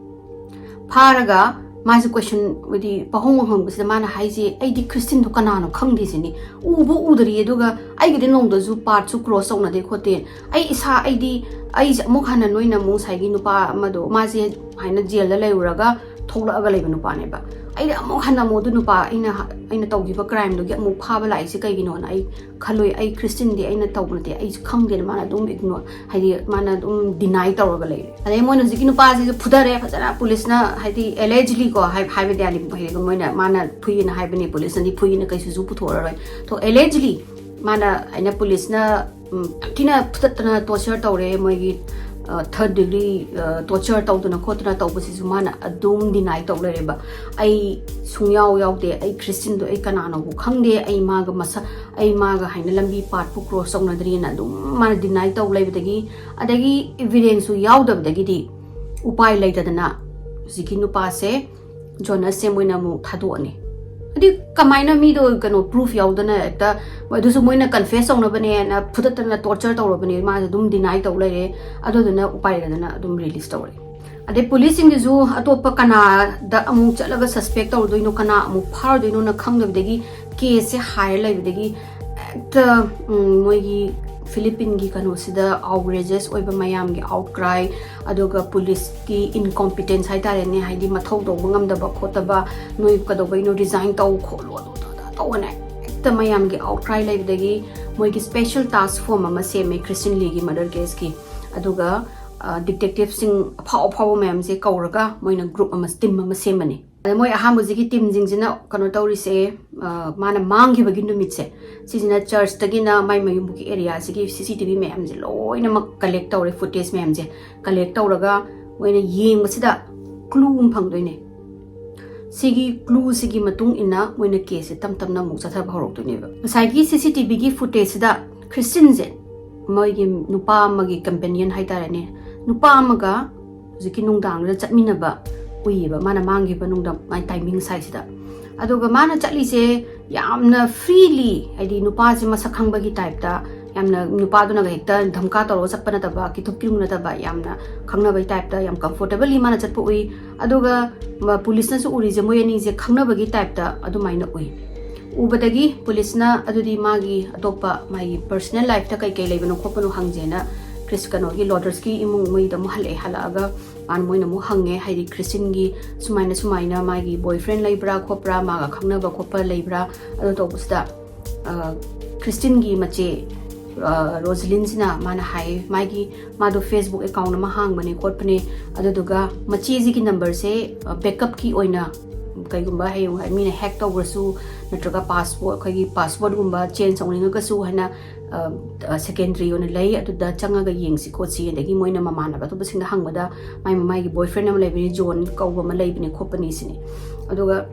ꯐꯥꯔꯒ ꯃꯥꯁꯦ ꯀꯣꯏꯁꯟ, ꯍꯥꯏꯗꯤ ꯄꯥꯍꯣꯡ ꯍꯪꯕꯁꯤꯗ ꯃꯥꯅ ꯍꯥꯏꯁꯦ, "ꯑꯩꯗꯤ ꯈ꯭ꯔꯤꯁꯇꯤꯌꯟꯗꯣ ꯀꯅꯥꯅꯣ ꯈꯪꯗꯦ" ꯁꯤꯅꯤ꯫ ꯎꯕꯨ ꯎꯗ꯭ꯔꯤ, ꯑꯗꯨꯒ ꯑꯩꯒꯤꯗꯤ ꯅꯣꯡꯃꯗꯁꯨ ꯄꯥꯊꯁꯨ ꯀ꯭ꯔꯣꯁ ꯇꯧꯅꯗꯦ ꯈꯣꯠꯇꯦ꯫ ꯑꯩ ꯏꯁꯥ, ꯑꯩꯗꯤ, ꯑꯩꯁꯦ ꯑꯃꯨꯛ ꯍꯟꯅ ꯅꯣꯏꯅ ꯑꯃꯨꯛ ꯉꯁꯥꯏꯒꯤ ꯅꯨꯄꯥ ꯑꯃꯗꯣ, ꯃꯥꯁꯦ ꯍꯥꯏꯅ ꯖꯦꯜꯗ ꯂꯩꯔꯨꯔꯒ ꯊꯣꯛꯂꯛꯑꯒ ꯂꯩꯕ ꯅꯨꯄꯥꯅꯦꯕ꯫ ꯑꯩꯗꯤ ꯑꯃꯨꯛ ꯍꯟꯅ ꯑꯃꯨꯛ ꯑꯗꯨ ꯅꯨꯄꯥ ꯑꯩꯅ ꯑꯩꯅ ꯇꯧꯈꯤꯕ crimeꯗꯨꯒꯤ ꯑꯃꯨꯛ ꯐꯥꯕ ꯂꯥꯛꯏꯁꯦ ꯀꯩꯒꯤꯅꯣꯅ ꯑꯩ ꯈꯜꯂꯨꯏ꯫ "ꯑꯩ Christianꯗꯤ ꯑꯩꯅ ꯇꯧꯕ ꯅꯠꯇꯦ, ꯑꯩꯁꯨ ꯈꯪꯗꯦꯅ" ꯃꯥꯅ ꯑꯗꯨꯝ ignore, ꯍꯥꯏꯗꯤ ꯃꯥꯅ ꯑꯗꯨꯝ deny ꯇꯧꯔꯒ ꯂꯩꯔꯦ꯫ ꯑꯗꯩ ꯃꯣꯏꯅ ꯍꯧꯖꯤꯛꯀꯤ ꯅꯨꯄꯥꯁꯤꯁꯨ ꯐꯨꯊꯔꯦ ꯐꯖꯅ, ꯄꯨꯂꯤꯁꯅ, ꯍꯥꯏꯗꯤ allegedly ꯀꯣ, ꯍꯥꯏ-, ꯍꯥꯏꯕꯗꯤ ꯌꯥꯅꯤ, ꯍꯥꯏꯗꯤ ꯃꯣꯏꯅ, ꯃꯥꯅ ꯐꯨꯏꯌꯦꯅ ꯍꯥꯏꯕꯅꯤ, ꯄꯨꯂꯤꯁꯅꯗꯤ ꯐꯨꯏꯌꯦꯅ ꯀꯩꯁꯨꯁꯨ ꯄꯨꯊꯣꯛꯑꯔꯣꯏ꯫ ꯊꯣ-, allegedly ꯃꯥꯅ, ꯑꯩꯅ ꯄꯨꯂꯤꯁꯅ, ꯎꯝ, ꯌꯥꯝ ꯊꯤꯅ ꯐꯨꯗꯠꯇꯅ torture ꯇꯧꯔꯦ, ꯃꯣꯏꯒꯤ, ꯑ, third degree, ꯑ, torture ꯇꯧꯗꯅ ꯈꯣꯠꯇꯅ ꯇꯧꯕꯁꯤꯁꯨ ꯃꯥꯅ ꯑꯗꯨꯝ deny ꯇꯧ ꯂꯩꯔꯦꯕ꯫ "ꯑꯩ ꯁꯨꯡꯌꯥꯎ ꯌꯥꯎꯗꯦ, ꯑꯩ Christianꯗꯣ ꯑꯩ ꯀꯅꯥꯅꯣꯕꯨ ꯈꯪꯗꯦ, ꯑꯩ ꯃꯥꯒ ꯃꯁꯛ, ꯑꯩ ꯃꯥꯒ ꯍꯥꯏꯅ ꯂꯝꯕꯤ ꯄꯥꯠꯄꯨ cross ꯇꯧꯅꯗ꯭ꯔꯤꯅ" ꯑꯗꯨꯝ ꯃꯥꯅ deny ꯇꯧ ꯂꯩꯕꯗꯒꯤ, ꯑꯗꯒꯤ evidenceꯁꯨ ꯌꯥꯎꯗꯕꯗꯒꯤꯗꯤ ꯎꯄꯥꯏ ꯂꯩꯇꯗꯅ ꯍꯧꯖꯤꯛꯀꯤ ꯅꯨꯄꯥꯁꯦ, ꯖꯣꯅꯁꯁꯦ ꯃꯣꯏꯅ ꯑꯃꯨꯛ ꯊꯥꯗꯣꯛꯑꯅꯤ꯫ ꯍꯥꯏꯗꯤ ꯀꯃꯥꯏꯅ ꯃꯤꯗꯣ ꯀꯩꯅꯣ proof ꯌꯥꯎꯗꯅ ꯍꯦꯛꯇ, ꯑꯗꯨꯁꯨ ꯃꯣꯏꯅ confess ꯇꯧꯅꯕꯅꯦꯅ ꯐꯨꯗꯠꯇꯅ torture ꯇꯧꯔꯕꯅꯦ, ꯃꯥꯁꯦ ꯑꯗꯨꯝ deny ꯇꯧ ꯂꯩꯔꯦ꯫ ꯑꯗꯨꯗꯨꯅ ꯎꯄꯥꯏ ꯂꯩꯇꯗꯅ ꯑꯗꯨꯝ release ꯇꯧꯔꯦ꯫ ꯑꯗꯩ ꯄꯨꯂꯤꯁꯁꯤꯡꯗꯨꯁꯨ ꯑꯇꯣꯞꯄ ꯀꯅꯥꯗ ꯑꯃꯨꯛ ꯆꯠꯂꯒ suspect ꯇꯧꯔꯨꯗꯣꯏꯅꯣ, ꯀꯅꯥ ꯑꯃꯨꯛ ꯐꯥꯔꯨꯗꯣꯏꯅꯣꯅ ꯈꯪꯗꯕꯗꯒꯤ caseꯁꯦ ꯍꯥꯏꯔ ꯂꯩꯕꯗꯒꯤ ꯍꯦꯛꯇ, ꯎꯝ, ꯃꯣꯏꯒꯤ ꯐꯤꯂꯤꯄꯤꯟꯒꯤ ꯀꯩꯅꯣꯁꯤꯗ outrageous ꯑꯣꯏꯕ ꯃꯌꯥꯝꯒꯤ outcry, ꯑꯗꯨꯒ ꯄꯨꯂꯤꯁꯀꯤ incompetence ꯍꯥꯏꯇꯥꯔꯦꯅꯦ, ꯍꯥꯏꯗꯤ ꯃꯊꯧ ꯇꯧꯕ ꯉꯝꯗꯕ ꯈꯣꯠꯇꯕ, "ꯅꯣꯏ ꯀꯩꯗꯧꯕꯩꯅꯣ, resign ꯇꯧ ꯈꯣꯠꯂꯣ, ꯑꯗꯨ ꯑꯗꯥ ꯇꯧꯑꯣꯅ" ꯍꯦꯛꯇ ꯃꯌꯥꯝꯒꯤ outcry ꯂꯩꯕꯗꯒꯤ ꯃꯣꯏꯒꯤ special task force ꯑꯃ ꯁꯦꯝꯃꯦ Christian Leeꯒꯤ murder caseꯀꯤ꯫ ꯑꯗꯨꯒ, ꯑ, detectiveꯁꯤꯡ ꯑꯐꯥꯎ ꯑꯐꯥꯎꯕ ꯃꯌꯥꯝꯁꯦ ꯀꯧꯔꯒ ꯃꯣꯏꯅ group ꯑꯃ, team ꯑꯃ ꯁꯦꯝꯕꯅꯤ꯫ ꯑꯗ ꯃꯣꯏ ꯑꯍꯥꯟꯕꯁꯤꯒꯤ teamꯁꯤꯡꯁꯤꯅ ꯀꯩꯅꯣ ꯇꯧꯔꯤꯁꯦ, ꯑ, ꯃꯥꯅ ꯃꯥꯡꯈꯤꯕꯒꯤ ꯅꯨꯃꯤꯠꯁꯦ, ꯁꯤꯁꯤꯅ churchꯇꯒꯤꯅ ꯃꯥꯏ ꯃꯌꯨꯝꯕꯨꯛꯀꯤ areaꯁꯤꯒꯤ CCTV ꯃꯌꯥꯝꯁꯦ ꯂꯣꯏꯅꯃꯛ collect ꯇꯧꯔꯦ, footage ꯃꯌꯥꯝꯁꯦ collect ꯇꯧꯔꯒ ꯃꯣꯏꯅ ꯌꯦꯡꯕꯁꯤꯗ clue ꯑꯃ ꯐꯪꯗꯣꯏꯅꯦ꯫ ꯁꯤꯒꯤ clueꯁꯤꯒꯤ ꯃꯇꯨꯡ ꯏꯟꯅ ꯃꯣꯏꯅ caseꯁꯦ ꯇꯞ ꯇꯞꯅ ꯑꯃꯨꯛ ꯆꯠꯊꯕ ꯍꯧꯔꯛꯇꯣꯏꯅꯦꯕ꯫ ꯉꯁꯥꯏꯒꯤ CCTVꯒꯤ footageꯁꯤꯗ Christianꯁꯦ, ꯃꯣꯏꯒꯤ ꯅꯨꯄꯥ ꯑꯃꯒꯤ companion ꯍꯥꯏꯇꯥꯔꯦꯅꯦ, ꯅꯨꯄꯥ ꯑꯃꯒ ꯍꯧꯖꯤꯛꯀꯤ ꯅꯨꯡꯗꯥꯡꯗꯨꯗ ꯆꯠꯃꯤꯟꯅꯕ ꯎꯏꯌꯦꯕ, ꯃꯥꯅ ꯃꯥꯡꯈꯤꯕ ꯅꯨꯡꯗꯥꯡ ꯃꯥꯏ timing ꯁ꯭ꯋꯥꯏꯁꯤꯗ꯫ ꯑꯗꯨꯒ ꯃꯥꯅ ꯆꯠꯂꯤꯁꯦ ꯌꯥꯝꯅ freely, ꯍꯥꯏꯗꯤ ꯅꯨꯄꯥꯁꯦ ꯃꯁꯛ ꯈꯪꯕꯒꯤ typeꯇ, ꯌꯥꯝꯅ ꯅꯨꯄꯥꯗꯨꯅꯒ ꯍꯦꯛꯇ ꯙꯝꯀꯥ ꯇꯧꯔꯒ ꯆꯠꯄ ꯅꯠꯇꯕ, ꯀꯤꯊꯨꯞ ꯀꯤꯔꯨꯝ ꯅꯠꯇꯕ, ꯌꯥꯝꯅ ꯈꯪꯅꯕꯒꯤ typeꯇ ꯌꯥꯝ comfortably ꯃꯥꯅ ꯆꯠꯄ ꯎꯏ꯫ ꯑꯗꯨꯒ ꯃ-, ꯄꯨꯂꯤꯁꯅꯁꯨ ꯎꯔꯤꯁꯦ ꯃꯣꯏ ꯑꯅꯤꯁꯦ ꯈꯪꯅꯕꯒꯤ typeꯇ ꯑꯗꯨꯃꯥꯏꯅ ꯎꯏ꯫ ꯎꯕꯗꯒꯤ ꯄꯨꯂꯤꯁꯅ ꯑꯗꯨꯗꯤ ꯃꯥꯒꯤ ꯑꯇꯣꯞꯄ ꯃꯥꯒꯤ personal lifeꯇ ꯀꯩ ꯀꯩ ꯂꯩꯕꯅꯣ ꯈꯣꯠꯄꯅꯣ ꯍꯪꯁꯦꯅ ꯀ꯭ꯔꯤꯁ-, ꯀꯩꯅꯣꯒꯤ Lourdersꯀꯤ ꯏꯃꯨꯡ ꯃꯣꯏꯗ ꯑꯃꯨꯛ ꯍꯜꯂꯛꯑꯦ꯫ ꯍꯜꯂꯛꯑꯒ ꯃꯣꯏꯅ ꯑꯃꯨꯛ ꯍꯪꯉꯦ, ꯍꯥꯏꯗꯤ ꯈ꯭ꯔꯤꯁꯇꯤꯟꯒꯤ ꯁꯨꯃꯥꯏꯅ ꯁꯨꯃꯥꯏꯅ ꯃꯥꯒꯤ boyfriend ꯂꯩꯕ꯭ꯔꯥ ꯈꯣꯠꯄ꯭ꯔꯥ, ꯃꯥꯒ ꯈꯪꯅꯕ ꯈꯣꯠꯄ ꯂꯩꯕ꯭ꯔꯥ, ꯑꯗꯨ ꯇꯧꯕꯁꯤꯗ, ꯑ, ꯈ꯭ꯔꯤꯁꯇꯤꯟꯒꯤ ꯃꯆꯦ, ꯑ, ꯔꯣꯖꯂꯤꯟꯁꯤꯅ ꯃꯥꯅ ꯍꯥꯏ, ꯃꯥꯒꯤ, ꯃꯥꯗꯣ Facebook account ꯑꯃ ꯍꯥꯡꯕꯅꯦ ꯈꯣꯠꯄꯅꯦ, ꯑꯗꯨꯗꯨꯒ ꯃꯆꯦꯁꯤꯒꯤ numberꯁꯦ, ꯑ, backupꯀꯤ ꯑꯣꯏꯅ ꯀꯩꯒꯨꯝꯕ ꯍꯌꯦꯡ ꯃꯤꯅ hack ꯇꯧꯈ꯭ꯔꯁꯨ, ꯅꯠꯇ꯭ꯔꯒ password, ꯑꯩꯈꯣꯏꯒꯤ passwordꯒꯨꯝꯕ change ꯇꯧꯅꯤꯡꯉꯒꯁꯨ ꯍꯥꯏꯅ, ꯑ, ꯑ, secondary ꯑꯣꯏꯅ ꯂꯩ, ꯑꯗꯨꯗ ꯆꯪꯉꯒ ꯌꯦꯡꯁꯤ ꯈꯣꯠꯁꯤ, ꯑꯗꯒꯤ ꯃꯣꯏꯅ ꯃꯃꯥꯟꯅꯕ ꯑꯇꯣꯞꯄꯁꯤꯡꯗ ꯍꯪꯕꯗ ꯃꯥꯏ, ꯃꯥꯏꯒꯤ boyfriend ꯑꯃ ꯂꯩꯕꯅꯤ, ꯖꯣꯟ ꯀꯧꯕ ꯑꯃ ꯂꯩꯕꯅꯤ ꯈꯣꯠꯄꯅꯤ ꯁꯤꯅꯤ꯫ ꯑꯗꯨꯒ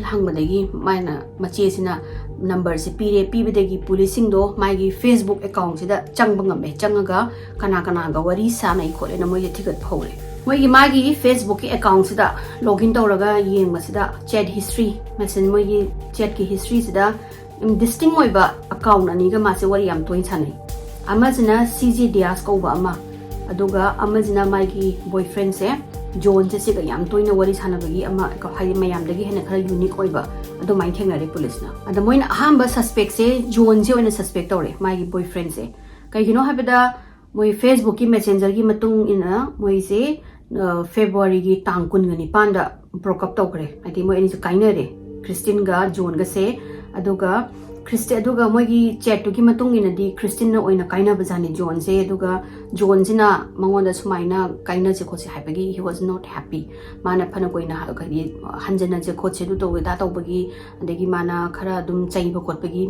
ꯍꯪꯕꯗꯒꯤ ꯃꯥꯅ, ꯃꯆꯦꯁꯤꯅ numberꯁꯦ ꯄꯤꯔꯦ, ꯄꯤꯕꯗꯒꯤ ꯄꯨꯂꯤꯁꯁꯤꯡꯗꯣ ꯃꯥꯒꯤ Facebook accountꯁꯤꯗ ꯆꯪꯕ ꯉꯝꯃꯦ, ꯆꯪꯉꯒ ꯀꯅꯥ ꯀꯅꯥꯒ ꯋꯥꯔꯤ ꯁꯥꯟꯅꯩ ꯈꯣꯠꯂꯦꯅ ꯃꯣꯏꯁꯦ ꯊꯤꯒꯠꯄ ꯍꯧꯔꯦ꯫ ꯃꯣꯏꯒꯤ, ꯃꯥꯒꯤ Facebookꯀꯤ accountꯁꯤꯗ login ꯇꯧꯔꯒ ꯌꯦꯡꯕꯁꯤꯗ chat history, message, ꯃꯣꯏꯒꯤ chatꯀꯤ historyꯁꯤꯗ distinct ꯑꯣꯏꯕ account ꯑꯅꯤꯒ ꯃꯥꯁꯦ ꯋꯥꯔꯤ ꯌꯥꯝ ꯇꯣꯏꯅ ꯁꯥꯟꯅꯩ꯫ ꯑꯃꯁꯤꯅ ꯁꯤ ꯖꯦ ꯗꯤꯌꯥꯁ ꯀꯧꯕ ꯑꯃ, ꯑꯗꯨꯒ ꯑꯃꯁꯤꯅ ꯃꯥꯒꯤ boyfriendꯁꯦ ꯖꯣꯟꯁꯦ, ꯁꯤꯒ ꯌꯥꯝ ꯇꯣꯏꯅ ꯋꯥꯔꯤ ꯁꯥꯟꯅꯕꯒꯤ ꯑꯃ, ꯍꯥꯏꯗꯤ ꯃꯌꯥꯝꯗꯒꯤ ꯍꯦꯟꯅ ꯈꯔ unique ꯑꯣꯏꯕ ꯑꯗꯨꯃꯥꯏꯅ ꯊꯦꯡꯅꯔꯦ ꯄꯨꯂꯤꯁꯅ꯫ ꯑꯗ ꯃꯣꯏꯅ ꯑꯍꯥꯟꯕ suspectꯁꯦ ꯖꯣꯟꯁꯦ ꯑꯣꯏꯅ suspect ꯇꯧꯔꯦ, ꯃꯥꯒꯤ boyfriendꯁꯦ꯫ ꯀꯩꯒꯤꯅꯣ ꯍꯥꯏꯕꯗ ꯃꯣꯏ Facebookꯀꯤ messengerꯒꯤ ꯃꯇꯨꯡ ꯏꯟꯅ ꯃꯣꯏꯁꯦ, ꯑ, Februaryꯒꯤ ꯇꯥꯡ ꯀꯨꯟꯒ ꯅꯤꯄꯥꯟꯗ broke up ꯇꯧꯈ꯭ꯔꯦ, ꯍꯥꯏꯗꯤ ꯃꯣꯏ ꯑꯅꯤꯁꯦ ꯀꯥꯏꯅꯔꯦ, ꯈ꯭ꯔꯤꯁꯇꯤꯟꯒ ꯖꯣꯟꯒꯁꯦ꯫ ꯑꯗꯨꯒ ꯈ꯭ꯔꯤꯁꯇꯤ-, ꯑꯗꯨꯒ ꯃꯣꯏꯒꯤ chatꯇꯨꯒꯤ ꯃꯇꯨꯡ ꯏꯟꯅꯗꯤ ꯈ꯭ꯔꯤꯁꯇꯤꯟꯅ ꯑꯣꯏꯅ ꯀꯥꯏꯅꯕꯖꯥꯠꯅꯤ ꯖꯣꯟꯁꯦ꯫ ꯑꯗꯨꯒ ꯖꯣꯟꯁꯤꯅ ꯃꯉꯣꯟꯗ ꯁꯨꯃꯥꯏꯅ ꯀꯥꯏꯅꯁꯦ ꯈꯣꯠꯁꯦ ꯍꯥꯏꯕꯒꯤ he was not happy꯫ ꯃꯥꯅ ꯐꯅ ꯀꯨꯏꯅ ꯍ-, ꯍꯥꯏꯗꯤ ꯍꯟꯖꯟꯅꯁꯦ ꯈꯣꯠꯁꯦ ꯑꯗꯨ ꯇꯧꯋꯦ ꯑꯗꯥ ꯇꯧꯕꯒꯤ, ꯑꯗꯒꯤ ꯃꯥꯅ ꯈꯔ ꯑꯗꯨꯝ ꯆꯩꯕ ꯈꯣꯠꯄꯒꯤ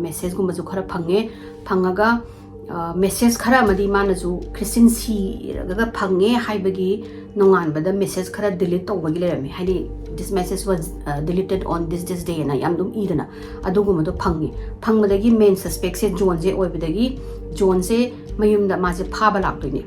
messageꯀꯨꯝꯕꯁꯨ ꯈꯔ ꯐꯪꯉꯦ꯫ ꯐꯪꯉꯒ, ꯑ, message ꯈꯔ ꯑꯃꯗꯤ ꯃꯥꯅꯁꯨ ꯈ꯭ꯔꯤꯁꯇꯤꯟ ꯁꯤꯔꯒ ꯐꯪꯉꯦ ꯍꯥꯏꯕꯒꯤ ꯅꯣꯡꯉꯥꯟꯕꯗ message ꯈꯔ delete ꯇꯧꯕꯒꯤ ꯂꯩꯔꯝꯃꯦ꯫ ꯍꯥꯏꯗꯤ, "This message was, uh, deleted on this, this day" ꯍꯥꯏꯅ ꯌꯥꯝ ꯑꯗꯨꯝ ꯏꯗꯅ ꯑꯗꯨꯒꯨꯝꯕꯗꯣ ꯐꯪꯉꯦ꯫ ꯐꯪꯕꯗꯒꯤ main suspectꯁꯦ ꯖꯣꯟꯁꯦ ꯑꯣꯏꯕꯗꯒꯤ ꯖꯣꯟꯁꯦ ꯃꯌꯨꯝꯗ ꯃꯥꯁꯦ ꯐꯥꯕ ꯂꯥꯛꯇꯣꯏꯅꯦ꯫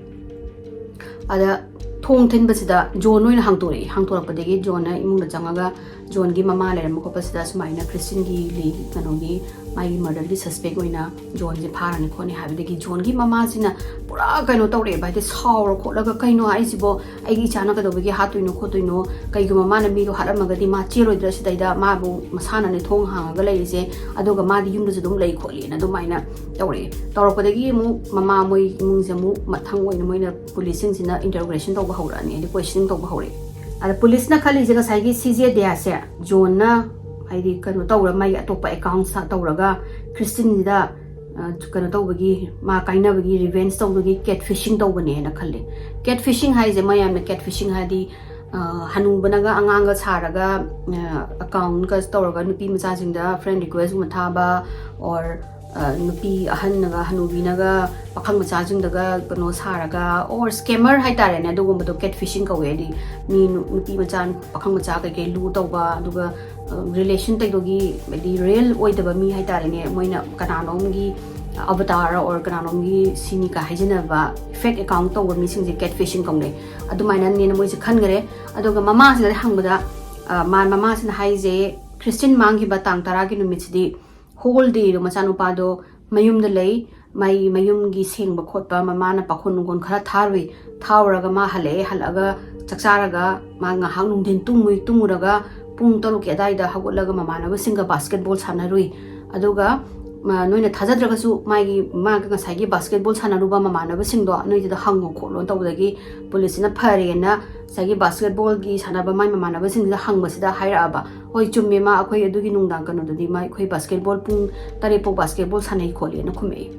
ꯑꯗ ꯊꯣꯡ ꯊꯤꯟꯕꯁꯤꯗ ꯖꯣꯟ ꯑꯣꯏꯅ ꯍꯥꯡꯇꯣꯔꯛꯑꯦ꯫ ꯍꯥꯡꯇꯣꯔꯛꯄꯗꯒꯤ ꯖꯣꯟꯅ ꯏꯃꯨꯡꯗ ꯆꯪꯉꯒ ꯖꯣꯟꯒꯤ ꯃꯃꯥ ꯂꯩꯔꯝꯕ ꯈꯣꯠꯄꯁꯤꯗ ꯁꯨꯃꯥꯏꯅ ꯈ꯭ꯔꯤꯁꯇꯤꯟꯒꯤ ꯂꯤ-, ꯀꯩꯅꯣꯒꯤ, ꯃꯥꯒꯤ ꯃꯔꯗꯔꯒꯤ ꯁꯁꯄꯦꯛ ꯑꯣꯏꯅ ꯖꯣꯟꯁꯦ ꯐꯥꯔꯅꯤ ꯈꯣꯠꯅꯤ ꯍꯥꯏꯕꯗꯒꯤ ꯖꯣꯟꯒꯤ ꯃꯃꯥꯁꯤꯅ ꯄꯨꯔꯥ ꯀꯩꯅꯣ ꯇꯧꯔꯛꯑꯦꯕ, ꯍꯥꯏꯗꯤ ꯁꯥꯎꯔ ꯈꯣꯠꯂꯒ, "ꯀꯩꯅꯣ ꯍꯥꯏꯁꯤꯕꯣ? ꯑꯩꯒꯤ ꯏꯆꯥꯅ ꯀꯩꯗꯧꯕꯒꯤ ꯍꯥꯠꯇꯣꯏꯅꯣ ꯈꯣꯠꯇꯣꯏꯅꯣ? ꯀꯩꯒꯨꯝꯕ ꯃꯥꯅ ꯃꯤꯗꯣ ꯍꯥꯠꯂꯝꯃꯒꯗꯤ ꯃꯥ ꯆꯦꯜꯂꯣꯏꯗ꯭ꯔꯥ ꯁꯤꯗꯩꯗ? ꯃꯥꯕꯨ ꯃꯁꯥꯅꯅꯦ ꯊꯣꯡ ꯍꯥꯡꯉꯒ ꯂꯩꯔꯤꯁꯦ, ꯑꯗꯨꯒ ꯃꯥꯗꯤ ꯌꯨꯝꯗꯁꯨ ꯑꯗꯨꯝ ꯂꯩ ꯈꯣꯠꯂꯤꯅ" ꯑꯗꯨꯃꯥꯏꯅ ꯇꯧꯔꯛꯑꯦ꯫ ꯇꯧꯔꯛꯄꯗꯒꯤ ꯑꯃꯨꯛ ꯃꯃꯥ ꯃꯣꯏ ꯏꯃꯨꯡꯁꯦ ꯑꯃꯨꯛ ꯃꯊꯪ ꯑꯣꯏꯅ ꯃꯣꯏꯅ ꯄꯨꯂꯤꯁꯁꯤꯡꯁꯤꯅ ꯏꯟꯇꯔꯣꯒꯦꯁꯟ ꯇꯧꯕ ꯍꯧꯔꯛꯑꯅꯤ, ꯍꯥꯏꯗꯤ ꯀꯣꯏꯁꯟ ꯇꯧꯕ ꯍꯧꯔꯛꯑꯦ꯫ ꯑꯗ ꯄꯨꯂꯤꯁꯅ ꯈꯜꯂꯤꯁꯦ ꯉꯁꯥꯏꯒꯤ ꯁꯤ ꯖꯦ ꯗꯤꯌꯥꯁꯦ ꯖꯣꯟꯅ ꯍꯥꯏꯗꯤ ꯀꯩꯅꯣ ꯇꯧꯔ, ꯃꯥꯒꯤ ꯑꯇꯣꯞꯄ ꯑꯦꯀꯥꯎꯟ ꯇꯧꯔꯒ ꯈ꯭ꯔꯤꯁꯇꯤꯟꯁꯤꯗ, ꯑ, ꯀꯩꯅꯣ ꯇꯧꯕꯒꯤ, ꯃꯥ ꯀꯥꯏꯅꯕꯒꯤ ꯔꯤꯚꯦꯟꯖ ꯇꯧꯕꯒꯤ ꯀꯦꯠ ꯐꯤꯁꯤꯡ ꯇꯧꯕꯅꯦꯅ ꯈꯜꯂꯤ꯫ ꯀꯦꯠ ꯐꯤꯁꯤꯡ ꯍꯥꯏꯁꯦ ꯃꯌꯥꯝꯅ ꯀꯦꯠ ꯐꯤꯁꯤꯡ ꯍꯥꯏꯗꯤ, ꯑ, ꯍꯅꯨꯕꯅꯒ ꯑꯉꯥꯡꯒ ꯁꯥꯔꯒ, ꯑ, ꯑꯦꯀꯥꯎꯟꯒ ꯇꯧꯔꯒ ꯅꯨꯄꯤ ꯃꯆꯥꯁꯤꯡꯗ ꯐ꯭ꯔꯦꯟ ꯔꯤꯀ꯭ꯋꯦꯁꯀꯨꯝꯕ ꯊꯥꯕ, ꯑꯣꯔ, ꯑ, ꯅꯨꯄꯤ ꯑꯍꯟꯅꯒ ꯍꯅꯨꯕꯤꯅꯒ ꯄꯥꯈꯪ ꯃꯆꯥꯁꯤꯡꯗꯒ ꯀꯩꯅꯣ ꯁꯥꯔꯒ, ꯑꯣꯔ ꯁ꯭ꯀꯦꯃꯔ ꯍꯥꯏꯇꯥꯔꯦꯅꯦ, ꯑꯗꯨꯒꯨꯝꯕꯗꯣ ꯀꯦꯠ ꯐꯤꯁꯤꯡ ꯀꯧꯋꯦ꯫ ꯍꯥꯏꯗꯤ ꯃꯤ ꯅꯨ-, ꯅꯨꯄꯤ ꯃꯆꯥ ꯄꯥꯈꯪ ꯃꯆꯥ ꯀꯩꯀꯩ ꯂꯨ ꯇꯧꯕ, ꯑꯗꯨꯒ, ꯑ, ꯔꯤꯂꯦꯁꯟ ꯇꯩꯗꯣꯒꯤ, ꯍꯥꯏꯗꯤ ꯔꯤꯌꯦꯜ ꯑꯣꯏꯗꯕ ꯃꯤ ꯍꯥꯏꯇꯥꯔꯦꯅꯦ, ꯃꯣꯏꯅ ꯀꯅꯥꯅꯣꯝꯒꯤ ꯑꯕꯇꯥꯔ ꯑꯣꯔ ꯀꯅꯥꯅꯣꯝꯒꯤ ꯁꯤꯅꯤꯀ ꯍꯥꯏꯖꯤꯟꯅꯕ ꯐꯦꯛ ꯑꯦꯀꯥꯎꯟ ꯇꯧꯕ ꯃꯤꯁꯤꯡꯁꯦ ꯀꯦꯠ ꯐꯤꯁꯤꯡ ꯀꯧꯅꯩ꯫ ꯑꯗꯨꯃꯥꯏꯅꯅꯦꯅ ꯃꯣꯏꯁꯦ ꯈꯟꯈꯔꯦ꯫ ꯑꯗꯨꯒ ꯃꯃꯥꯁꯤꯗ ꯍꯪꯕꯗ, ꯑ, ꯃꯥ-, ꯃꯃꯥꯁꯤꯅ ꯍꯥꯏꯁꯦ, ꯈ꯭ꯔꯤꯁꯇꯤꯟ ꯃꯥꯡꯈꯤꯕ ꯇꯥꯡ ꯇꯔꯥꯒꯤ ꯅꯨꯃꯤꯠꯁꯤꯗꯤ ꯍꯣꯜ ꯗꯦꯗꯣ ꯃꯆꯥꯅꯨꯄꯥꯗꯣ ꯃꯌꯨꯝꯗ ꯂꯩ, ꯃꯩ, ꯃꯌꯨꯝꯒꯤ ꯁꯦꯡꯕ ꯈꯣꯠꯄ, ꯃꯃꯥꯅ ꯄꯥꯈꯣꯟ ꯅꯨꯡꯈꯣꯟ ꯈꯔ ꯊꯥꯔꯨꯏ, ꯊꯥꯎꯔꯒ ꯃꯥ ꯍꯜꯂꯛꯑꯦ, ꯍꯜꯂꯛꯑꯒ ꯆꯥꯛ ꯆꯥꯔꯒ ꯃꯥ ꯉꯥꯏꯍꯥꯛ ꯅꯨꯡꯊꯤꯟ ꯇꯨꯝꯃꯨꯏ, ꯇꯨꯝꯃꯨꯔꯒ ꯄꯨꯡ ꯇꯔꯨꯛꯀꯤ ꯑꯗꯥꯏꯗ ꯍꯧꯒꯠꯂꯒ ꯃꯃꯥꯟꯅꯕꯁꯤꯡꯒ ꯕꯥꯁꯀꯦꯠꯕꯣꯜ ꯁꯥꯟꯅꯔꯨꯏ꯫ ꯑꯗꯨꯒ, ꯃ-, ꯅꯣꯏꯅ ꯊꯥꯖꯗ꯭ꯔꯒꯁꯨ ꯃꯥꯒꯤ, ꯃꯥꯒ ꯉꯁꯥꯏꯒꯤ ꯕꯥꯁꯀꯦꯠꯕꯣꯜ ꯁꯥꯟꯅꯔꯨꯕ ꯃꯃꯥꯟꯅꯕꯁꯤꯡꯗꯣ ꯅꯣꯏꯗꯨꯗ ꯍꯪꯉꯣ ꯈꯣꯠꯂꯣ ꯇꯧꯕꯗꯒꯤ ꯄꯨꯂꯤꯁꯁꯤꯅ ꯐꯔꯦꯅ ꯉꯁꯥꯏꯒꯤ ꯕꯥꯁꯀꯦꯠꯕꯣꯜꯒꯤ ꯁꯥꯟꯅꯕ ꯃꯥꯏ ꯃꯃꯥꯟꯅꯕꯁꯤꯡꯁꯤꯗ ꯍꯪꯕꯁꯤꯗ ꯍꯥꯏꯔꯛꯑꯕ, "ꯍꯣꯏ, ꯆꯨꯝꯃꯦ, ꯃꯥ ꯑꯩꯈꯣꯏ ꯑꯗꯨꯒꯤ ꯅꯨꯡꯗꯥꯡ ꯀꯩꯅꯣꯗꯗꯤ ꯃꯥ ꯑꯩꯈꯣꯏ ꯕꯥꯁꯀꯦꯠꯕꯣꯜ ꯄꯨꯡ ꯇꯔꯦꯠ ꯐꯥꯎ ꯕꯥꯁꯀꯦꯠꯕꯣꯜ ꯁꯥꯟꯅꯩ ꯈꯣꯠꯂꯦꯅ" ꯈꯨꯝꯃꯛꯑꯦ꯫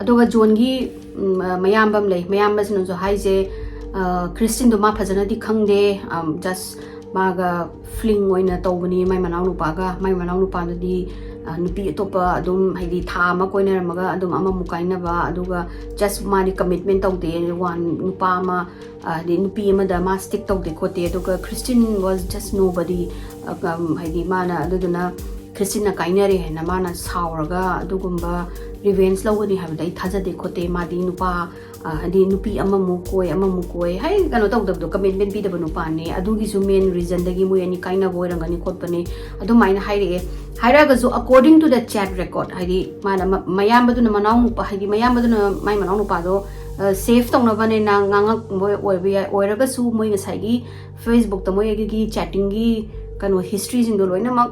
ꯑꯗꯨꯒ ꯖꯣꯟꯒꯤ, ꯎꯝ, ꯃꯌꯥꯝꯕ ꯑꯃ ꯂꯩ, ꯃꯌꯥꯝꯕꯁꯤꯅꯁꯨ ꯍꯥꯏꯁꯦ, ꯑ, ꯈ꯭ꯔꯤꯁꯇꯤꯟꯗꯣ ꯃꯥ ꯐꯖꯅꯗꯤ ꯈꯪꯗꯦ, ꯑꯝ, ꯖꯁ ꯃꯥꯒ ꯐ꯭ꯂꯤꯡ ꯑꯣꯏꯅ ꯇꯧꯕꯅꯤ ꯃꯥꯏ ꯃꯅꯥꯎꯅꯨꯄꯥꯒ꯫ ꯃꯥꯏ ꯃꯅꯥꯎꯅꯨꯄꯥꯗꯨꯗꯤ, ꯑ, ꯅꯨꯄꯤ ꯑꯇꯣꯞꯄ ꯑꯗꯨꯝ, ꯍꯥꯏꯗꯤ, ꯊꯥ ꯑꯃ ꯀꯣꯏꯅꯔꯝꯃꯒ ꯑꯗꯨꯝ ꯑꯃꯃꯨꯛ ꯀꯥꯏꯅꯕ, ꯑꯗꯨꯒ ꯖꯁ ꯃꯥꯗꯤ ꯀꯃꯤꯠꯃꯦꯟ ꯇꯧꯗꯦ, ꯋꯥꯟ ꯅꯨꯄꯥ ꯑꯃ, ꯑ, ꯍꯥꯏꯗꯤ ꯅꯨꯄꯤ ꯑꯃꯗ ꯃꯥ ꯁ꯭ꯇꯤꯛ ꯇꯧꯗꯦ ꯈꯣꯠꯇꯦ, ꯑꯗꯨꯒ ꯈ꯭ꯔꯤꯁꯇꯤꯟ ꯋꯥꯁ ꯖꯁ ꯅꯣ ꯕꯗꯤ, ꯑ, ꯀꯝ-, ꯍꯥꯏꯗꯤ ꯃꯥꯅ ꯑꯗꯨꯗꯨꯅ ꯈ꯭ꯔꯤꯁꯇꯤꯟꯅ ꯀꯥꯏꯅꯔꯦ ꯍꯥꯏꯅ ꯃꯥꯅ ꯁꯥꯎꯔꯒ ꯑꯗꯨꯒꯨꯝꯕ ꯔꯤꯚꯦꯟꯖ ꯂꯧꯒꯅꯤ ꯍꯥꯏꯕꯗ ꯑꯩ ꯊꯥꯖꯗꯦ ꯈꯣꯠꯇꯦ, ꯃꯥꯗꯤ ꯅꯨꯄꯥ ꯑ, ꯍꯥꯏꯗꯤ ꯅꯨꯄꯤ ꯑꯃꯃꯨꯛ ꯀꯣꯏ, ꯑꯃꯃꯨꯛ ꯀꯣꯏ, ꯍꯥꯏ, ꯀꯩꯅꯣ ꯇꯧꯗꯕꯗꯣ, ꯀꯃꯤꯠꯃꯦꯟ ꯄꯤꯗꯕ ꯅꯨꯄꯥꯅꯦ, ꯑꯗꯨꯒꯤꯁꯨ ꯃꯦꯟ ꯔꯤꯖꯟꯗꯒꯤ ꯃꯣꯏ ꯑꯅꯤ ꯀꯥꯏꯅꯕ ꯑꯣꯏꯔꯝꯒꯅꯤ ꯈꯣꯠꯄꯅꯦ, ꯑꯗꯨꯃꯥꯏꯅ ꯍꯥꯏꯔꯛꯑꯦ꯫ ꯍꯥꯏꯔꯛꯑꯒꯁꯨ, according to the chat record, ꯍꯥꯏꯗꯤ ꯃꯥꯅ ꯃ-, ꯃꯌꯥꯝꯕꯗꯨꯅ ꯃꯅꯥꯎ ꯅꯨꯄꯥ, ꯍꯥꯏꯗꯤ ꯃꯌꯥꯝꯕꯗꯨꯅ ꯃꯥꯏ ꯃꯅꯥꯎ ꯅꯨꯄꯥꯗꯣ, ꯑ, ꯁꯦꯐ ꯇꯧꯅꯕꯅꯦꯅ ꯉꯥꯡꯉꯛꯄ ꯑꯣꯏꯕ ꯌꯥꯏ, ꯑꯣꯏꯔꯒꯁꯨ ꯃꯣꯏ ꯉꯁꯥꯏꯒꯤ ꯐꯦꯁꯕꯨꯛꯇ ꯃꯣꯏꯒꯤ ꯆꯦꯇꯤꯡꯒꯤ ꯀꯩꯅꯣ ꯍꯤꯁꯇ꯭ꯔꯤꯁꯤꯡꯗꯣ ꯂꯣꯏꯅꯃꯛ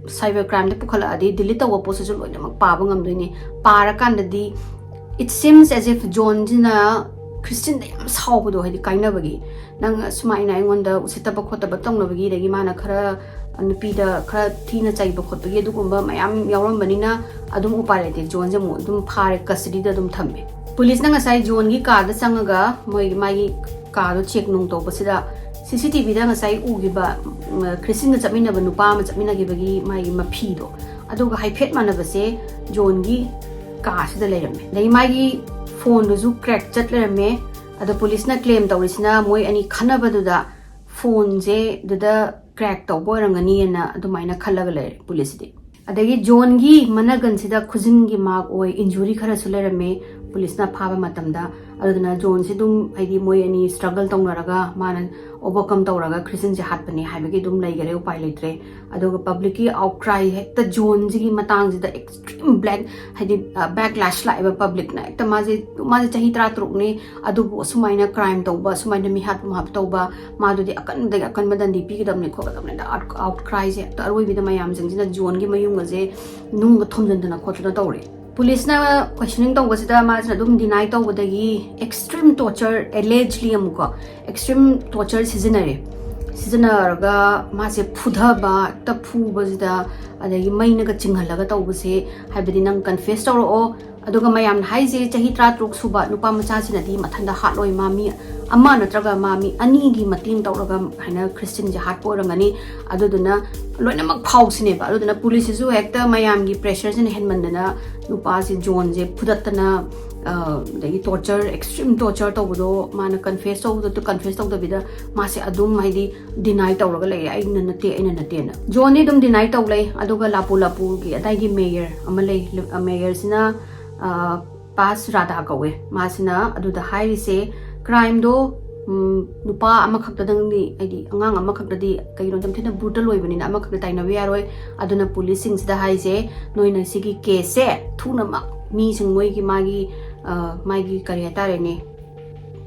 ꯁꯥꯏꯕꯔ ꯀ꯭ꯔꯥꯏꯝꯗ ꯄꯨꯈꯠꯂꯛꯑꯗꯤ ꯗꯤꯂꯤꯠ ꯇꯧꯕ ꯄꯣꯠꯁꯤꯁꯨ ꯂꯣꯏꯅꯃꯛ ꯄꯥꯕ ꯉꯝꯗꯣꯏꯅꯦ꯫ ꯄꯥꯔꯀꯥꯟꯗꯗꯤ it seems as if ꯖꯣꯟꯁꯤꯅ ꯈ꯭ꯔꯤꯁꯇꯤꯟꯗ ꯌꯥꯝ ꯁꯥꯎꯕꯗꯣ, ꯍꯥꯏꯗꯤ ꯀꯥꯏꯅꯕꯒꯤ, "ꯅꯪ ꯑꯁꯨꯃꯥꯏꯅ ꯑꯩꯉꯣꯟꯗ ꯎꯁꯤꯠꯇꯕ ꯈꯣꯠꯇꯕ ꯇꯧꯅꯕꯒꯤ", ꯑꯗꯒꯤ ꯃꯥꯅ ꯈꯔ ꯅꯨꯄꯤꯗ ꯈꯔ ꯊꯤꯅ ꯆꯩꯕ ꯈꯣꯠꯄꯒꯤ ꯑꯗꯨꯒꯨꯝꯕ ꯃꯌꯥꯝ ꯌꯥꯎꯔꯝꯕꯅꯤꯅ ꯑꯗꯨꯝ ꯎꯄꯥꯏ ꯂꯩꯇꯦ, ꯖꯣꯟꯁꯦ ꯑꯃꯨꯛ ꯑꯗꯨꯝ ꯐꯥꯔꯦ, ꯀꯁꯇꯗꯤꯗ ꯑꯗꯨꯝ ꯊꯝꯃꯦ꯫ ꯄꯨꯂꯤꯁꯅ ꯉꯁꯥꯏ ꯖꯣꯟꯒꯤ ꯀꯥꯗ ꯆꯪꯉꯒ ꯃꯣꯏ, ꯃꯥꯒꯤ ꯀꯥꯗꯣ ꯆꯦꯛ ꯅꯨꯡ ꯇꯧꯕꯁꯤꯗ, ꯁꯤ ꯁꯤ ꯇꯤ ꯚꯤꯗ ꯉꯁꯥꯏ ꯎꯈꯤꯕ, ꯎꯝ, ꯈ꯭ꯔꯤꯁꯇꯤꯟꯒ ꯆꯠꯃꯤꯟꯅꯕ ꯅꯨꯄꯥ ꯑꯃ ꯆꯠꯃꯤꯟꯅꯈꯤꯕꯒꯤ ꯃꯥꯒꯤ ꯃꯐꯤꯗꯣ, ꯑꯗꯨꯒ ꯍꯥꯏꯐꯦꯠ ꯃꯥꯟꯅꯕꯁꯦ ꯖꯣꯟꯒꯤ ꯀꯥꯁꯤꯗ ꯂꯩꯔꯝꯃꯦ꯫ ꯑꯗꯩ ꯃꯥꯒꯤ ꯐꯣꯟꯗꯨꯁꯨ ꯀ꯭ꯔꯦꯛ ꯆꯠ ꯂꯩꯔꯝꯃꯦ꯫ ꯑꯗꯣ ꯄꯨꯂꯤꯁꯅ ꯀ꯭ꯂꯦꯝ ꯇꯧꯔꯤꯁꯤꯅ ꯃꯣꯏ ꯑꯅꯤ ꯈꯟꯅꯕꯗꯨꯗ ꯐꯣꯟꯁꯦ ꯑꯗꯨꯗ ꯀ꯭ꯔꯦꯛ ꯇꯧꯕ ꯑꯣꯏꯔꯝꯒꯅꯤꯅ ꯑꯗꯨꯃꯥꯏꯅ ꯈꯜꯂꯒ ꯂꯩꯔꯦ ꯄꯨꯂꯤꯁꯁꯤꯗꯤ꯫ ꯑꯗꯒꯤ ꯖꯣꯟꯒꯤ ꯃꯅꯒꯟꯁꯤꯗ ꯈꯨꯖꯤꯟꯒꯤ ꯃꯥꯔꯛ ꯑꯣꯏ, ꯏꯟꯖꯨꯔꯤ ꯈꯔꯁꯨ ꯂꯩꯔꯝꯃꯦ ꯄꯨꯂꯤꯁꯅ ꯐꯥꯕ ꯃꯇꯝꯗ꯫ ꯑꯗꯨꯗꯨꯅ ꯖꯣꯟꯁꯤ ꯑꯗꯨꯝ, ꯍꯥꯏꯗꯤ, ꯃꯣꯏ ꯑꯅꯤ ꯁ꯭ꯇ꯭ꯔꯒꯜ ꯇꯧꯅꯔꯒ ꯃꯥꯅ ꯑꯣꯚꯔꯀꯝ ꯇꯧꯔꯒ ꯈ꯭ꯔꯤꯁꯇꯤꯟꯁꯦ ꯍꯥꯠꯄꯅꯦ ꯍꯥꯏꯕꯒꯤ ꯑꯗꯨꯝ ꯂꯩꯈꯔꯦ, ꯎꯄꯥꯏ ꯂꯩꯇ꯭ꯔꯦ꯫ ꯑꯗꯨꯒ ꯄꯕ꯭ꯂꯤꯛꯀꯤ ꯑꯥꯎꯠꯀ꯭ꯔꯥꯏ ꯍꯦꯛꯇ ꯖꯣꯟꯁꯤꯒꯤ ꯃꯇꯥꯡꯁꯤꯗ ꯑꯦꯛꯁꯇ꯭ꯔꯤꯝ ꯕ꯭ꯂꯦꯛ, ꯍꯥꯏꯗꯤ, ꯑ, ꯕꯦꯛꯂꯦꯁ ꯂꯥꯛꯑꯦꯕ ꯄꯕ꯭ꯂꯤꯛꯅ꯫ ꯍꯦꯛꯇ ꯃꯥꯁꯦ, ꯃꯥꯁꯦ ꯆꯍꯤ ꯇꯔꯥꯇꯔꯨꯛꯅꯤ, ꯑꯗꯨꯕꯨ ꯑꯁꯨꯃꯥꯏꯅ ꯀ꯭ꯔꯥꯏꯝ ꯇꯧꯕ, ꯑꯁꯨꯃꯥꯏꯅ ꯃꯤꯍꯥꯠ ꯄꯨꯝꯍꯥꯠ ꯇꯧꯕ, ꯃꯥꯗꯨꯗꯤ ꯑꯀꯟꯕꯗꯒꯤ ꯑꯀꯟꯕ ꯗꯟꯗꯤ ꯄꯤꯒꯗꯕꯅꯤ ꯈꯣꯠꯀꯗꯕꯅꯤ꯫ ꯑꯥꯎꯠ-, ꯑꯥꯎꯠꯀ꯭ꯔꯥꯏꯁꯦ ꯍꯦꯛꯇ ꯑꯔꯣꯏꯕꯤꯗ ꯃꯌꯥꯝꯁꯤꯡꯁꯤꯅ ꯖꯣꯟꯒꯤ ꯃꯌꯨꯝꯒꯁꯦ ꯅꯨꯡꯒ ꯊꯣꯝꯖꯤꯟꯗꯅ ꯈꯣꯠꯇꯅ ꯇꯧꯔꯦ꯫ ꯄꯨꯂꯤꯁꯅ ꯀ꯭ꯋꯦꯁꯟꯅꯤꯡ ꯇꯧꯕꯁꯤꯗ ꯃꯥꯁꯤꯅ ꯑꯗꯨꯝ ꯗꯤꯅꯥꯏ ꯇꯧꯕꯗꯒꯤ ꯑꯦꯛꯁꯇ꯭ꯔꯤꯝ ꯇꯣꯔꯆꯔ, ꯑꯦꯂꯦꯖꯂꯤ ꯑꯃꯨꯛꯀꯣ, ꯑꯦꯛꯁꯇ꯭ꯔꯤꯝ ꯇꯣꯔꯆꯔ ꯁꯤꯖꯤꯟꯅꯔꯦ꯫ ꯁꯤꯖꯤꯟꯅꯔꯒ ꯃꯥꯁꯦ ꯐꯨꯊꯕ, ꯍꯦꯛꯇ ꯐꯨꯕꯁꯤꯗ, ꯑꯗꯒꯤ ꯃꯩꯅꯒ ꯆꯤꯡꯍꯜꯂꯒ ꯇꯧꯕꯁꯦ, ꯍꯥꯏꯕꯗꯤ, "ꯅꯪ ꯀꯟꯐꯦꯁ ꯇꯧꯔꯛꯑꯣ"꯫ ꯑꯗꯨꯒ ꯃꯌꯥꯝꯅ ꯍꯥꯏꯁꯦ, ꯆꯍꯤ ꯇꯔꯥꯇꯔꯨꯛ ꯁꯨꯕ ꯅꯨꯄꯥ ꯃꯆꯥꯁꯤꯅꯗꯤ ꯃꯊꯟꯇ ꯍꯥꯠꯂꯣꯏ, ꯃꯥ ꯃꯤ ꯑꯃ ꯅꯠꯇ꯭ꯔꯒ ꯃꯥ ꯃꯤ ꯑꯅꯤꯒꯤ ꯃꯇꯦꯡ ꯇꯧꯔꯒ ꯍꯥꯏꯅ ꯈ꯭ꯔꯤꯁꯇꯤꯟꯁꯦ ꯍꯥꯠꯄ ꯑꯣꯏꯔꯝꯒꯅꯤ꯫ ꯑꯗꯨꯗꯨꯅ ꯂꯣꯏꯅꯃꯛ ꯐꯥꯎꯁꯤꯅꯦꯕ꯫ ꯑꯗꯨꯗꯨꯅ ꯄꯨꯂꯤꯁꯁꯤꯁꯨ ꯍꯦꯛꯇ ꯃꯌꯥꯝꯒꯤ ꯄ꯭ꯔꯦꯁꯔꯁꯤꯅ ꯍꯦꯟꯃꯟꯗꯅ ꯅꯨꯄꯥꯁꯦ ꯖꯣꯟꯁꯦ ꯐꯨꯗꯠꯇꯅ, ꯑ, ꯑꯗꯒꯤ ꯇꯣꯔꯆꯔ, ꯑꯦꯛꯁꯇ꯭ꯔꯤꯝ ꯇꯣꯔꯆꯔ ꯇꯧꯕꯗꯣ ꯃꯥꯅ ꯀꯟꯐꯦꯁ ꯇꯧꯕꯗꯣ, ꯀꯟꯐꯦꯁ ꯇꯧꯗꯕꯤꯗ ꯃꯥꯁꯦ ꯑꯗꯨꯝ, ꯍꯥꯏꯗꯤ, ꯗꯤꯅꯥꯏ ꯇꯧꯔꯒ ꯂꯩꯔꯦ, "ꯑꯩꯅ ꯅꯠꯇꯦ, ꯑꯩꯅ ꯅꯠꯇꯦꯅ"꯫ ꯖꯣꯟꯗꯤ ꯑꯗꯨꯝ ꯗꯤꯅꯥꯏ ꯇꯧ ꯂꯩ꯫ ꯑꯗꯨꯒ ꯂꯥꯄꯨ ꯂꯥꯄꯨꯒꯤ ꯑꯗꯥꯏꯒꯤ ꯃꯦꯌꯔ ꯑꯃ ꯂꯩ꯫ ꯑ, ꯃꯦꯌꯔꯁꯤꯅ, ꯑ, ꯄꯥꯁ ꯔꯥꯙꯥ ꯀꯧꯋꯦ꯫ ꯃꯥꯁꯤꯅ ꯑꯗꯨꯗ ꯍꯥꯏꯔꯤꯁꯦ, ꯀ꯭ꯔꯥꯏꯝꯗꯣ ꯅꯨꯄꯥ ꯑꯃꯈꯛꯇꯗꯪꯗꯤ, ꯍꯥꯏꯗꯤ ꯑꯉꯥꯡ ꯑꯃꯈꯛꯇꯗꯤ ꯀꯩꯅꯣ ꯌꯥꯝ ꯊꯤꯅ ꯕ꯭ꯔꯨꯇꯦꯜ ꯑꯣꯏꯕꯅꯤꯅ ꯑꯃꯈꯛꯇ ꯇꯥꯏꯅꯕ ꯌꯥꯔꯣꯏ꯫ ꯑꯗꯨꯅ ꯄꯨꯂꯤꯁꯁꯤꯡꯁꯤꯗ ꯍꯥꯏꯁꯦ, ꯅꯣꯏꯅ ꯁꯤꯒꯤ ꯀꯦꯁꯁꯦ ꯊꯨꯅꯃꯛ ꯃꯤꯁꯤꯡ, ꯃꯣꯏꯒꯤ, ꯃꯥꯒꯤ ꯃꯥꯒꯤ ꯀꯔꯤ ꯍꯥꯏꯇꯥꯔꯦꯅꯦ,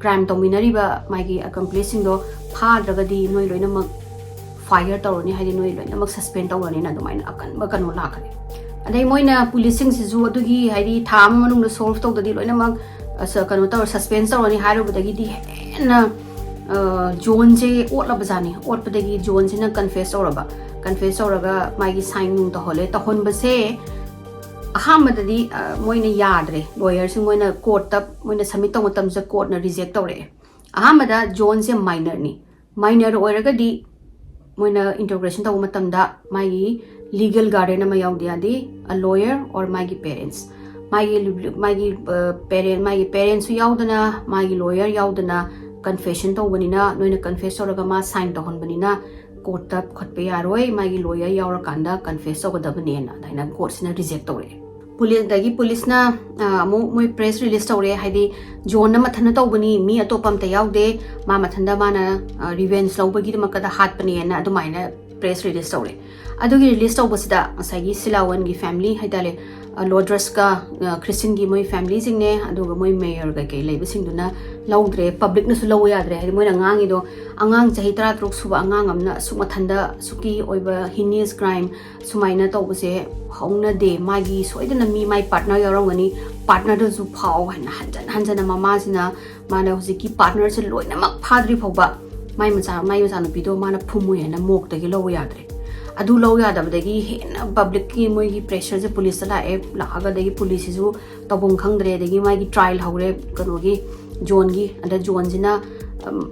ꯀ꯭ꯔꯥꯏꯝ ꯇꯧꯃꯤꯟꯅꯔꯤꯕ ꯃꯥꯒꯤ ꯑꯦꯀꯝꯄ꯭ꯂꯤꯁꯁꯤꯡꯗꯣ ꯐꯥꯗ꯭ꯔꯒꯗꯤ ꯅꯣꯏ ꯂꯣꯏꯅꯃꯛ ꯐꯥꯏꯌꯔ ꯇꯧꯔꯅꯤ, ꯍꯥꯏꯗꯤ ꯅꯣꯏ ꯂꯣꯏꯅꯃꯛ ꯁꯁꯄꯦꯟ ꯇꯧꯔꯅꯤꯅ ꯑꯗꯨꯃꯥꯏꯅ ꯑꯀꯟꯕ ꯀꯩꯅꯣ ꯂꯥꯛꯈ꯭ꯔꯦ꯫ ꯑꯗꯩ ꯃꯣꯏꯅ ꯄꯨꯂꯤꯁꯁꯤꯡꯁꯤꯁꯨ ꯑꯗꯨꯒꯤ, ꯍꯥꯏꯗꯤ ꯊꯥ ꯑꯃ ꯃꯅꯨꯡꯗ ꯁꯣꯜꯕ ꯇꯧꯗꯗꯤ ꯂꯣꯏꯅꯃꯛ ꯀꯩꯅꯣ ꯇꯧꯔ ꯁꯁꯄꯦꯟꯁ ꯇꯧꯔꯅꯤ ꯍꯥꯏꯔꯨꯕꯗꯒꯤꯗꯤ ꯍꯦꯟꯅ ꯖꯣꯟꯁꯦ ꯑꯣꯠꯂꯕꯖꯥꯠꯅꯤ꯫ ꯑꯣꯠꯄꯗꯒꯤ ꯖꯣꯟꯁꯤꯅ ꯀꯟꯐꯦꯁ ꯇꯧꯔꯕ꯫ ꯀꯟꯐꯦꯁ ꯇꯧꯔꯒ ꯃꯥꯒꯤ ꯁꯥꯏꯟ ꯅꯨꯡ ꯇꯧꯍꯜꯂꯦ꯫ ꯇꯧꯍꯟꯕꯁꯦ ꯑꯍꯥꯟꯕꯗꯗꯤ ꯃꯣꯏꯅ ꯌꯥꯗ꯭ꯔꯦ꯫ ꯂꯣꯌꯔꯁꯤꯡ ꯃꯣꯏꯅ ꯀꯣꯔꯠꯇ ꯃꯣꯏꯅ ꯁꯕꯃꯤꯠ ꯇꯧꯕ ꯃꯇꯝꯁꯤꯗ ꯀꯣꯔꯠꯅ ꯔꯤꯖꯦꯛ ꯇꯧꯔꯛꯑꯦ꯫ ꯑꯍꯥꯟꯕꯗ ꯖꯣꯟꯁꯦ ꯃꯥꯏꯅꯔꯅꯤ꯫ ꯃꯥꯏꯅꯔ ꯑꯣꯏꯔꯒꯗꯤ ꯃꯣꯏꯅ ꯏꯟꯇꯔꯣꯒꯦꯁꯟ ꯇꯧꯕ ꯃꯇꯝꯗ ꯃꯥꯒꯤ ꯂꯤꯒꯦꯜ ꯒꯥꯔꯗꯤꯌꯟ ꯑꯃ ꯌꯥꯎꯗ ꯌꯥꯗꯦ, ꯑ ꯂꯣꯌꯔ ꯑꯣꯔ ꯃꯥꯒꯤ ꯄꯦꯔꯦꯟꯁ꯫ ꯃꯥꯒꯤ ꯃꯥꯒꯤ ꯄꯦꯔꯦꯟ ꯃꯥꯒꯤ ꯄꯦꯔꯦꯟꯁꯁꯨ ꯌꯥꯎꯗꯅ, ꯃꯥꯒꯤ ꯂꯣꯌꯔ ꯌꯥꯎꯗꯅ ꯀꯟꯐꯦꯁꯟ ꯇꯧꯕꯅꯤꯅ, ꯅꯣꯏꯅ ꯀꯟꯐꯦꯁ ꯇꯧꯔꯒ ꯃꯥ ꯁꯥꯏꯟ ꯇꯧꯍꯟꯕꯅꯤꯅ ꯀꯣꯔꯠꯇ ꯈꯣꯠꯄ ꯌꯥꯔꯣꯏ꯫ ꯃꯥꯒꯤ ꯂꯣꯌꯔ ꯌꯥꯎꯔꯀꯥꯟꯗ ꯀꯟꯐꯦꯁ ꯇꯧꯒꯗꯕꯅꯦꯅ ꯑꯗꯨꯃꯥꯏꯅ ꯀꯣꯔꯠꯁꯤꯅ ꯔꯤꯖꯦꯛ ꯇꯧꯔꯛꯑꯦ꯫ ꯄꯨꯂꯤꯁ ꯑꯗꯒꯤ ꯄꯨꯂꯤꯁꯅ ꯑꯃꯨꯛ ꯃꯣꯏ ꯄ꯭ꯔꯦꯁ ꯔꯤꯂꯤꯁ ꯇꯧꯔꯦ, ꯍꯥꯏꯗꯤ ꯖꯣꯟꯅ ꯃꯊꯟꯇ ꯇꯧꯕꯅꯤ, ꯃꯤ ꯑꯇꯣꯞꯄ ꯑꯝꯇ ꯌꯥꯎꯗꯦ, ꯃꯥ ꯃꯊꯟꯇ ꯃꯥꯅ ꯔꯤꯚꯦꯟꯖ ꯂꯧꯕꯒꯤꯗꯃꯛꯇ ꯍꯥꯠꯄꯅꯦꯅ ꯑꯗꯨꯃꯥꯏꯅ ꯄ꯭ꯔꯦꯁ ꯔꯤꯂꯤꯁ ꯇꯧꯔꯦ꯫ ꯑꯗꯨꯒꯤ ꯔꯤꯂꯤꯁ ꯇꯧꯕꯁꯤꯗ ꯉꯁꯥꯏꯒꯤ ꯁꯤꯂꯥꯋꯟꯒꯤ ꯐꯦꯃꯤꯂꯤ ꯍꯥꯏꯇꯥꯔꯦ, ꯂꯣꯗ꯭ꯔꯁꯀ ꯈ꯭ꯔꯤꯁꯇꯤꯟꯒꯤ ꯃꯣꯏ ꯐꯦꯃꯤꯂꯤꯁꯤꯡꯅꯦ, ꯑꯗꯨꯒ ꯃꯣꯏ ꯃꯦꯌꯔ ꯀꯩꯀꯩ ꯂꯩꯕꯁꯤꯡꯗꯨꯅ ꯂꯧꯗ꯭ꯔꯦ, ꯄꯕ꯭ꯂꯤꯛꯅꯁꯨ ꯂꯧꯕ ꯌꯥꯗ꯭ꯔꯦ꯫ ꯍꯥꯏꯗꯤ ꯃꯣꯏꯅ ꯉꯥꯡꯉꯤꯗꯣ, ꯑꯉꯥꯡ ꯆꯍꯤ ꯇꯔꯥ ꯇꯔꯨꯛ ꯁꯨꯕ ꯑꯉꯥꯡ ꯑꯃꯅ ꯑꯁꯨꯛ ꯃꯊꯟꯇ ꯑꯁꯨꯛꯀꯤ ꯑꯣꯏꯕ ꯍꯤꯅꯤꯌꯁ ꯀ꯭ꯔꯥꯏꯝ ꯁꯨꯃꯥꯏꯅ ꯇꯧꯕꯁꯦ ꯍꯧꯅꯗꯦ, ꯃꯥꯒꯤ ꯁꯣꯏꯗꯅ ꯃꯤ ꯃꯥꯏ ꯄꯥꯔꯠꯅꯔ ꯌꯥꯎꯔꯝꯒꯅꯤ, ꯄꯥꯔꯠꯅꯔꯗꯁꯨ ꯐꯥꯎ ꯍꯥꯏꯅ ꯍꯟꯖꯟ ꯍꯟꯖꯟꯅ ꯃꯃꯥꯁꯤꯅ ꯃꯥꯅ ꯍꯧꯖꯤꯛꯀꯤ ꯄꯥꯔꯠꯅꯔꯁꯦ ꯂꯣꯏꯅꯃꯛ ꯐꯥꯗ꯭ꯔꯤ ꯐꯥꯎꯕ ꯃꯥꯏ ꯃꯆꯥ ꯃꯥꯏ ꯃꯆꯥꯅꯨꯄꯤꯗꯣ ꯃꯥꯅ ꯐꯨꯝꯃꯣꯏ ꯍꯥꯏꯅ ꯃꯣꯛꯇꯒꯤ ꯂꯧꯕ ꯌꯥꯗ꯭ꯔꯦ꯫ ꯑꯗꯨ ꯂꯧ ꯌꯥꯗꯕꯗꯒꯤ ꯍꯦꯟꯅ ꯄꯕ꯭ꯂꯤꯛꯀꯤ ꯃꯣꯏꯒꯤ ꯄ꯭ꯔꯦꯁꯔꯁꯦ ꯄꯨꯂꯤꯁꯇ ꯂꯥꯛꯑꯦ꯫ ꯂꯥꯛꯑꯒ ꯑꯗꯒꯤ ꯄꯨꯂꯤꯁꯁꯤꯁꯨ ꯇꯧꯐꯝ ꯈꯪꯗ꯭ꯔꯦ꯫ ꯑꯗꯒꯤ ꯃꯥꯒꯤ ꯇ꯭ꯔꯥꯏꯜ ꯍꯧꯔꯦ ꯀꯩꯅꯣꯒꯤ, ꯖꯣꯟꯒꯤ꯫ ꯑꯗ ꯖꯣꯟꯁꯤꯅ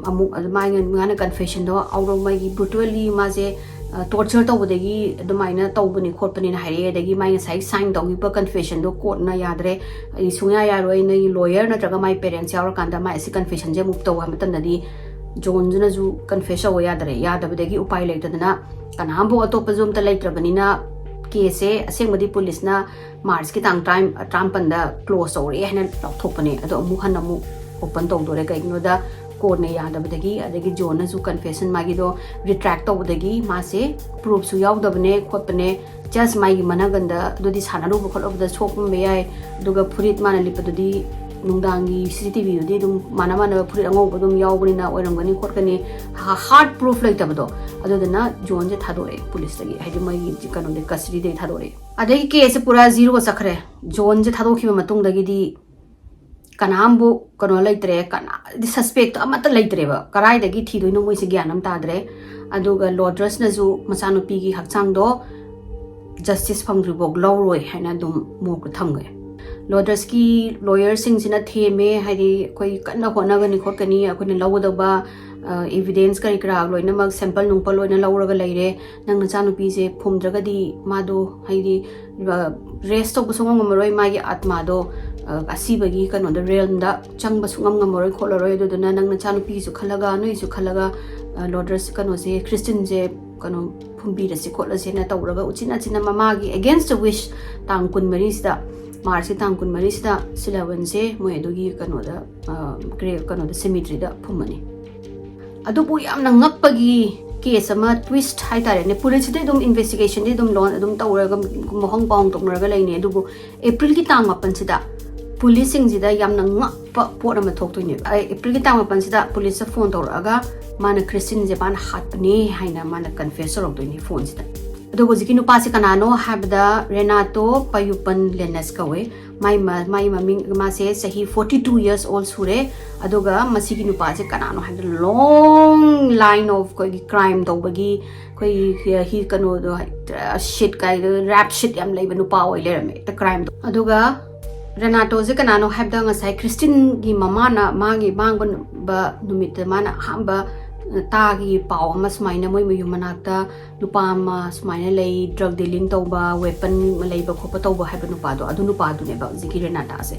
ꯑꯃꯨꯛ ꯑꯗꯨꯃꯥꯏꯅ ꯃꯥꯅ ꯀꯟꯐꯦꯁꯟꯗꯣ ꯑꯧꯔꯣ ꯃꯥꯒꯤ ꯕ꯭ꯔꯨꯇꯦꯜꯂꯤ ꯃꯥꯁꯦ ꯇꯣꯔꯆꯔ ꯇꯧꯕꯗꯒꯤ ꯑꯗꯨꯃꯥꯏꯅ ꯇꯧꯕꯅꯤ ꯈꯣꯠꯄꯅꯤꯅ ꯍꯥꯏꯔꯛꯑꯦ꯫ ꯑꯗꯒꯤ ꯃꯥꯒꯤ ꯉꯁꯥꯏ ꯁꯥꯏꯟ ꯇꯧꯈꯤꯕ ꯀꯟꯐꯦꯁꯟꯗꯣ ꯀꯣꯔꯠꯅ ꯌꯥꯗ꯭ꯔꯦ, ꯑꯩ ꯁꯨꯡꯌꯥ ꯌꯥꯔꯣꯏ, ꯅꯣꯏꯒꯤ ꯂꯣꯌꯔ ꯅꯠꯇ꯭ꯔꯒ ꯃꯥꯏ ꯄꯦꯔꯦꯟꯁ ꯌꯥꯎꯔꯀꯥꯟꯗ ꯃꯥꯏ ꯑꯁꯤ ꯀꯟꯐꯦꯁꯟꯁꯦ ꯑꯃꯨꯛ ꯇꯧ ꯍꯥꯏꯕ ꯃꯇꯝꯗꯗꯤ ꯖꯣꯟꯗꯨꯅꯁꯨ ꯀꯟꯐꯦꯁ ꯇꯧꯕ ꯌꯥꯗ꯭ꯔꯦ꯫ ꯌꯥꯗꯕꯗꯒꯤ ꯎꯄꯥꯏ ꯂꯩꯇꯗꯅ ꯀꯅꯥꯝꯐꯥꯎ ꯑꯇꯣꯞꯄꯁꯨ ꯑꯝꯇ ꯂꯩꯇ꯭ꯔꯕꯅꯤꯅ ꯀꯦꯁꯁꯦ ꯑꯁꯦꯡꯕꯗꯤ ꯄꯨꯂꯤꯁꯅ ꯃꯥꯔꯆꯀꯤ ꯇꯥꯡ ꯇꯔꯥ ꯇꯔꯥꯃꯥꯄꯟꯗ ꯀ꯭ꯂꯣꯖ ꯇꯧꯔꯦ ꯍꯥꯏꯅ ꯂꯥꯎꯊꯣꯛꯄꯅꯦ, ꯑꯗꯣ ꯑꯃꯨꯛ ꯍꯟꯅ ꯑꯃꯨꯛ ꯑꯣꯄꯟ ꯇꯧꯗꯣꯔꯦ꯫ ꯀꯩꯒꯤꯅꯣꯗ ꯀꯣꯔꯠꯅ ꯌꯥꯗꯕꯗꯒꯤ, ꯑꯗꯒꯤ ꯖꯣꯟꯅꯁꯨ ꯀꯟꯐꯦꯁꯟ ꯃꯥꯒꯤꯗꯣ ꯔꯤꯇ꯭ꯔꯦꯛ ꯇꯧꯕꯗꯒꯤ ꯃꯥꯁꯦ ꯄ꯭ꯔꯨꯐꯁꯨ ꯌꯥꯎꯗꯕꯅꯦ ꯈꯣꯠꯄꯅꯦ, ꯖꯁ ꯃꯥꯒꯤ ꯃꯅꯒꯟꯗ ꯑꯗꯨꯗꯤ ꯁꯥꯟꯅꯔꯨꯕ ꯈꯣꯠꯂꯨꯕꯗ ꯁꯣꯛꯄ ꯌꯥꯏ꯫ ꯑꯗꯨꯒ ꯐꯨꯔꯤꯠ ꯃꯥꯅ ꯂꯤꯠꯄꯗꯨꯗꯤ ꯅꯨꯡꯗꯥꯡꯒꯤ ꯁꯤ ꯁꯤ ꯇꯤ ꯚꯤꯗꯨꯗꯤ ꯑꯗꯨꯝ ꯃꯥꯟꯅ ꯃꯥꯟꯅꯕ ꯐꯨꯔꯤꯠ ꯑꯉꯧꯕ ꯑꯗꯨꯝ ꯌꯥꯎꯕꯅꯤꯅ ꯑꯣꯏꯔꯝꯒꯅꯤ ꯈꯣꯠꯀꯅꯤ, ꯍꯥꯔꯗ ꯄ꯭ꯔꯨꯐ ꯂꯩꯇꯕꯗꯣ꯫ ꯑꯗꯨꯗꯨꯅ ꯖꯣꯟꯁꯦ ꯊꯥꯗꯣꯔꯛꯑꯦ ꯄꯨꯂꯤꯁꯇꯒꯤ, ꯍꯥꯏꯗꯤ ꯃꯣꯏꯒꯤ ꯀꯩꯅꯣꯗꯤ ꯀꯁꯇꯗꯤꯗꯒꯤ ꯊꯥꯗꯣꯔꯛꯑꯦ꯫ ꯑꯗꯒꯤ ꯀꯦꯁꯁꯦ ꯄꯨꯔꯥ ꯖꯤꯔꯣ ꯆꯠꯈ꯭ꯔꯦ꯫ ꯖꯣꯟꯁꯦ ꯊꯥꯗꯣꯛꯈꯤꯕ ꯃꯇꯨꯡꯗꯒꯤꯗꯤ ꯀꯅꯥꯝꯕꯨ ꯀꯩꯅꯣ ꯂꯩꯇ꯭ꯔꯦ, ꯀꯅꯥ ꯁꯁꯄꯦꯛꯇꯣ ꯑꯃꯠꯇ ꯂꯩꯇ꯭ꯔꯦꯕ꯫ ꯀꯗꯥꯏꯗꯒꯤ ꯊꯤꯗꯣꯏꯅꯣ ꯃꯣꯏꯁꯦ ꯒ꯭ꯌꯥꯟ ꯑꯃ ꯇꯥꯗ꯭ꯔꯦ꯫ ꯑꯗꯨꯒ ꯂꯣꯗ꯭ꯔꯁꯅꯁꯨ ꯃꯆꯥꯅꯨꯄꯤꯒꯤ ꯍꯛꯆꯥꯡꯗꯣ ꯖꯁꯇꯤꯁ ꯐꯪꯗ꯭ꯔꯤꯐꯥꯎ ꯂꯧꯔꯣꯏ ꯍꯥꯏꯅ ꯑꯗꯨꯝ ꯃꯣꯔꯒꯇ ꯊꯝꯈ꯭ꯔꯦ꯫ ꯂꯣꯗ꯭ꯔꯁꯀꯤ ꯂꯣꯌꯔꯁꯤꯡꯁꯤꯅ ꯊꯦꯝꯃꯦ, ꯍꯥꯏꯗꯤ ꯑꯩꯈꯣꯏ ꯀꯟꯅ ꯍꯣꯠꯅꯒꯅꯤ ꯈꯣꯠꯀꯅꯤ, ꯑꯩꯈꯣꯏꯅ ꯂꯧꯒꯗꯕ ꯑꯦꯚꯤꯗꯦꯟꯁ ꯀꯔꯤ ꯀꯔꯥ ꯂꯣꯏꯅꯃꯛ, ꯁꯦꯝꯄꯜ ꯅꯨꯡꯄꯜ ꯂꯣꯏꯅ ꯂꯧꯔꯒ ꯂꯩꯔꯦ, ꯅꯪ ꯅꯆꯥꯅꯨꯄꯤꯁꯦ ꯐꯨꯝꯗ꯭ꯔꯒꯗꯤ ꯃꯥꯗꯣ ꯍꯥꯏꯗꯤ ꯔꯦꯁ ꯇꯧꯕ ꯁꯨꯡꯉꯝ ꯉꯝꯃꯔꯣꯏ, ꯃꯥꯒꯤ ꯑꯥꯠꯃꯥꯗꯣ ꯑ, ꯑꯁꯤꯕꯒꯤ ꯀꯩꯅꯣꯗ ꯔꯦꯜꯝꯗ ꯆꯪꯕ ꯁꯨꯡꯉꯝ ꯉꯝꯃꯔꯣꯏ ꯈꯣꯠꯂꯔꯣꯏ꯫ ꯑꯗꯨꯗꯨꯅ ꯅꯪ ꯅꯆꯥꯅꯨꯄꯤꯒꯤꯁꯨ ꯈꯜꯂꯒ, ꯅꯣꯏꯁꯨ ꯈꯜꯂꯒ ꯑ, ꯂꯣꯗ꯭ꯔꯁ ꯀꯩꯅꯣꯁꯦ, ꯈ꯭ꯔꯤꯁꯇꯤꯟꯁꯦ ꯀꯩꯅꯣ ꯐꯨꯝꯕꯤꯔꯁꯤ ꯈꯣꯠꯂꯁꯦꯅ ꯇꯧꯔꯒ ꯎꯆꯤꯟ ꯅꯥꯆꯤꯟꯅ ꯃꯃꯥꯒꯤ against the wish ꯇꯥꯡ ꯀꯨꯟꯃꯔꯤꯁꯤꯗ, ꯃꯥꯔꯆꯀꯤ ꯇꯥꯡ ꯀꯨꯟꯃꯔꯤꯁꯤꯗ ꯁꯤꯂꯥꯕꯟꯁꯦ ꯃꯣꯏ ꯑꯗꯨꯒꯤ ꯀꯩꯅꯣꯗ ꯑ, ꯒ꯭ꯔꯦ ꯀꯩꯅꯣꯗ ꯁꯦꯃꯤꯇ꯭ꯔꯤꯗ ꯐꯨꯝꯃꯅꯤ꯫ ꯑꯗꯨꯕꯨ ꯌꯥꯝꯅ ꯉꯛꯄꯒꯤ ꯀꯦꯁ ꯑꯃ, ꯇ꯭ꯋꯤꯁ ꯍꯥꯏꯇꯥꯔꯦꯅꯦ꯫ ꯄꯨꯂꯤꯁꯁꯤꯗꯤ ꯑꯗꯨꯝ ꯏꯟꯚꯦꯁꯇꯤꯒꯦꯁꯟꯗꯤ ꯑꯗꯨꯝ ꯂꯣꯟ ꯑꯗꯨꯝ ꯇꯧꯔꯒ ꯃꯍꯣꯡ ꯄꯥꯎ ꯇꯧꯅꯔꯒ ꯂꯩꯅꯤ꯫ ꯑꯗꯨꯕꯨ ꯑꯦꯄ꯭ꯔꯤꯜꯒꯤ ꯇꯥꯡ ꯃꯥꯄꯟꯁꯤꯗ ꯄꯨꯂꯤꯁꯁꯤꯡꯁꯤꯗ ꯌꯥꯝꯅ ꯉꯛꯄ ꯄꯣꯠ ꯑꯃ ꯊꯣꯛꯇꯣꯏꯅꯦꯕ꯫ ꯑꯦ, ꯑꯦꯄ꯭ꯔꯤꯜꯒꯤ ꯇꯥꯡ ꯃꯥꯄꯟꯁꯤꯗ ꯄꯨꯂꯤꯁꯇ ꯐꯣꯟ ꯇꯧꯔꯛꯑꯒ ꯃꯥꯅ ꯈ꯭ꯔꯤꯁꯇꯤꯟꯁꯦ ꯃꯥꯅ ꯍꯥꯠꯄꯅꯦ ꯍꯥꯏꯅ ꯃꯥꯅ ꯀꯟꯐꯦꯁ ꯇꯧꯔꯛꯇꯣꯏꯅꯦ ꯐꯣꯟꯁꯤꯗ꯫ ꯑꯗꯨꯒ ꯍꯧꯖꯤꯛꯀꯤ ꯅꯨꯄꯥꯁꯦ ꯀꯅꯥꯅꯣ ꯍꯥꯏꯕꯗ ꯔꯦꯅꯥꯇꯣ ꯄꯌꯨꯄꯟ ꯂꯦꯅꯁ ꯀꯧꯋꯦ꯫ ꯃꯥꯏ ꯃ-, ꯃꯥꯏ ꯃꯃꯤꯡ, ꯃꯥꯁꯦ ꯆꯍꯤ forty two years old ꯁꯨꯔꯦ꯫ ꯑꯗꯨꯒ ꯃꯁꯤꯒꯤ ꯅꯨꯄꯥꯁꯦ ꯀꯅꯥꯅꯣ ꯍꯥꯏꯕꯗ long line of ꯑꯩꯈꯣꯏꯒꯤ ꯀ꯭ꯔꯥꯏꯝ ꯇꯧꯕꯒꯤ, ꯑꯩꯈꯣꯏꯒꯤ ꯍꯤ-, ꯀꯩꯅꯣꯗꯣ, ꯁꯤꯠ ꯀꯥꯏꯗꯣ, ꯔꯦꯞ ꯁꯤꯠ ꯌꯥꯝ ꯂꯩꯕ ꯅꯨꯄꯥ ꯑꯣꯏ ꯂꯩꯔꯝꯃꯦ ꯍꯦꯛꯇ ꯀ꯭ꯔꯥꯏꯝꯗꯣ꯫ ꯑꯗꯨꯒ ꯔꯦꯅꯥꯇꯣꯁꯦ ꯀꯅꯥꯅꯣ ꯍꯥꯏꯕꯗ ꯉꯁꯥꯏ ꯈ꯭ꯔꯤꯁꯇꯤꯟꯒꯤ ꯃꯃꯥꯅ ꯃꯥꯒꯤ ꯃꯥꯡꯕ ꯅꯨꯃꯤꯠꯇ ꯃꯥꯅ ꯑꯍꯥꯟꯕ ꯇꯥꯒꯤ ꯄꯥꯎ ꯑꯃ ꯁꯨꯃꯥꯏꯅ ꯃꯣꯏ ꯃꯌꯨꯝ ꯃꯅꯥꯛꯇ ꯅꯨꯄꯥ ꯑꯃ ꯁꯨꯃꯥꯏꯅ ꯂꯩ, ꯗ꯭ꯔꯒ ꯗꯤꯂꯤꯡ ꯇꯧꯕ, ꯋꯦꯄꯟ ꯂꯩꯕ ꯈꯣꯠꯄ ꯇꯧꯕ ꯍꯥꯏꯕ ꯅꯨꯄꯥꯗꯣ, ꯑꯗꯨ ꯅꯨꯄꯥꯗꯨꯅꯦꯕ ꯍꯧꯖꯤꯛꯀꯤ ꯔꯦꯅꯥꯇꯥꯁꯦ꯫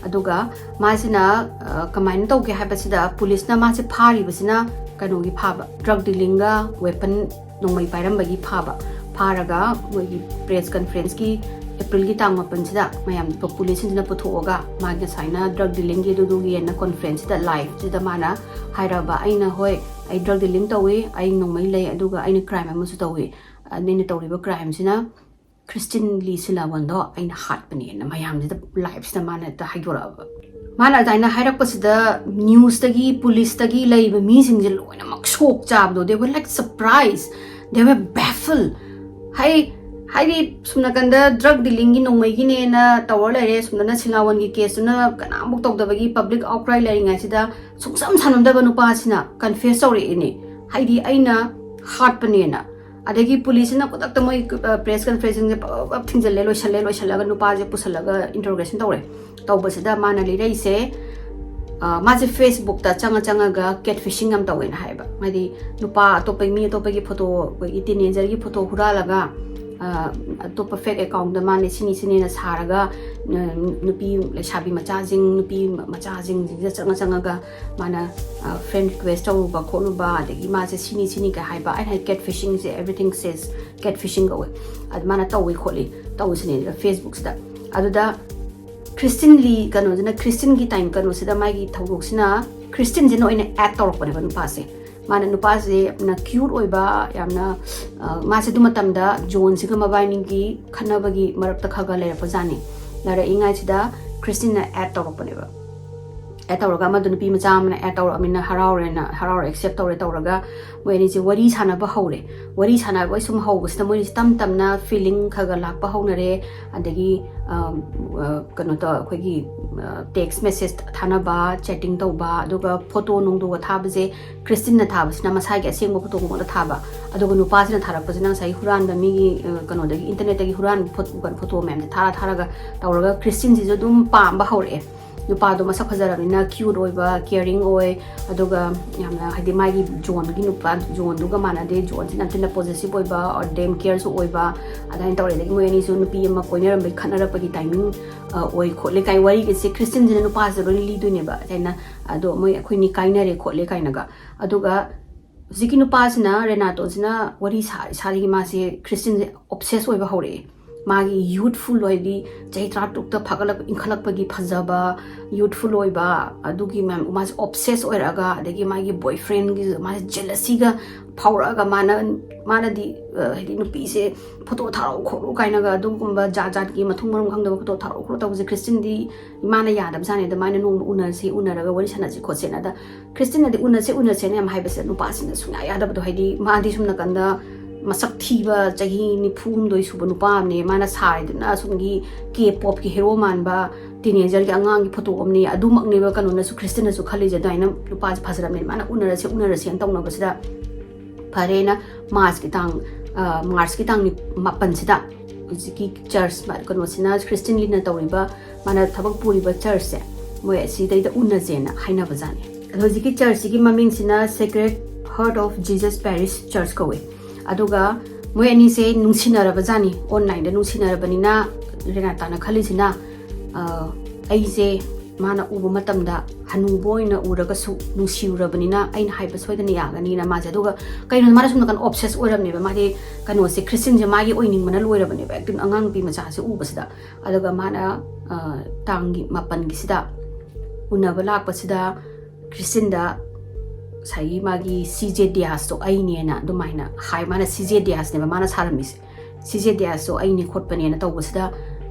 ꯑꯗꯨꯒ ꯃꯥꯁꯤꯅ, ꯑ, ꯀꯃꯥꯏꯅ ꯇꯧꯒꯦ ꯍꯥꯏꯕꯁꯤꯗ ꯄꯨꯂꯤꯁꯅ ꯃꯥꯁꯦ ꯐꯥꯔꯤꯕꯁꯤꯅ ꯀꯩꯅꯣꯒꯤ ꯐꯥꯕ, ꯗ꯭ꯔꯒ ꯗꯤꯂꯤꯡꯒ ꯋꯦꯄꯟ ꯅꯣꯡꯃꯩ ꯄꯥꯏꯔꯝꯕꯒꯤ ꯐꯥꯕ꯫ ꯐꯥꯔꯒ ꯃꯣꯏꯒꯤ ꯄ꯭ꯔꯦꯁ ꯀꯟꯐ꯭ꯔꯦꯟꯁꯀꯤ ꯑꯦꯄ꯭ꯔꯤꯜꯒꯤ ꯇꯥꯡ ꯃꯥꯄꯟꯁꯤꯗ ꯃꯌꯥꯝ ꯄꯨꯂꯤꯁꯁꯤꯡꯁꯤꯅ ꯄꯨꯊꯣꯛꯑꯒ ꯃꯥꯒꯤ ꯉꯁꯥꯏꯅ ꯗ꯭ꯔꯒ ꯗꯤꯂꯤꯡꯒꯤ ꯑꯗꯨꯗꯨꯒꯤꯅ ꯀꯣꯟꯐ꯭ꯔꯦꯟꯁꯁꯤꯗ ꯂꯥꯏꯐꯁꯤꯗ ꯃꯥꯅ ꯍꯥꯏꯔꯕ, "ꯑꯩꯅ, ꯍꯣꯏ, ꯑꯩ ꯗ꯭ꯔꯒ ꯗꯤꯂꯤꯡ ꯇꯧꯏ, ꯑꯩ ꯅꯣꯡꯃꯩ ꯂꯩ, ꯑꯗꯨꯒ ꯑꯩꯅ ꯀ꯭ꯔꯥꯏꯝ ꯑꯃꯁꯨ ꯇꯧꯏ꯫ ꯑꯩꯅ ꯇꯧꯔꯤꯕ ꯀ꯭ꯔꯥꯏꯝꯁꯤꯅ ꯈ꯭ꯔꯤꯁꯇꯤꯟ ꯂꯤ ꯁꯤꯂꯥꯋꯟꯗꯣ ꯑꯩꯅ ꯍꯥꯠꯄꯅꯦꯅ" ꯃꯌꯥꯝꯁꯤꯗ ꯂꯥꯏꯐꯁꯤꯗ ꯃꯥꯅ ꯍꯦꯛꯇ ꯍꯥꯏꯗꯣꯔꯛꯑꯕ꯫ ꯃꯥꯅ ꯑꯗꯨꯃꯥꯏꯅ ꯍꯥꯏꯔꯛꯄꯁꯤꯗ ꯅ꯭ꯌꯨꯁꯇꯒꯤ, ꯄꯨꯂꯤꯁꯇꯒꯤ ꯂꯩꯕ ꯃꯤꯁꯤꯡꯁꯦ ꯂꯣꯏꯅꯃꯛ ꯁꯣꯛ ꯆꯥꯕꯗꯣ, they were like surprised, they were baffled. ꯍꯥꯏ ꯍꯥꯏꯗꯤ ꯁꯨꯝ ꯅꯥꯀꯟꯗ ꯗ꯭ꯔꯒ ꯗꯤꯂꯤꯡꯒꯤ ꯅꯣꯡꯃꯩꯒꯤꯅꯦꯅ ꯇꯧꯔ ꯂꯩꯔꯦ, ꯁꯨꯝꯗꯅ ꯁꯤꯂꯥꯋꯟꯒꯤ ꯀꯦꯁꯇꯨꯅ ꯀꯅꯥꯃꯨꯛ ꯇꯧꯗꯕꯒꯤ ꯄꯕ꯭ꯂꯤꯛ ꯑꯥꯎꯠꯀ꯭ꯔꯥꯏ ꯂꯩꯔꯤꯉꯩꯁꯤꯗ ꯁꯨꯡꯁꯝ ꯁꯥꯟꯅꯝꯗꯕ ꯅꯨꯄꯥꯁꯤꯅ ꯀꯟꯐꯦꯁ ꯇꯧꯔꯛꯏꯅꯦ, ꯍꯥꯏꯗꯤ ꯑꯩꯅ ꯍꯥꯠꯄꯅꯦꯅ꯫ ꯑꯗꯒꯤ ꯄꯨꯂꯤꯁꯁꯤꯅ ꯈꯨꯗꯛꯇ ꯃꯣꯏ ꯄ꯭ꯔꯦꯁ ꯀꯟꯐ꯭ꯔꯦꯟꯁꯁꯤꯡꯁꯦ ꯄꯞ ꯄꯞ ꯊꯤꯡꯖꯤꯜꯂꯦ, ꯂꯣꯏꯁꯜꯂꯦ, ꯂꯣꯏꯁꯜꯂꯒ ꯅꯨꯄꯥꯁꯦ ꯄꯨꯁꯜꯂꯒ ꯏꯟꯇꯔꯣꯒꯦꯁꯟ ꯇꯧꯔꯦ꯫ ꯇꯧꯕꯁꯤꯗ ꯃꯥꯅ ꯂꯤꯔꯛꯏꯁꯦ, ꯑ, ꯃꯥꯁꯦ ꯐꯦꯁꯕꯨꯛꯇ ꯆꯪꯉ ꯆꯪꯉꯒ ꯀꯦꯠ ꯐꯤꯁꯤꯡ ꯌꯥꯝ ꯇꯧꯋꯦꯅ ꯍꯥꯏꯌꯦꯕ꯫ ꯍꯥꯏꯗꯤ ꯅꯨꯄꯥ ꯑꯇꯣꯞꯄ, ꯃꯤ ꯑꯇꯣꯞꯄꯒꯤ ꯐꯣꯇꯣ, ꯑꯩꯈꯣꯏꯒꯤ ꯇꯤꯅꯦꯖꯔꯒꯤ ꯐꯣꯇꯣ ꯍꯨꯔꯥꯜꯂꯒ, ꯑ, ꯑꯇꯣꯞꯄ ꯐꯦꯛ ꯑꯦꯀꯥꯎꯟꯗ ꯃꯥꯅ ꯁꯤꯅꯤ ꯁꯤꯅꯤꯅ ꯁꯥꯔꯒ, ꯑ, ꯅꯨꯄꯤ ꯂꯩꯁꯥꯕꯤ ꯃꯆꯥꯁꯤꯡ, ꯅꯨꯄꯤ ꯃꯆꯥꯁꯤꯡꯁꯤꯗ ꯆꯪꯉ ꯆꯪꯉꯒ ꯃꯥꯅ, ꯑ, ꯐ꯭ꯔꯦꯟ ꯔꯤꯀ꯭ꯋꯦꯁ ꯇꯧꯔꯨꯕ ꯈꯣꯠꯂꯨꯕ, ꯑꯗꯒꯤ ꯃꯥꯁꯦ ꯁꯤꯅꯤ ꯁꯤꯅꯤ ꯀꯩ ꯍꯥꯏꯕ, ꯑꯩꯅ ꯍꯥꯏ ꯀꯦꯠ ꯐꯤꯁꯤꯡꯁꯦ, everything says ꯀꯦꯠ ꯐꯤꯁꯤꯡ ꯀꯧꯋꯦ꯫ ꯑꯗꯨ ꯃꯥꯅ ꯇꯧꯏ ꯈꯣꯠꯂꯤ ꯇꯧꯕꯁꯤꯅꯦ ꯐꯦꯁꯕꯨꯛꯁꯤꯗ꯫ ꯑꯗꯨꯗ ꯈ꯭ꯔꯤꯁꯇꯤꯟ ꯂꯤ ꯀꯩꯅꯣꯁꯤꯅ, ꯈ꯭ꯔꯤꯁꯇꯤꯟꯒꯤ ꯇꯥꯏꯝ ꯀꯩꯅꯣꯁꯤꯗ ꯃꯥꯒꯤ ꯊꯧꯗꯣꯛꯁꯤꯅ ꯈ꯭ꯔꯤꯁꯇꯤꯟꯁꯤꯅ ꯑꯣꯏꯅ ꯑꯦꯗ ꯇꯧꯔꯛꯄꯅꯦꯕ ꯅꯨꯄꯥꯁꯦ꯫ ꯃꯥꯅ, ꯅꯨꯄꯥꯁꯦ ꯌꯥꯝꯅ ꯀ꯭ꯌꯨꯠ ꯑꯣꯏꯕ, ꯌꯥꯝꯅ, ꯑ, ꯃꯥꯁꯦ ꯑꯗꯨ ꯃꯇꯝꯗ ꯖꯣꯟꯁꯤꯒ ꯃꯕꯥꯏꯅꯤꯒꯤ ꯈꯠꯅꯕꯒꯤ ꯃꯔꯛꯇ ꯈꯔ ꯈꯔ ꯂꯩꯔꯛꯄꯖꯥꯠꯅꯤ꯫ ꯂꯩꯔꯛꯏꯉꯥꯏꯁꯤꯗ ꯈ꯭ꯔꯤꯁꯇꯤꯟꯅ ꯑꯦꯗ ꯇꯧꯔꯛꯄꯅꯦꯕ꯫ ꯑꯦꯗ ꯇꯧꯔꯒ ꯑꯃꯗꯣ ꯅꯨꯄꯤ ꯃꯆꯥ ꯑꯃꯅ ꯑꯦꯗ ꯇꯧꯔꯛꯑꯃꯤꯅ ꯍꯔꯥꯎꯔꯦꯅ, ꯍꯔꯥꯎꯔꯦ, ꯑꯦꯛꯁꯦꯞ ꯇꯧꯔꯦ꯫ ꯇꯧꯔꯒ ꯃꯣꯏ ꯑꯅꯤꯁꯦ ꯋꯥꯔꯤ ꯁꯥꯟꯅꯕ ꯍꯧꯔꯦ꯫ ꯋꯥꯔꯤ ꯁꯥꯟꯅꯕ ꯁꯨꯝ ꯍꯧꯕꯁꯤꯗ ꯃꯣꯏ ꯇꯞ ꯇꯞꯅ ꯐꯤꯂꯤꯡ ꯈꯔ ꯈꯔ ꯂꯥꯛꯄ ꯍꯧꯅꯔꯦ꯫ ꯑꯗꯒꯤ, ꯑ, ꯑ, ꯀꯩꯅꯣ ꯇꯧ, ꯑꯩꯈꯣꯏꯒꯤ, ꯑ, ꯇꯦꯛꯁ ꯃꯦꯁꯦꯖ ꯊꯥꯅꯕ, ꯆꯦꯇꯤꯡ ꯇꯧꯕ, ꯑꯗꯨꯒ ꯐꯣꯇꯣ ꯅꯨꯡꯗꯣꯒ ꯊꯥꯕꯁꯦ ꯈ꯭ꯔꯤꯁꯇꯤꯟꯅ ꯊꯥꯕꯁꯤꯅ ꯃꯁꯥꯒꯤ ꯑꯁꯦꯡꯕ ꯐꯣꯇꯣꯒꯨꯝꯕꯗ ꯊꯥꯕ, ꯑꯗꯨꯒ ꯅꯨꯄꯥꯁꯤꯅ ꯊꯥꯔꯛꯄꯁꯤꯅ ꯉꯁꯥꯏ ꯍꯨꯔꯥꯟꯕ ꯃꯤꯒꯤ, ꯑ, ꯀꯩꯅꯣꯗꯒꯤ, ꯏꯟꯇꯔꯅꯦꯠꯇꯒꯤ ꯍꯨꯔꯥꯟꯕ ꯐꯣꯇꯣ, ꯐꯣꯇꯣ ꯃꯌꯥꯝꯁꯦ ꯊꯥꯔ ꯊꯥꯔꯒ ꯇꯧꯔꯒ ꯈ꯭ꯔꯤꯁꯇꯤꯟꯁꯤꯁꯨ ꯑꯗꯨꯝ ꯄꯥꯝꯕ ꯍꯧꯔꯛꯑꯦ꯫ ꯅꯨꯄꯥꯗꯣ ꯃꯁꯛ ꯐꯖꯔꯕꯅꯤꯅ ꯀ꯭ꯌꯨꯠ ꯑꯣꯏꯕ, ꯀꯤꯌꯔꯤꯡ ꯑꯣꯏ, ꯑꯗꯨꯒ ꯌꯥꯝꯅ, ꯍꯥꯏꯗꯤ, ꯃꯥꯒꯤ ꯖꯣꯟꯒꯤ ꯅꯨꯄꯥ, ꯖꯣꯟꯗꯨꯒ ꯃꯥꯟꯅꯗꯦ꯫ ꯖꯣꯟꯁꯤꯅ ꯌꯥꯝ ꯊꯤꯅ ꯄꯣꯖꯦꯁꯤꯞ ꯑꯣꯏꯕ, ꯑꯣꯔ ꯗꯦꯝ ꯀꯤꯌꯔꯁꯨ ꯑꯣꯏꯕ, ꯑꯗꯨꯃꯥꯏꯅ ꯇꯧꯔꯦ꯫ ꯑꯗꯒꯤ ꯃꯣꯏ ꯑꯅꯤꯁꯨ ꯅꯨꯄꯤ ꯑꯃ ꯀꯣꯏꯅꯔꯝꯕꯒꯤ ꯈꯠꯅꯔꯛꯄꯒꯤ ꯇꯥꯏꯃꯤꯡ, ꯑ, ꯑꯣꯏ ꯈꯣꯠꯂꯦ ꯀꯥꯏ ꯋꯥꯔꯤꯒꯁꯦ ꯈ꯭ꯔꯤꯁꯇꯤꯟꯁꯤꯅ ꯅꯨꯄꯥꯁꯤꯗ ꯂꯣꯏꯅ ꯂꯤꯗꯣꯏꯅꯦꯕ꯫ ꯑꯗꯨꯃꯥꯏꯅ, ꯑꯗꯣ ꯃꯣꯏ ꯑꯩꯈꯣꯏꯅꯤ ꯀꯥꯏꯅꯔꯦ ꯈꯣꯠꯂꯦ ꯀꯥꯏꯅꯒ꯫ ꯑꯗꯨꯒ ꯍꯧꯖꯤꯛꯀꯤ ꯅꯨꯄꯥꯁꯤꯅ, ꯔꯦꯅꯥꯇꯣꯁꯤꯅ ꯋꯥꯔꯤ ꯁꯥꯔꯤ ꯁꯥꯔꯤꯒꯤ ꯃꯥꯁꯦ ꯈ꯭ꯔꯤꯁꯇꯤꯟꯁꯦ ꯑꯣꯞꯁꯦꯁ ꯑꯣꯏꯕ ꯍꯧꯔꯛꯑꯦ꯫ ꯃꯥꯒꯤ ꯌꯨꯠꯐꯨꯜ ꯑꯣꯏꯔꯗꯤ, ꯆꯍꯤ ꯇꯔꯥꯇꯔꯨꯛꯇ ꯐꯥꯒꯠꯂꯛꯄ, ꯏꯟꯈꯠꯂꯛꯄꯒꯤ ꯐꯖꯕ, ꯌꯨꯠꯐꯨꯜ ꯑꯣꯏꯕ, ꯑꯗꯨꯒꯤ ꯃꯌꯥꯝ ꯃꯥꯁꯦ ꯑꯣꯞꯁꯦꯁ ꯑꯣꯏꯔꯛꯑꯒ, ꯑꯗꯒꯤ ꯃꯥꯒꯤ ꯕꯣꯏ ꯐ꯭ꯔꯦꯟꯒꯤ ꯃꯥꯁꯦ ꯖꯦꯂꯁꯤꯒ ꯐꯥꯎꯔꯛꯑꯒ, ꯃꯥꯅ ꯃꯥꯅꯗꯤ ꯑ, ꯍꯥꯏꯗꯤ ꯅꯨꯄꯤꯁꯦ ꯐꯣꯇꯣ ꯊꯥꯔꯛꯎ ꯈꯣꯠꯂꯨ ꯀꯥꯏꯅꯒ ꯑꯗꯨꯒꯨꯝꯕ ꯖꯥꯠ ꯖꯥꯠꯀꯤ ꯃꯊꯣꯡ ꯃꯔꯝ ꯈꯪꯗꯕ ꯐꯣꯇꯣ ꯊꯥꯔꯛꯎ ꯈꯣꯠꯂꯨ ꯇꯧꯕꯁꯦ ꯈ꯭ꯔꯤꯁꯇꯤꯟꯗꯤ ꯏꯃꯥꯅ ꯌꯥꯗꯕꯖꯥꯠꯅꯤ꯫ ꯑꯗ ꯃꯥꯅ ꯅꯣꯡꯃ ꯎꯅꯁꯤ, ꯎꯅꯔꯒ ꯋꯥꯔꯤ ꯁꯥꯟꯅꯁꯤ ꯈꯣꯠꯁꯦꯅ꯫ ꯑꯗ ꯈ꯭ꯔꯤꯁꯇꯤꯟꯅꯗꯤ ꯎꯅꯁꯦ ꯎꯅꯁꯦꯅ ꯌꯥꯝ ꯍꯥꯏꯕꯁꯦ ꯅꯨꯄꯥꯁꯤꯅ ꯁꯨꯡꯌꯥ ꯌꯥꯗꯕꯗꯣ, ꯍꯥꯏꯗꯤ ꯃꯥꯗꯤ ꯁꯨꯝ ꯅꯥꯀꯟꯗ ꯃꯁꯛ ꯊꯤꯕ ꯆꯍꯤ ꯅꯤꯐꯨ ꯍꯨꯝꯗꯣꯏ ꯁꯨꯕ ꯅꯨꯄꯥ ꯑꯃꯅꯦ, ꯃꯥꯅ ꯁꯥꯔꯤꯗꯨꯅ ꯑꯁꯣꯝꯒꯤ ꯀꯦ ꯄꯣꯞꯀꯤ ꯍꯦꯔꯣ ꯃꯥꯟꯕ ꯇꯤꯅꯦꯖꯔꯒꯤ ꯑꯉꯥꯡꯒꯤ ꯐꯣꯇꯣ ꯑꯃꯅꯦ꯫ ꯑꯗꯨꯃꯛꯅꯦꯕ ꯀꯩꯅꯣꯅꯁꯨ, ꯈ꯭ꯔꯤꯁꯇꯤꯟꯅꯁꯨ ꯈꯜꯂꯤꯁꯦ꯫ ꯑꯗꯨꯃꯥꯏꯅ ꯅꯨꯄꯥꯁꯦ ꯐꯖꯔꯕꯅꯦ, ꯃꯥꯅ ꯎꯅꯔꯁꯦ ꯎꯅꯔꯁꯦꯅ ꯇꯧꯅꯕꯁꯤꯗ ꯐꯔꯦꯅ ꯃꯥꯔꯆꯀꯤ ꯇꯥꯡ, ꯑ, ꯃꯥꯔꯆꯀꯤ ꯇꯥꯡ ꯅꯤ-, ꯃꯥꯄꯟꯁꯤꯗ ꯍꯧꯖꯤꯛꯀꯤ ꯆꯔꯆ ꯃ-, ꯀꯩꯅꯣꯁꯤꯅ, ꯈ꯭ꯔꯤꯁꯇꯤꯟꯒꯤꯅ ꯇꯧꯔꯤꯕ, ꯃꯥꯅ ꯊꯕꯛ ꯄꯨꯔꯤꯕ ꯆꯔꯆꯁꯦ, ꯃꯣꯏ ꯑꯁꯤꯗꯩꯗ ꯎꯅꯁꯦꯅ ꯍꯥꯏꯅꯕꯖꯥꯠꯅꯤ꯫ ꯑꯗꯣ ꯍꯧꯖꯤꯛꯀꯤ ꯆꯔꯆꯁꯤꯒꯤ ꯃꯃꯤꯡꯁꯤꯅ Sacred Heart of Jesus Parish Church ꯀꯧꯋꯦ꯫ ꯑꯗꯨꯒ ꯃꯣꯏ ꯑꯅꯤꯁꯦ ꯅꯨꯡꯁꯤꯅꯔꯕꯖꯥꯠꯅꯤ, ꯑꯣꯟꯂꯥꯏꯟꯗ ꯅꯨꯡꯁꯤꯅꯔꯕꯅꯤꯅ, ꯔꯦꯅꯥꯇꯥꯅ ꯈꯜꯂꯤꯁꯤꯅ, ꯑ, ꯑꯩꯁꯦ ꯃꯥꯅ ꯎꯕ ꯃꯇꯝꯗ ꯍꯅꯨꯕ ꯑꯣꯏꯅ ꯎꯔꯒꯁꯨ ꯅꯨꯡꯁꯤꯔꯨꯔꯕꯅꯤꯅ ꯑꯩꯅ ꯍꯥꯏꯕ ꯁꯣꯏꯗꯅ ꯌꯥꯒꯅꯤꯅ ꯃꯥꯁꯦ꯫ ꯑꯗꯨꯒ ꯀꯩꯅꯣ, ꯃꯥꯅ ꯁꯨꯝ ꯅꯥꯀꯟ ꯑꯣꯞꯁꯦꯁ ꯑꯣꯏꯔꯝꯅꯦꯕ, ꯃꯥꯗꯤ ꯀꯩꯅꯣꯁꯦ, ꯈ꯭ꯔꯤꯁꯇꯤꯟꯁꯦ ꯃꯥꯒꯤ ꯑꯣꯏꯅꯤꯡꯕꯅ ꯂꯣꯏꯔꯕꯅꯦꯕ, ꯑꯗꯨꯝ ꯑꯉꯥꯡ ꯅꯨꯄꯤ ꯃꯆꯥꯁꯦ ꯎꯕꯁꯤꯗ꯫ ꯑꯗꯨꯒ ꯃꯥꯅ, ꯑ, ꯇꯥꯡꯒꯤ ꯃꯥꯄꯟꯒꯤꯁꯤꯗ ꯎꯅꯕ ꯂꯥꯛꯄꯁꯤꯗ ꯈ꯭ꯔꯤꯁꯇꯤꯟꯗ ꯉꯁꯥꯏꯒꯤ ꯃꯥꯒꯤ ꯁꯤ ꯖꯦ ꯗꯤꯌꯥꯁꯇꯣ ꯑꯩꯅꯦꯅ ꯑꯗꯨꯃꯥꯏꯅ ꯍꯥꯏ꯫ ꯃꯥꯅ ꯁꯤ ꯖꯦ ꯗꯤꯌꯥꯁꯅꯦꯕ ꯃꯥꯅ ꯁꯥꯔꯝꯃꯤꯁꯦ, ꯁꯤ ꯖꯦ ꯗꯤꯌꯥꯁꯇꯣ ꯑꯩꯅꯦ ꯈꯣꯠꯄꯅꯦꯅ ꯇꯧꯕꯁꯤꯗ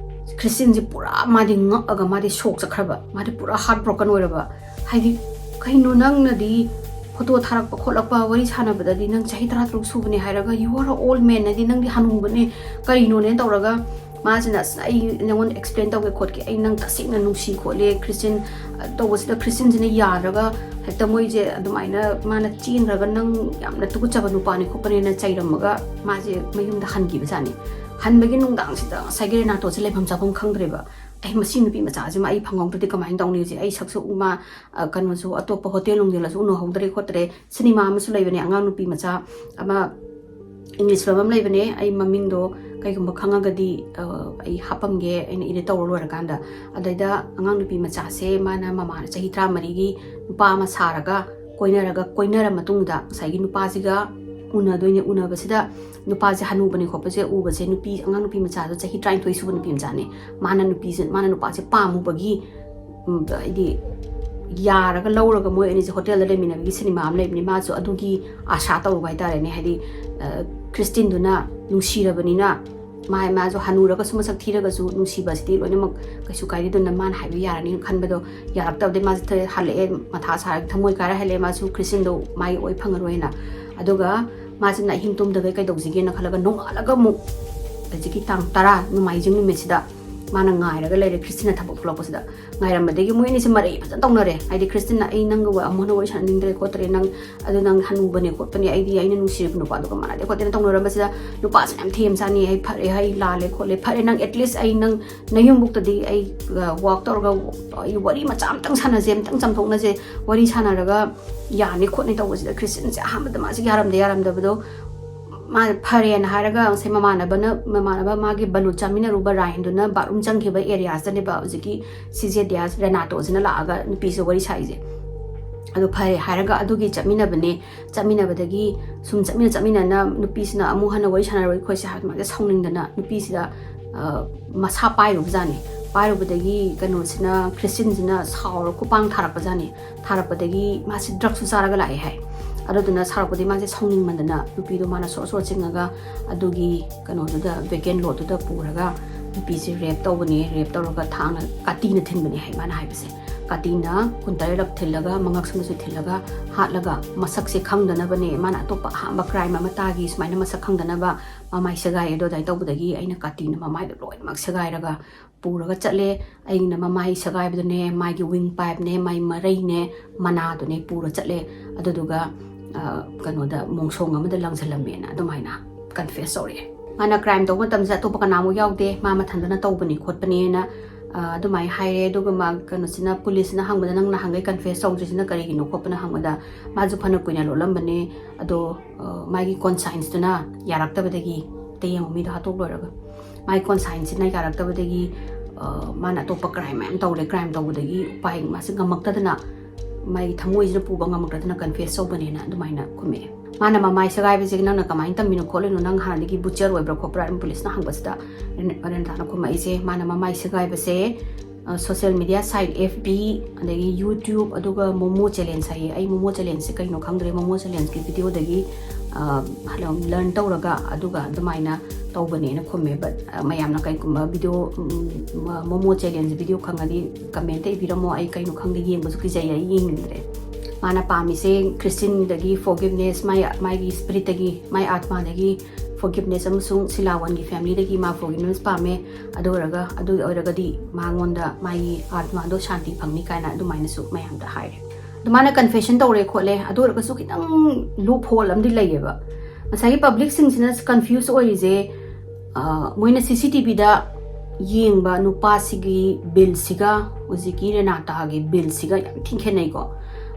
ꯈ꯭ꯔꯤꯁꯇꯤꯟꯁꯦ ꯄꯨꯔꯥ ꯃꯥꯗꯤ ꯉꯛꯑꯒ ꯃꯥꯗꯤ ꯁꯣꯛ ꯆꯠꯈ꯭ꯔꯕ, ꯃꯥꯗꯤ ꯄꯨꯔꯥ ꯍꯥꯔꯠ ꯕ꯭ꯔꯣꯀꯟ ꯑꯣꯏꯔꯕ꯫ ꯍꯥꯏꯗꯤ, "ꯀꯩꯅꯣ, ꯅꯪꯅꯗꯤ ꯐꯣꯇꯣ ꯊꯥꯔꯛꯄ ꯈꯣꯠꯂꯛꯄ ꯋꯥꯔꯤ ꯁꯥꯟꯅꯕꯗꯗꯤ ꯅꯪ ꯆꯍꯤ ꯇꯔꯥꯇꯔꯨꯛ ꯁꯨꯕꯅꯦ ꯍꯥꯏꯔꯒ, you are a old man, ꯅꯗꯤ ꯅꯪꯗꯤ ꯍꯅꯨꯕꯅꯦ, ꯀꯔꯤꯅꯣꯅꯦ?" ꯇꯧꯔꯒ ꯃꯥꯁꯤꯅ, "ꯑꯁ, ꯑꯩ ꯅꯉꯣꯟꯗ ꯑꯦꯛꯁꯄ꯭ꯂꯦꯟ ꯇꯧꯒꯦ ꯈꯣꯠꯀꯦ, ꯑꯩ ꯅꯪ ꯇꯁꯦꯡꯅ ꯅꯨꯡꯁꯤ ꯈꯣꯠꯂꯦ, ꯈ꯭ꯔꯤꯁꯇꯤꯟ, ꯑ, ꯇꯧꯕꯁꯤꯗ ꯈ꯭ꯔꯤꯁꯇꯤꯟꯁꯤꯅ ꯌꯥꯔꯒ ꯍꯦꯛꯇ ꯃꯣꯏꯁꯦ ꯑꯗꯨꯃꯥꯏꯅ ꯃꯥꯅ ꯆꯦꯟꯈ꯭ꯔꯒ ꯅꯪ ꯌꯥꯝꯅ ꯇꯨꯀꯠꯆꯕ ꯅꯨꯄꯥꯅꯤ ꯈꯣꯠꯄꯅꯦꯅ" ꯆꯩꯔꯝꯃꯒ ꯃꯥꯁꯦ ꯃꯌꯨꯝꯗ ꯍꯟꯈꯤꯕꯖꯥꯠꯅꯤ꯫ ꯍꯟꯕꯒꯤ ꯅꯨꯡꯗꯥꯡꯁꯤꯗ ꯉꯁꯥꯏꯒꯤ ꯔꯦꯅꯥꯇꯣꯁꯦ ꯂꯩꯐꯝ ꯆꯥꯐꯝ ꯈꯪꯗ꯭ꯔꯦꯕ꯫ "ꯑꯩ ꯃꯁꯤ ꯅꯨꯄꯤ ꯃꯆꯥꯁꯤꯃ ꯑꯩ ꯐꯪꯍꯧꯗ꯭ꯔꯗꯤ ꯀꯃꯥꯏꯅ ꯇꯧꯅꯤ? ꯍꯧꯖꯤꯛ ꯑꯩ ꯁꯛꯁꯨ ꯎꯃ, ꯑ, ꯀꯩꯅꯣꯁꯨ, ꯑꯇꯣꯞꯄ ꯍꯣꯇꯦꯜ ꯅꯨꯡꯗꯦꯜꯗꯁꯨ ꯎꯅꯍꯧꯗ꯭ꯔꯦ ꯈꯣꯠꯇ꯭ꯔꯦ꯫" ꯁꯤꯅꯦꯃꯥ ꯑꯃꯁꯨ ꯂꯩꯕꯅꯦ, ꯑꯉꯥꯡ ꯅꯨꯄꯤ ꯃꯆꯥ ꯑꯃ, ꯏꯪꯂꯤꯁ ꯐꯤꯂꯝ ꯑꯃ ꯂꯩꯕꯅꯦ, ꯑꯩ ꯃꯃꯤꯡꯗꯣ ꯀꯩꯒꯨꯝꯕ ꯈꯪꯉꯒꯗꯤ, ꯑ, ꯑꯩ ꯍꯥꯞꯄꯝꯒꯦ, ꯑꯩꯅ ꯏꯗꯤꯠ ꯇꯧꯔ ꯂꯣꯏꯔꯀꯥꯟꯗ꯫ ꯑꯗꯩꯗ ꯑꯉꯥꯡ ꯅꯨꯄꯤ ꯃꯆꯥꯁꯦ ꯃꯥꯅ ꯃꯃꯥꯅ ꯆꯍꯤ ꯇꯔꯥꯃꯔꯤꯒꯤ ꯅꯨꯄꯥ ꯑꯃ ꯁꯥꯔꯒ ꯀꯣꯏꯅꯔꯒ, ꯀꯣꯏꯅꯔ ꯃꯇꯨꯡꯗ ꯉꯁꯥꯏꯒꯤ ꯅꯨꯄꯥꯁꯤꯒ ꯎꯅꯗꯣꯏꯅꯦ꯫ ꯎꯅꯕꯁꯤꯗ ꯅꯨꯄꯥꯁꯦ ꯍꯅꯨꯕꯅꯦ ꯈꯣꯠꯄꯁꯦ ꯎꯕꯁꯦ, ꯅꯨꯄꯤ, ꯑꯉꯥꯡ ꯅꯨꯄꯤ ꯃꯆꯥꯗꯣ ꯆꯍꯤ ꯇꯔꯥꯅꯤꯊꯣꯏ ꯁꯨꯕ ꯅꯨꯄꯤ ꯃꯆꯥꯅꯦ꯫ ꯃꯥꯅ ꯅꯨꯄꯤꯁꯦ, ꯃꯥꯅ ꯅꯨꯄꯥꯁꯦ ꯄꯥꯝꯃꯨꯕꯒꯤ, ꯎꯝ, ꯍꯥꯏꯗꯤ ꯌꯥꯔꯒ ꯂꯧꯔꯒ ꯃꯣꯏ ꯑꯅꯤꯁꯦ ꯍꯣꯇꯦꯜꯗ ꯂꯩꯃꯤꯟꯅꯕꯒꯤ ꯁꯤꯅꯦꯃꯥ ꯑꯃ ꯂꯩꯕꯅꯤ꯫ ꯃꯥꯁꯨ ꯑꯗꯨꯒꯤ ꯑꯥꯁꯥ ꯇꯧꯔꯨꯕ ꯍꯥꯏꯇꯥꯔꯦꯅꯦ꯫ ꯍꯥꯏꯗꯤ, ꯑ, ꯈ꯭ꯔꯤꯁꯇꯤꯟꯗꯨꯅ ꯅꯨꯡꯁꯤꯔꯕꯅꯤꯅ, ꯃꯥ, ꯃꯥꯁꯨ ꯍꯅꯨꯔꯒꯁꯨ ꯃꯁꯛ ꯊꯤꯔꯒꯁꯨ ꯅꯨꯡꯁꯤꯕꯁꯤꯗꯤ ꯂꯣꯏꯅꯃꯛ ꯀꯩꯁꯨ ꯀꯥꯏꯗꯦꯗꯅ, ꯃꯥꯅ ꯍꯥꯏꯕ ꯌꯥꯔꯅꯤꯅ ꯈꯟꯕꯗꯣ ꯌꯥꯔꯛꯇꯕꯗꯩ ꯃꯥꯁꯦ ꯊ-, ꯍꯜꯂꯛꯑꯦ, ꯃꯊꯥ ꯁꯥꯔꯒ ꯊꯃꯣꯏ ꯀꯥꯏꯔ ꯍꯜꯂꯛꯑꯦ꯫ ꯃꯥꯁꯨ ꯈ꯭ꯔꯤꯁꯇꯤꯟꯗꯣ ꯃꯥꯒꯤ ꯑꯣꯏ ꯐꯪꯉꯔꯣꯏꯅ꯫ ꯑꯗꯨꯒ ꯃꯥꯁꯤꯅ ꯑꯍꯤꯡ ꯇꯨꯝꯗꯈꯩ ꯀꯩꯗꯧꯁꯤꯒꯦꯅ ꯈꯜꯂꯒ ꯅꯣꯡꯉꯥꯜꯂꯒ ꯑꯃꯨꯛ ꯍꯧꯖꯤꯛꯀꯤ ꯇꯥꯡ ꯇꯔꯥ ꯅꯣꯡꯃꯥꯏꯖꯤꯡ ꯅꯨꯃꯤꯠꯁꯤꯗ ꯃꯥꯅ ꯉꯥꯏꯔꯒ ꯂꯩꯔꯦ, ꯈ꯭ꯔꯤꯁꯇꯤꯟꯅ ꯊꯕꯛ ꯊꯣꯛꯂꯛꯄꯁꯤꯗ꯫ ꯉꯥꯏꯔꯝꯕꯗꯒꯤ ꯃꯣꯏ ꯑꯅꯤꯁꯦ ꯃꯔꯩ ꯐꯖꯅ ꯇꯧꯅꯔꯦ꯫ ꯍꯥꯏꯗꯤ ꯈ꯭ꯔꯤꯁꯇꯤꯟꯅ, "ꯑꯩ ꯅꯪꯒ ꯋꯥ-, ꯑꯃꯨꯛ ꯍꯟꯅ ꯋꯥꯔꯤ ꯁꯥꯟꯅꯅꯤꯡꯗ꯭ꯔꯦ ꯈꯣꯠꯇ꯭ꯔꯦ, ꯅꯪ, ꯑꯗꯨ ꯅꯪ ꯍꯅꯨꯕꯅꯦ ꯈꯣꯠꯄꯅꯦ, ꯑꯩꯗꯤ ꯑꯩꯅ ꯅꯨꯡꯁꯤꯔꯤꯕ ꯅꯨꯄꯥꯗꯨꯒ ꯃꯥꯟꯅꯗꯦ ꯈꯣꯠꯇꯦꯅ" ꯇꯧꯅꯔꯝꯕꯁꯤꯗ ꯅꯨꯄꯥꯁꯤꯅ ꯌꯥꯝ ꯊꯦꯝ ꯆꯥꯅꯤ, "ꯑꯩ ꯐꯔꯦ, ꯑꯩ ꯂꯥꯜꯂꯦ ꯈꯣꯠꯂꯦ, ꯐꯔꯦ, ꯅꯪ at least ꯑꯩ ꯅꯪ ꯅꯌꯨꯝꯕꯨꯛꯇꯗꯤ ꯑꯩ, ꯑ, walk ꯇꯧꯔꯒ ꯑꯩ ꯋꯥꯔꯤ ꯃꯆꯥ ꯑꯝꯇꯪ ꯁꯥꯟꯅꯁꯦ, ꯑꯝꯇꯪ ꯆꯝꯊꯣꯛꯅꯁꯦ, ꯋꯥꯔꯤ ꯁꯥꯟꯅꯔꯒ ꯌꯥꯅꯤ ꯈꯣꯠꯅꯤ" ꯇꯧꯕꯁꯤꯗ ꯈ꯭ꯔꯤꯁꯇꯤꯟꯁꯦ ꯑꯍꯥꯟꯕꯗ ꯃꯥꯁꯦ ꯌꯥꯔꯝꯗꯦ, ꯌꯥꯔꯝꯗꯕꯗꯣ ꯃꯥ ꯐꯔꯦꯅ ꯍꯥꯏꯔꯒ ꯉꯁꯥꯏ ꯃꯃꯥꯟꯅꯕꯅ, ꯃꯃꯥꯟꯅꯕ ꯃꯥꯒꯤ ꯕꯂꯨꯠ ꯆꯥꯃꯤꯟꯅꯔꯨꯕ ꯔꯥꯏꯟꯗꯨꯅ ꯕꯥꯠꯔꯨꯝ ꯆꯪꯈꯤꯕ ꯑꯦꯔꯤꯌꯥꯁꯤꯗꯅꯦꯕ ꯍꯧꯖꯤꯛꯀꯤ ꯁꯤꯖꯦ ꯗꯤꯌꯥꯁ ꯔꯦꯅꯥꯇꯣꯁꯤꯅ ꯂꯥꯛꯑꯒ ꯅꯨꯄꯤꯁꯦ ꯋꯥꯔꯤ ꯁꯥꯏꯁꯦ꯫ ꯑꯗꯨ ꯐꯔꯦ ꯍꯥꯏꯔꯒ ꯑꯗꯨꯒꯤ ꯆꯠꯃꯤꯟꯅꯕꯅꯦ꯫ ꯆꯠꯃꯤꯟꯅꯕꯗꯒꯤ ꯁꯨꯝ ꯆꯠꯃꯤꯟꯅ ꯆꯠꯃꯤꯟꯅꯅ ꯅꯨꯄꯤꯁꯤꯅ ꯑꯃꯨꯛ ꯍꯟꯅ ꯋꯥꯔꯤ ꯁꯥꯟꯅꯔꯣꯏ ꯈꯣꯠꯁꯦ ꯍꯥꯏꯕ ꯑꯗꯨꯃꯥꯏꯅ ꯁꯥꯎꯅꯤꯡꯗꯅ ꯅꯨꯄꯤꯁꯤꯗ, ꯑ, ꯃꯁꯥ ꯄꯥꯏꯔꯨꯕꯖꯥꯠꯅꯤ꯫ ꯄꯥꯏꯔꯨꯕꯗꯒꯤ ꯀꯩꯅꯣꯁꯤꯅ, ꯈ꯭ꯔꯤꯁꯇꯤꯟꯁꯤꯅ ꯁꯥꯎꯔ ꯈꯨꯄꯥꯡ ꯊꯥꯔꯛꯄꯖꯥꯠꯅꯤ꯫ ꯊꯥꯔꯛꯄꯗꯒꯤ ꯃꯥꯁꯦ ꯗ꯭ꯔꯛꯁꯨ ꯆꯥꯔꯒ ꯂꯥꯛꯑꯦ ꯍꯥꯏ꯫ ꯑꯗꯨꯗꯨꯅ ꯁꯥꯎꯔꯛꯄꯗꯒꯤ ꯃꯥꯁꯦ ꯁꯥꯎꯅꯤꯡꯃꯟꯗꯅ ꯅꯨꯄꯤꯗꯣ ꯃꯥꯅ ꯁꯣꯔ ꯁꯣꯔ ꯆꯤꯡꯉꯒ ꯑꯗꯨꯒꯤ ꯀꯩꯅꯣꯗꯨꯗ, ꯚꯦꯀꯦꯟ ꯂꯣꯠꯇꯨꯗ ꯄꯨꯔꯒ ꯅꯨꯄꯤꯁꯦ ꯔꯦꯞ ꯇꯧꯕꯅꯦ꯫ ꯔꯦꯞ ꯇꯧꯔꯒ ꯊꯥꯡꯅ, ꯀꯥꯇꯤꯅ ꯊꯤꯟꯕꯅꯦ ꯍꯥꯏ ꯃꯥꯅ ꯍꯥꯏꯕꯁꯦ꯫ ꯀꯥꯇꯤꯅ ꯀꯨꯟꯇꯔꯦꯠꯂꯛ ꯊꯤꯜꯂꯒ ꯃꯉꯛꯁꯝꯗꯁꯨ ꯊꯤꯜꯂꯒ ꯍꯥꯠꯂꯒ ꯃꯁꯛꯁꯦ ꯈꯪꯗꯅꯕꯅꯦ꯫ ꯃꯥꯅ ꯑꯇꯣꯞꯄ ꯑꯍꯥꯟꯕ ꯀ꯭ꯔꯥꯏꯝ ꯑꯃ ꯇꯥꯈꯤ ꯁꯨꯃꯥꯏꯅ ꯃꯁꯛ ꯈꯪꯗꯅꯕ, ꯃꯃꯥꯏ ꯁꯦꯒꯥꯏ ꯑꯗꯣ ꯑꯗꯥꯏ ꯇꯧꯕꯗꯒꯤ ꯑꯩꯅ ꯀꯥꯇꯤꯅ ꯃꯃꯥꯏꯗꯣ ꯂꯣꯏꯅꯃꯛ ꯁꯦꯒꯥꯏꯔꯒ ꯄꯨꯔꯒ ꯆꯠꯂꯦ꯫ ꯑꯩꯅ ꯃꯃꯥꯏ ꯁꯦꯒꯥꯏꯕꯗꯨꯅꯦ, ꯃꯥꯒꯤ ꯋꯤꯡ ꯄꯥꯏꯞꯅꯦ, ꯃꯥꯏ ꯃꯔꯩꯅꯦ, ꯃꯅꯥꯗꯨꯅꯦ ꯄꯨꯔ ꯆꯠꯂꯦ꯫ ꯑꯗꯨꯗꯨꯒ, ꯑ, ꯀꯩꯅꯣꯗ, ꯃꯣꯡꯁꯣꯡ ꯑꯃꯗ ꯂꯪꯁꯤꯜꯂꯝꯃꯦꯅ ꯑꯗꯨꯃꯥꯏꯅ ꯀꯟꯐꯦꯁ ꯇꯧꯔꯛꯑꯦ꯫ ꯃꯥꯅ ꯀ꯭ꯔꯥꯏꯝ ꯇꯧꯕ ꯃꯇꯝꯁꯤꯗ ꯑꯇꯣꯞꯄ ꯀꯅꯥꯃꯨꯛ ꯌꯥꯎꯗꯦ, ꯃꯥ ꯃꯊꯟꯇꯅ ꯇꯧꯕꯅꯤ ꯈꯣꯠꯄꯅꯦꯅ, ꯑ, ꯑꯗꯨꯃꯥꯏꯅ ꯍꯥꯏꯔꯦ꯫ ꯑꯗꯨꯒ ꯃꯥ, ꯀꯩꯅꯣꯁꯤꯅ, ꯄꯨꯂꯤꯁꯁꯤꯅ ꯍꯪꯕꯗ, "ꯅꯪ ꯅꯍꯥꯟꯈꯩ ꯀꯟꯐꯦꯁ ꯇꯧꯗ꯭ꯔꯤꯁꯤꯅ ꯀꯔꯤꯒꯤꯅꯣ?" ꯈꯣꯠꯄꯅ ꯍꯪꯕꯗ, ꯃꯥꯁꯨ ꯐꯅ ꯀꯨꯏꯅ ꯂꯣꯠꯂꯝꯕꯅꯦ꯫ ꯑꯗꯣ, ꯑ, ꯃꯥꯒꯤ ꯀꯣꯟꯁꯥꯏꯟꯁꯇꯨꯅ ꯌꯥꯔꯛꯇꯕꯗꯒꯤ, ꯇ ꯌꯦꯡꯉꯨ, ꯃꯤꯗꯣ ꯍꯥꯠꯇꯣꯛ ꯂꯣꯏꯔꯒ, ꯃꯥꯒꯤ ꯀꯣꯟꯁꯥꯏꯟꯁꯁꯤꯅ ꯌꯥꯔꯛꯇꯕꯗꯒꯤ, ꯑ, ꯃꯥꯅ ꯑꯇꯣꯞꯄ ꯀ꯭ꯔꯥꯏꯝ ꯃꯌꯥꯝ ꯇꯧꯔꯦ꯫ ꯀ꯭ꯔꯥꯏꯝ ꯇꯧꯕꯗꯒꯤ ꯎꯄꯥꯏ, ꯃꯥꯁꯦ ꯉꯝꯃꯛꯇꯗꯅ ꯃꯥꯒꯤ ꯊꯃꯣꯏꯁꯤꯅ ꯄꯨꯕ ꯉꯝꯃꯛꯇꯗꯅ ꯀꯟꯐꯦꯁ ꯇꯧꯕꯅꯦꯅ ꯑꯗꯨꯃꯥꯏꯅ ꯈꯨꯝꯃꯛꯑꯦ꯫ ꯃꯥꯅ ꯃꯃꯥꯏ ꯁꯦꯒꯥꯏꯕꯁꯦ ꯅꯪꯅ ꯀꯃꯥꯏꯅ ꯇꯝꯃꯤꯅꯣ ꯈꯣꯠꯂꯤꯅꯣ, ꯅꯪ ꯍꯥꯟꯅꯗꯒꯤ ꯕꯨꯆꯔ ꯑꯣꯏꯕ꯭ꯔꯥ ꯈꯣꯠꯄ꯭ꯔꯥ ꯑꯗꯨꯝ ꯄꯨꯂꯤꯁꯅ ꯍꯪꯕꯁꯤꯗ ꯔꯦꯅꯥꯇꯥꯅ ꯈꯨꯝꯃꯛꯏꯁꯦ, ꯃꯥꯅ ꯃꯃꯥꯏ ꯁꯦꯒꯥꯏꯕꯁꯦ social media site, F B, ꯑꯗꯒꯤ ꯌꯨꯇ꯭ꯌꯨꯕ, ꯑꯗꯨꯒ ꯃꯣꯃꯣ ꯆꯦꯂꯦꯟꯖ ꯍꯥꯏꯌꯦ꯫ ꯑꯩ ꯃꯣꯃꯣ ꯆꯦꯂꯦꯟꯖꯁꯦ ꯀꯩꯅꯣ ꯈꯪꯗ꯭ꯔꯦ꯫ ꯃꯣꯃꯣ ꯆꯦꯂꯦꯟꯖꯀꯤ ꯚꯤꯗꯤꯑꯣꯗꯒꯤ ꯂꯔꯟ ꯇꯧꯔꯒ ꯑꯗꯨꯒ ꯑꯗꯨꯃꯥꯏꯅ ꯇꯧꯕꯅꯦꯅ ꯈꯨꯝꯃꯦ꯫ ꯕꯠ ꯃꯌꯥꯝꯅ ꯀꯩꯒꯨꯝꯕ ꯚꯤꯗꯤꯑꯣ ꯃꯣꯃꯣ ꯆꯦꯂꯦꯟꯖ ꯚꯤꯗꯤꯑꯣ ꯈꯪꯉꯗꯤ ꯀꯃꯦꯟꯇ ꯏꯕꯤꯔꯝꯃꯣ꯫ ꯑꯩ ꯀꯩꯅꯣ ꯈꯪꯗꯦ, ꯌꯦꯡꯕꯁꯨ ꯀꯤꯖꯩ, ꯑꯩ ꯌꯦꯡꯅꯤꯡꯗ꯭ꯔꯦ꯫ ꯃꯥꯅ ꯄꯥꯝꯃꯤꯁꯦ ꯈ꯭ꯔꯤꯁꯇꯤꯟꯗꯒꯤ ꯐꯣꯔꯒꯤꯞꯅꯦꯁ, ꯃꯥꯏ ꯃꯥꯒꯤ ꯁ꯭ꯄꯤꯔꯤꯠꯇꯒꯤ, ꯃꯥꯏ ꯑꯥꯠꯃꯥꯗꯒꯤ ꯐꯣꯔꯒꯤꯞꯅꯦꯁ ꯑꯃꯁꯨꯡ ꯁꯤꯂꯥꯋꯟꯒꯤ ꯐꯦꯃꯤꯂꯤꯗꯒꯤ ꯃꯥ ꯐꯣꯔꯒꯤꯞꯅꯦꯁ ꯄꯥꯝꯃꯦ꯫ ꯑꯗꯨ ꯑꯣꯏꯔꯒ ꯑꯗꯨ ꯑꯣꯏꯔꯒꯗꯤ ꯃꯉꯣꯟꯗ ꯃꯥꯒꯤ ꯑꯥꯠꯃꯥꯗꯣ ꯁꯥꯟꯇꯤ ꯐꯪꯅꯤ ꯀꯥꯏꯅ ꯑꯗꯨꯃꯥꯏꯅꯁꯨ ꯃꯌꯥꯝꯗ ꯍꯥꯏꯔꯦ꯫ ꯑꯗꯨ ꯃꯥꯅ ꯀꯟꯐꯦꯁꯟ ꯇꯧꯔꯦ ꯈꯣꯠꯂꯦ, ꯑꯗꯨ ꯑꯣꯏꯔꯒꯁꯨ ꯈꯤꯇꯪ ꯂꯨꯞ ꯍꯣꯜ ꯑꯃꯗꯤ ꯂꯩꯌꯦꯕ꯫ ꯉꯁꯥꯏꯒꯤ ꯄꯕ꯭ꯂꯤꯛꯁꯤꯡꯁꯤꯅ ꯀꯟꯐ꯭ꯌꯨꯁ ꯑꯣꯏꯔꯤꯁꯦ, ꯑ, ꯃꯣꯏꯅ ꯁꯤ ꯁꯤ ꯇꯤ ꯚꯤꯗ ꯌꯦꯡꯕ ꯅꯨꯄꯥꯁꯤꯒꯤ ꯕꯤꯜꯁꯤꯒ ꯍꯧꯖꯤꯛꯀꯤ ꯔꯦꯅꯥꯇꯥꯒꯤ ꯕꯤꯜꯁꯤꯒ ꯌꯥꯝ ꯊꯤꯅ ꯈꯦꯠꯅꯩꯀꯣ꯫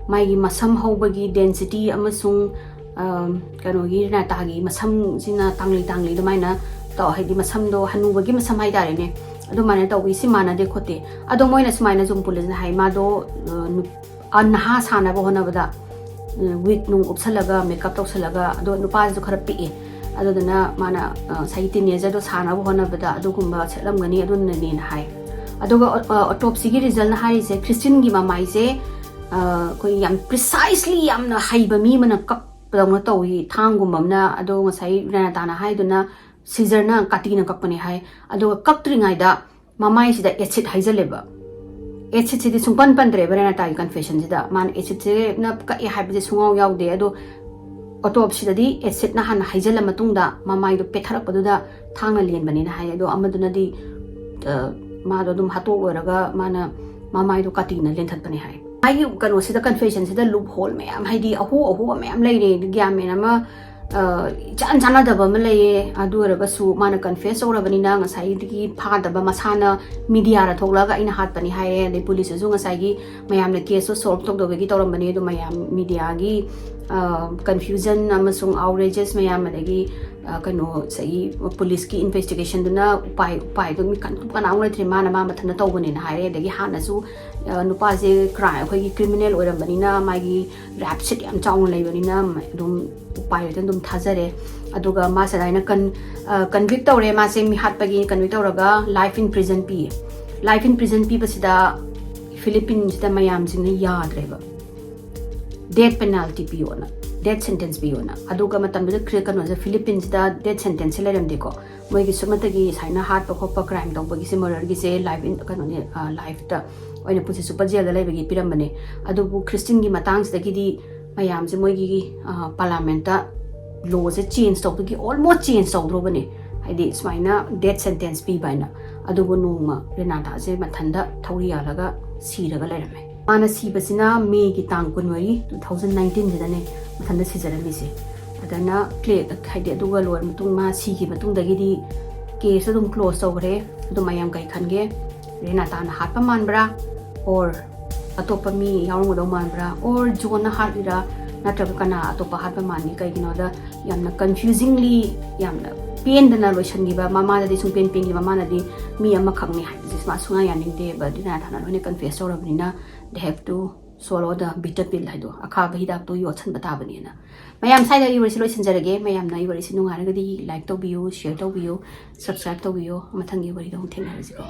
ꯃꯥꯒꯤ ꯃꯁꯝ ꯍꯧꯕꯒꯤ ꯗꯦꯟꯁꯤꯇꯤ ꯑꯃꯁꯨꯡ, ꯑ, ꯀꯩꯅꯣꯒꯤ ꯔꯦꯅꯥꯇꯥꯒꯤ ꯃꯁꯝꯁꯤꯅ ꯇꯥꯡꯂꯤ ꯇꯥꯡꯂꯤ ꯑꯗꯨꯃꯥꯏꯅ ꯇꯧ, ꯍꯥꯏꯗꯤ ꯃꯁꯝꯗꯣ ꯍꯅꯨꯕꯒꯤ ꯃꯁꯝ ꯍꯥꯏꯇꯥꯔꯦꯅꯦ, ꯑꯗꯨꯃꯥꯏꯅ ꯇꯧꯕꯤ꯫ ꯁꯤ ꯃꯥꯟꯅꯗꯦ ꯈꯣꯠꯇꯦ꯫ ꯑꯗꯣ ꯃꯣꯏꯅ ꯁꯨꯃꯥꯏꯅ ꯁꯨꯝ ꯄꯨꯂꯤꯁꯅ ꯍꯥꯏ, ꯃꯥꯗꯣ, ꯑ, ꯅꯨ-, ꯑ, ꯅꯍꯥ ꯁꯥꯟꯅꯕ ꯍꯣꯠꯅꯕꯗ, ꯎꯝ, ꯋꯤꯛ ꯅꯨꯡ ꯎꯞꯁꯜꯂꯒ, ꯃꯦꯀꯞ ꯇꯧꯁꯜꯂꯒ, ꯑꯗꯣ ꯅꯨꯄꯥꯁꯤꯁꯨ ꯈꯔ ꯄꯤꯛꯑꯦ, ꯑꯗꯨꯗꯨꯅ ꯃꯥꯅ, ꯑ, ꯉꯁꯥꯏꯒꯤ ꯇꯤꯅꯦꯖꯔꯗꯣ ꯁꯥꯟꯅꯕ ꯍꯣꯠꯅꯕꯗ ꯑꯗꯨꯒꯨꯝꯕ ꯁꯦꯠꯂꯝꯒꯅꯤ, ꯑꯗꯨꯅꯅꯦꯅ ꯍꯥꯏ꯫ ꯑꯗꯨꯒ, ꯑ, ꯑꯣꯇꯣꯞꯁꯤꯒꯤ ꯔꯤꯖꯜꯅ ꯍꯥꯏꯔꯤꯁꯦ ꯈ꯭ꯔꯤꯁꯇꯤꯟꯒꯤ ꯃꯃꯥꯏꯁꯦ, ꯑ, ꯑꯩꯈꯣꯏ ꯌꯥꯝ ꯄ꯭ꯔꯤꯁꯥꯏꯁꯂꯤ ꯌꯥꯝꯅ ꯍꯩꯕ ꯃꯤ ꯑꯃꯅ ꯀꯛꯄꯗꯧꯅ ꯇꯧꯏ, ꯊꯥꯡꯒꯨꯝꯕ ꯑꯃꯅ꯫ ꯑꯗꯣ ꯉꯁꯥꯏ ꯔꯦꯅꯥꯇꯥꯅ ꯍꯥꯏꯗꯨꯅ ꯁꯤꯖꯔꯅ ꯀꯥꯇꯤꯅ ꯀꯛꯄꯅꯦ ꯍꯥꯏ꯫ ꯑꯗꯨꯒ ꯀꯛꯇ꯭ꯔꯤꯉꯩꯗ ꯃꯃꯥꯏꯁꯤꯗ ꯑꯦꯁꯤꯠ ꯍꯩꯖꯜꯂꯦꯕ꯫ ꯑꯦꯁꯤꯠꯁꯤꯗꯤ ꯁꯨꯡꯄꯟ ꯄꯟꯗ꯭ꯔꯦꯕ ꯔꯦꯅꯥꯇꯥꯒꯤ ꯀꯟꯐꯦꯁꯟꯁꯤꯗ꯫ ꯃꯥꯅ ꯑꯦꯁꯤꯠꯁꯤꯅ ꯀꯛꯑꯦ ꯍꯥꯏꯕꯁꯦ ꯁꯨꯡꯌꯥꯎ ꯌꯥꯎꯗꯦ꯫ ꯑꯗꯣ ꯑꯣꯇꯣꯞꯁꯤꯗꯗꯤ ꯑꯦꯁꯤꯠꯅ ꯍꯥꯟꯅ ꯍꯩꯖꯜꯂ ꯃꯇꯨꯡꯗ ꯃꯃꯥꯏꯗꯣ ꯄꯦꯠꯊꯔꯛꯄꯗꯨꯗ ꯊꯥꯡꯅ ꯂꯦꯟꯕꯅꯦꯅ ꯍꯥꯏ꯫ ꯑꯗꯣ ꯑꯃꯗꯨꯅꯗꯤ, ꯑ, ꯃꯥꯗꯣ ꯑꯗꯨꯝ ꯍꯥꯠꯇꯣꯛ ꯂꯣꯏꯔꯒ ꯃꯥꯅ ꯃꯃꯥꯏꯗꯣ ꯀꯥꯇꯤꯅ ꯂꯦꯟꯊꯠꯄꯅꯦ ꯍꯥꯏ꯫ ꯃꯥꯒꯤ ꯀꯩꯅꯣꯁꯤꯗ, ꯀꯟꯐꯦꯁꯟꯁꯤꯗ ꯂꯨꯞ ꯍꯣꯜ ꯃꯌꯥꯝ, ꯍꯥꯏꯗꯤ ꯑꯍꯨ ꯑꯍꯨꯕ ꯃꯌꯥꯝ ꯂꯩꯔꯦ, ꯒ꯭ꯌꯥꯟ ꯃꯦꯟ ꯑꯃ, ꯑ, ꯏꯆꯥꯟ ꯆꯥꯟꯅꯗꯕ ꯑꯃ ꯂꯩꯌꯦ꯫ ꯑꯗꯨ ꯑꯣꯏꯔꯒꯁꯨ ꯃꯥꯅ ꯀꯟꯐꯦꯁ ꯇꯧꯔꯕꯅꯤꯅ ꯉꯁꯥꯏꯗꯒꯤ ꯐꯥꯗꯕ ꯃꯁꯥꯅ ꯃꯤꯗꯤꯌꯥꯗ ꯊꯣꯛꯂꯛꯑꯒ ꯑꯩꯅ ꯍꯥꯠꯄꯅꯤ ꯍꯥꯏꯔꯦ꯫ ꯑꯗꯩ ꯄꯨꯂꯤꯁꯇꯁꯨ ꯉꯁꯥꯏꯒꯤ ꯃꯌꯥꯝꯅ ꯀꯦꯁꯇꯣ ꯁꯣꯜꯕ ꯇꯧꯗꯕꯒꯤ ꯇꯧꯔꯝꯕꯅꯤ, ꯑꯗꯣ ꯃꯌꯥꯝ ꯃꯤꯗꯤꯌꯥꯒꯤ, ꯑ, ꯀꯟꯐ꯭ꯌꯨꯖꯟ ꯑꯃꯁꯨꯡ ꯑꯥꯎꯠꯔꯦꯖꯦꯁ ꯃꯌꯥꯝ, ꯑꯗꯒꯤ ꯀꯩꯅꯣ ꯉꯁꯥꯏꯒꯤ ꯄꯨꯂꯤꯁꯀꯤ ꯏꯟꯚꯦꯁꯇꯤꯒꯦꯁꯟꯗꯨꯅ ꯎꯄꯥꯏ ꯎꯄꯥꯏꯗꯣ ꯃꯤ ꯀꯅꯥ ꯂꯩꯇ꯭ꯔꯦ, ꯃꯥꯅ ꯃꯥ ꯃꯊꯟꯇ ꯇꯧꯕꯅꯦꯅ ꯍꯥꯏꯔꯦ꯫ ꯑꯗꯒꯤ ꯍꯥꯟꯅꯁꯨ ꯅꯨꯄꯥꯁꯦ ꯀ꯭ꯔꯥꯏꯝ ꯑꯩꯈꯣꯏꯒꯤ ꯀ꯭ꯔꯤꯃꯤꯅꯦꯜ ꯑꯣꯏꯔꯝꯕꯅꯤꯅ ꯃꯥꯒꯤ ꯔꯦꯞ ꯁꯤꯠ ꯌꯥꯝ ꯆꯥꯎꯅ ꯂꯩꯕꯅꯤꯅ ꯑꯗꯨꯝ ꯎꯄꯥꯏ ꯂꯩꯇꯅ ꯑꯗꯨꯝ ꯊꯥꯖꯔꯦ꯫ ꯑꯗꯨꯒ ꯃꯥꯁꯦ ꯑꯗꯨꯃꯥꯏꯅ ꯀꯟ ꯀꯟꯚꯤꯛ ꯇꯧꯔꯦ꯫ ꯃꯥꯁꯦ ꯃꯤ ꯍꯥꯠꯄꯒꯤ ꯀꯟꯚꯤꯛ ꯇꯧꯔꯒ ꯂꯥꯏꯐ ꯏꯟ ꯄ꯭ꯔꯤꯖꯟ ꯄꯤꯌꯦ꯫ ꯂꯥꯏꯐ ꯏꯟ ꯄ꯭ꯔꯤꯖꯟ ꯄꯤꯕꯁꯤꯗ ꯐꯤꯂꯤꯄꯤꯟꯁꯤꯗ ꯃꯌꯥꯝꯁꯤꯡꯅ ꯌꯥꯗ꯭ꯔꯦꯕ, ꯗꯦꯠ ꯄꯦꯅꯥꯜꯇꯤ ꯄꯤꯌꯣꯅ, ꯗꯦꯠ ꯁꯦꯟꯇꯦꯟꯁ ꯄꯤꯌꯣꯅ꯫ ꯑꯗꯨꯒ ꯃꯇꯝꯗꯨꯗ ꯀꯩꯅꯣꯁꯦ, ꯐꯤꯂꯤꯄꯤꯟꯁꯤꯗ ꯗꯦꯠ ꯁꯦꯟꯇꯦꯟꯁꯁꯦ ꯂꯩꯔꯝꯗꯦꯀꯣ꯫ ꯃꯣꯏꯒꯤ ꯁꯨꯞꯅꯇꯒꯤ ꯁꯨꯃꯥꯏꯅ ꯍꯥꯠꯄ ꯈꯣꯠꯄ, ꯀ꯭ꯔꯥꯏꯝ ꯇꯧꯕꯒꯤꯁꯦ, ꯃꯔꯗꯔꯒꯤꯁꯦ ꯂꯥꯏꯐ ꯏꯟ ꯀꯩꯅꯣꯅꯦ, ꯂꯥꯏꯐꯇ ꯑꯣꯏꯅ ꯄꯨꯟꯁꯤ ꯆꯨꯞꯄ ꯖꯦꯜꯗ ꯂꯩꯕꯒꯤ ꯄꯤꯔꯝꯕꯅꯦ꯫ ꯑꯗꯨꯕꯨ ꯈ꯭ꯔꯤꯁꯇꯤꯟꯒꯤ ꯃꯇꯥꯡꯁꯤꯗꯒꯤꯗꯤ ꯃꯌꯥꯝꯁꯦ ꯃꯣꯏꯒꯤ ꯄꯥꯔꯂꯥꯃꯦꯟꯠꯇ ꯂꯣꯁꯦ ꯆꯦꯟꯖ ꯇꯧꯕꯒꯤ ꯑꯣꯜꯃꯣꯁ ꯆꯦꯟꯖ ꯇꯧꯗ꯭ꯔꯣꯕꯅꯦ, ꯍꯥꯏꯗꯤ ꯁꯨꯃꯥꯏꯅ ꯗꯦꯠ ꯁꯦꯟꯇꯦꯟꯁ ꯄꯤꯕ ꯍꯥꯏꯅ꯫ ꯑꯗꯨꯕꯨ ꯅꯣꯡꯃ ꯔꯦꯅꯥꯇꯥꯁꯦ ꯃꯊꯟꯇ ꯊꯧꯔꯤ ꯌꯥꯜꯂꯒ ꯁꯤꯔꯒ ꯂꯩꯔꯝꯃꯦ꯫ ꯃꯥꯅ ꯁꯤꯕꯁꯤꯅ ꯃꯦꯒꯤ ꯇꯥꯡ ꯀꯨꯟꯃꯔꯤ, ꯇꯨ ꯊꯥꯎꯖꯟ ꯅꯥꯏꯟꯇꯤꯟꯁꯤꯗꯅꯦ ꯃꯊꯟꯇ ꯁꯤꯖꯔꯝꯃꯤꯁꯦ꯫ ꯑꯗꯨꯅ ꯀ꯭ꯂꯦ ꯍꯥꯏꯗꯤ ꯑꯗꯨꯒ ꯂꯣꯏꯔ ꯃꯇꯨꯡ, ꯃꯥ ꯁꯤꯈꯤ ꯃꯇꯨꯡꯗꯒꯤꯗꯤ ꯀꯦꯁꯇꯣ ꯑꯗꯨꯝ ꯀ꯭ꯂꯣꯖ ꯇꯧꯈ꯭ꯔꯦ꯫ ꯑꯗꯣ ꯃꯌꯥꯝ ꯀꯩ ꯈꯟꯒꯦ? ꯔꯦꯅꯥꯇꯥꯅ ꯍꯥꯠꯄ ꯃꯥꯟꯕ꯭ꯔꯥ, ꯑꯣꯔ ꯑꯇꯣꯞꯄ ꯃꯤ ꯌꯥꯎꯔꯝꯒꯗꯧ ꯃꯥꯟꯕ꯭ꯔꯥ, ꯑꯣꯔ ꯖꯣꯟꯅ ꯍꯥꯠꯂꯤꯔꯥ, ꯅꯠꯇ꯭ꯔꯒ ꯀꯅꯥ ꯑꯇꯣꯞꯄ ꯍꯥꯠꯄ ꯃꯥꯟꯒꯦ? ꯀꯩꯒꯤꯅꯣꯗ ꯌꯥꯝꯅ ꯀꯟꯐ꯭ꯌꯨꯖꯤꯡꯂꯤ, ꯌꯥꯝꯅ ꯄꯦꯟꯗꯅ ꯂꯣꯏꯁꯤꯟꯈꯤꯕ, ꯃꯃꯥꯗꯗꯤ ꯁꯨꯡꯄꯦꯟ ꯄꯦꯟꯈꯤꯕ, ꯃꯃꯥꯅꯗꯤ ꯃꯤ ꯑꯃꯈꯛꯅꯤ ꯍꯥꯏꯕꯁꯦ ꯃꯥ ꯁꯨꯡꯌꯥ ꯌꯥꯅꯤꯡꯗꯦ꯫ But ꯔꯦꯅꯥꯇꯥꯅ ꯂꯣꯏꯅ ꯀꯟꯐꯦꯁ ꯇꯧꯔꯕꯅꯤꯅ, they have to swallow the bitter pill ꯍꯥꯏꯗꯣ, ꯑꯈꯥꯕ ꯍꯤꯗꯥꯛꯇꯣ ꯌꯣꯠꯁꯟꯕ ꯇꯥꯕꯅꯦꯅ꯫ ꯃꯌꯥꯝ, ꯁ꯭ꯋꯥꯏꯗ ꯑꯩ ꯋꯥꯔꯤꯁꯦ ꯂꯣꯏꯁꯤꯟꯖꯔꯒꯦ꯫ ꯃꯌꯥꯝꯅ ꯑꯩ ꯋꯥꯔꯤꯁꯦ ꯅꯨꯡꯉꯥꯏꯔꯒꯗꯤ ꯂꯥꯏꯛ ꯇꯧꯕꯤꯌꯨ, ꯁꯤꯌꯔ ꯇꯧꯕꯤꯌꯨ, ꯁꯕꯁꯀ꯭ꯔꯥꯏꯕ ꯇꯧꯕꯤꯌꯨ꯫ ꯃꯊꯪꯒꯤ ꯋꯥꯔꯤꯗ ꯑꯃꯨꯛ ꯊꯦꯡꯅꯔꯁꯤꯀꯣ꯫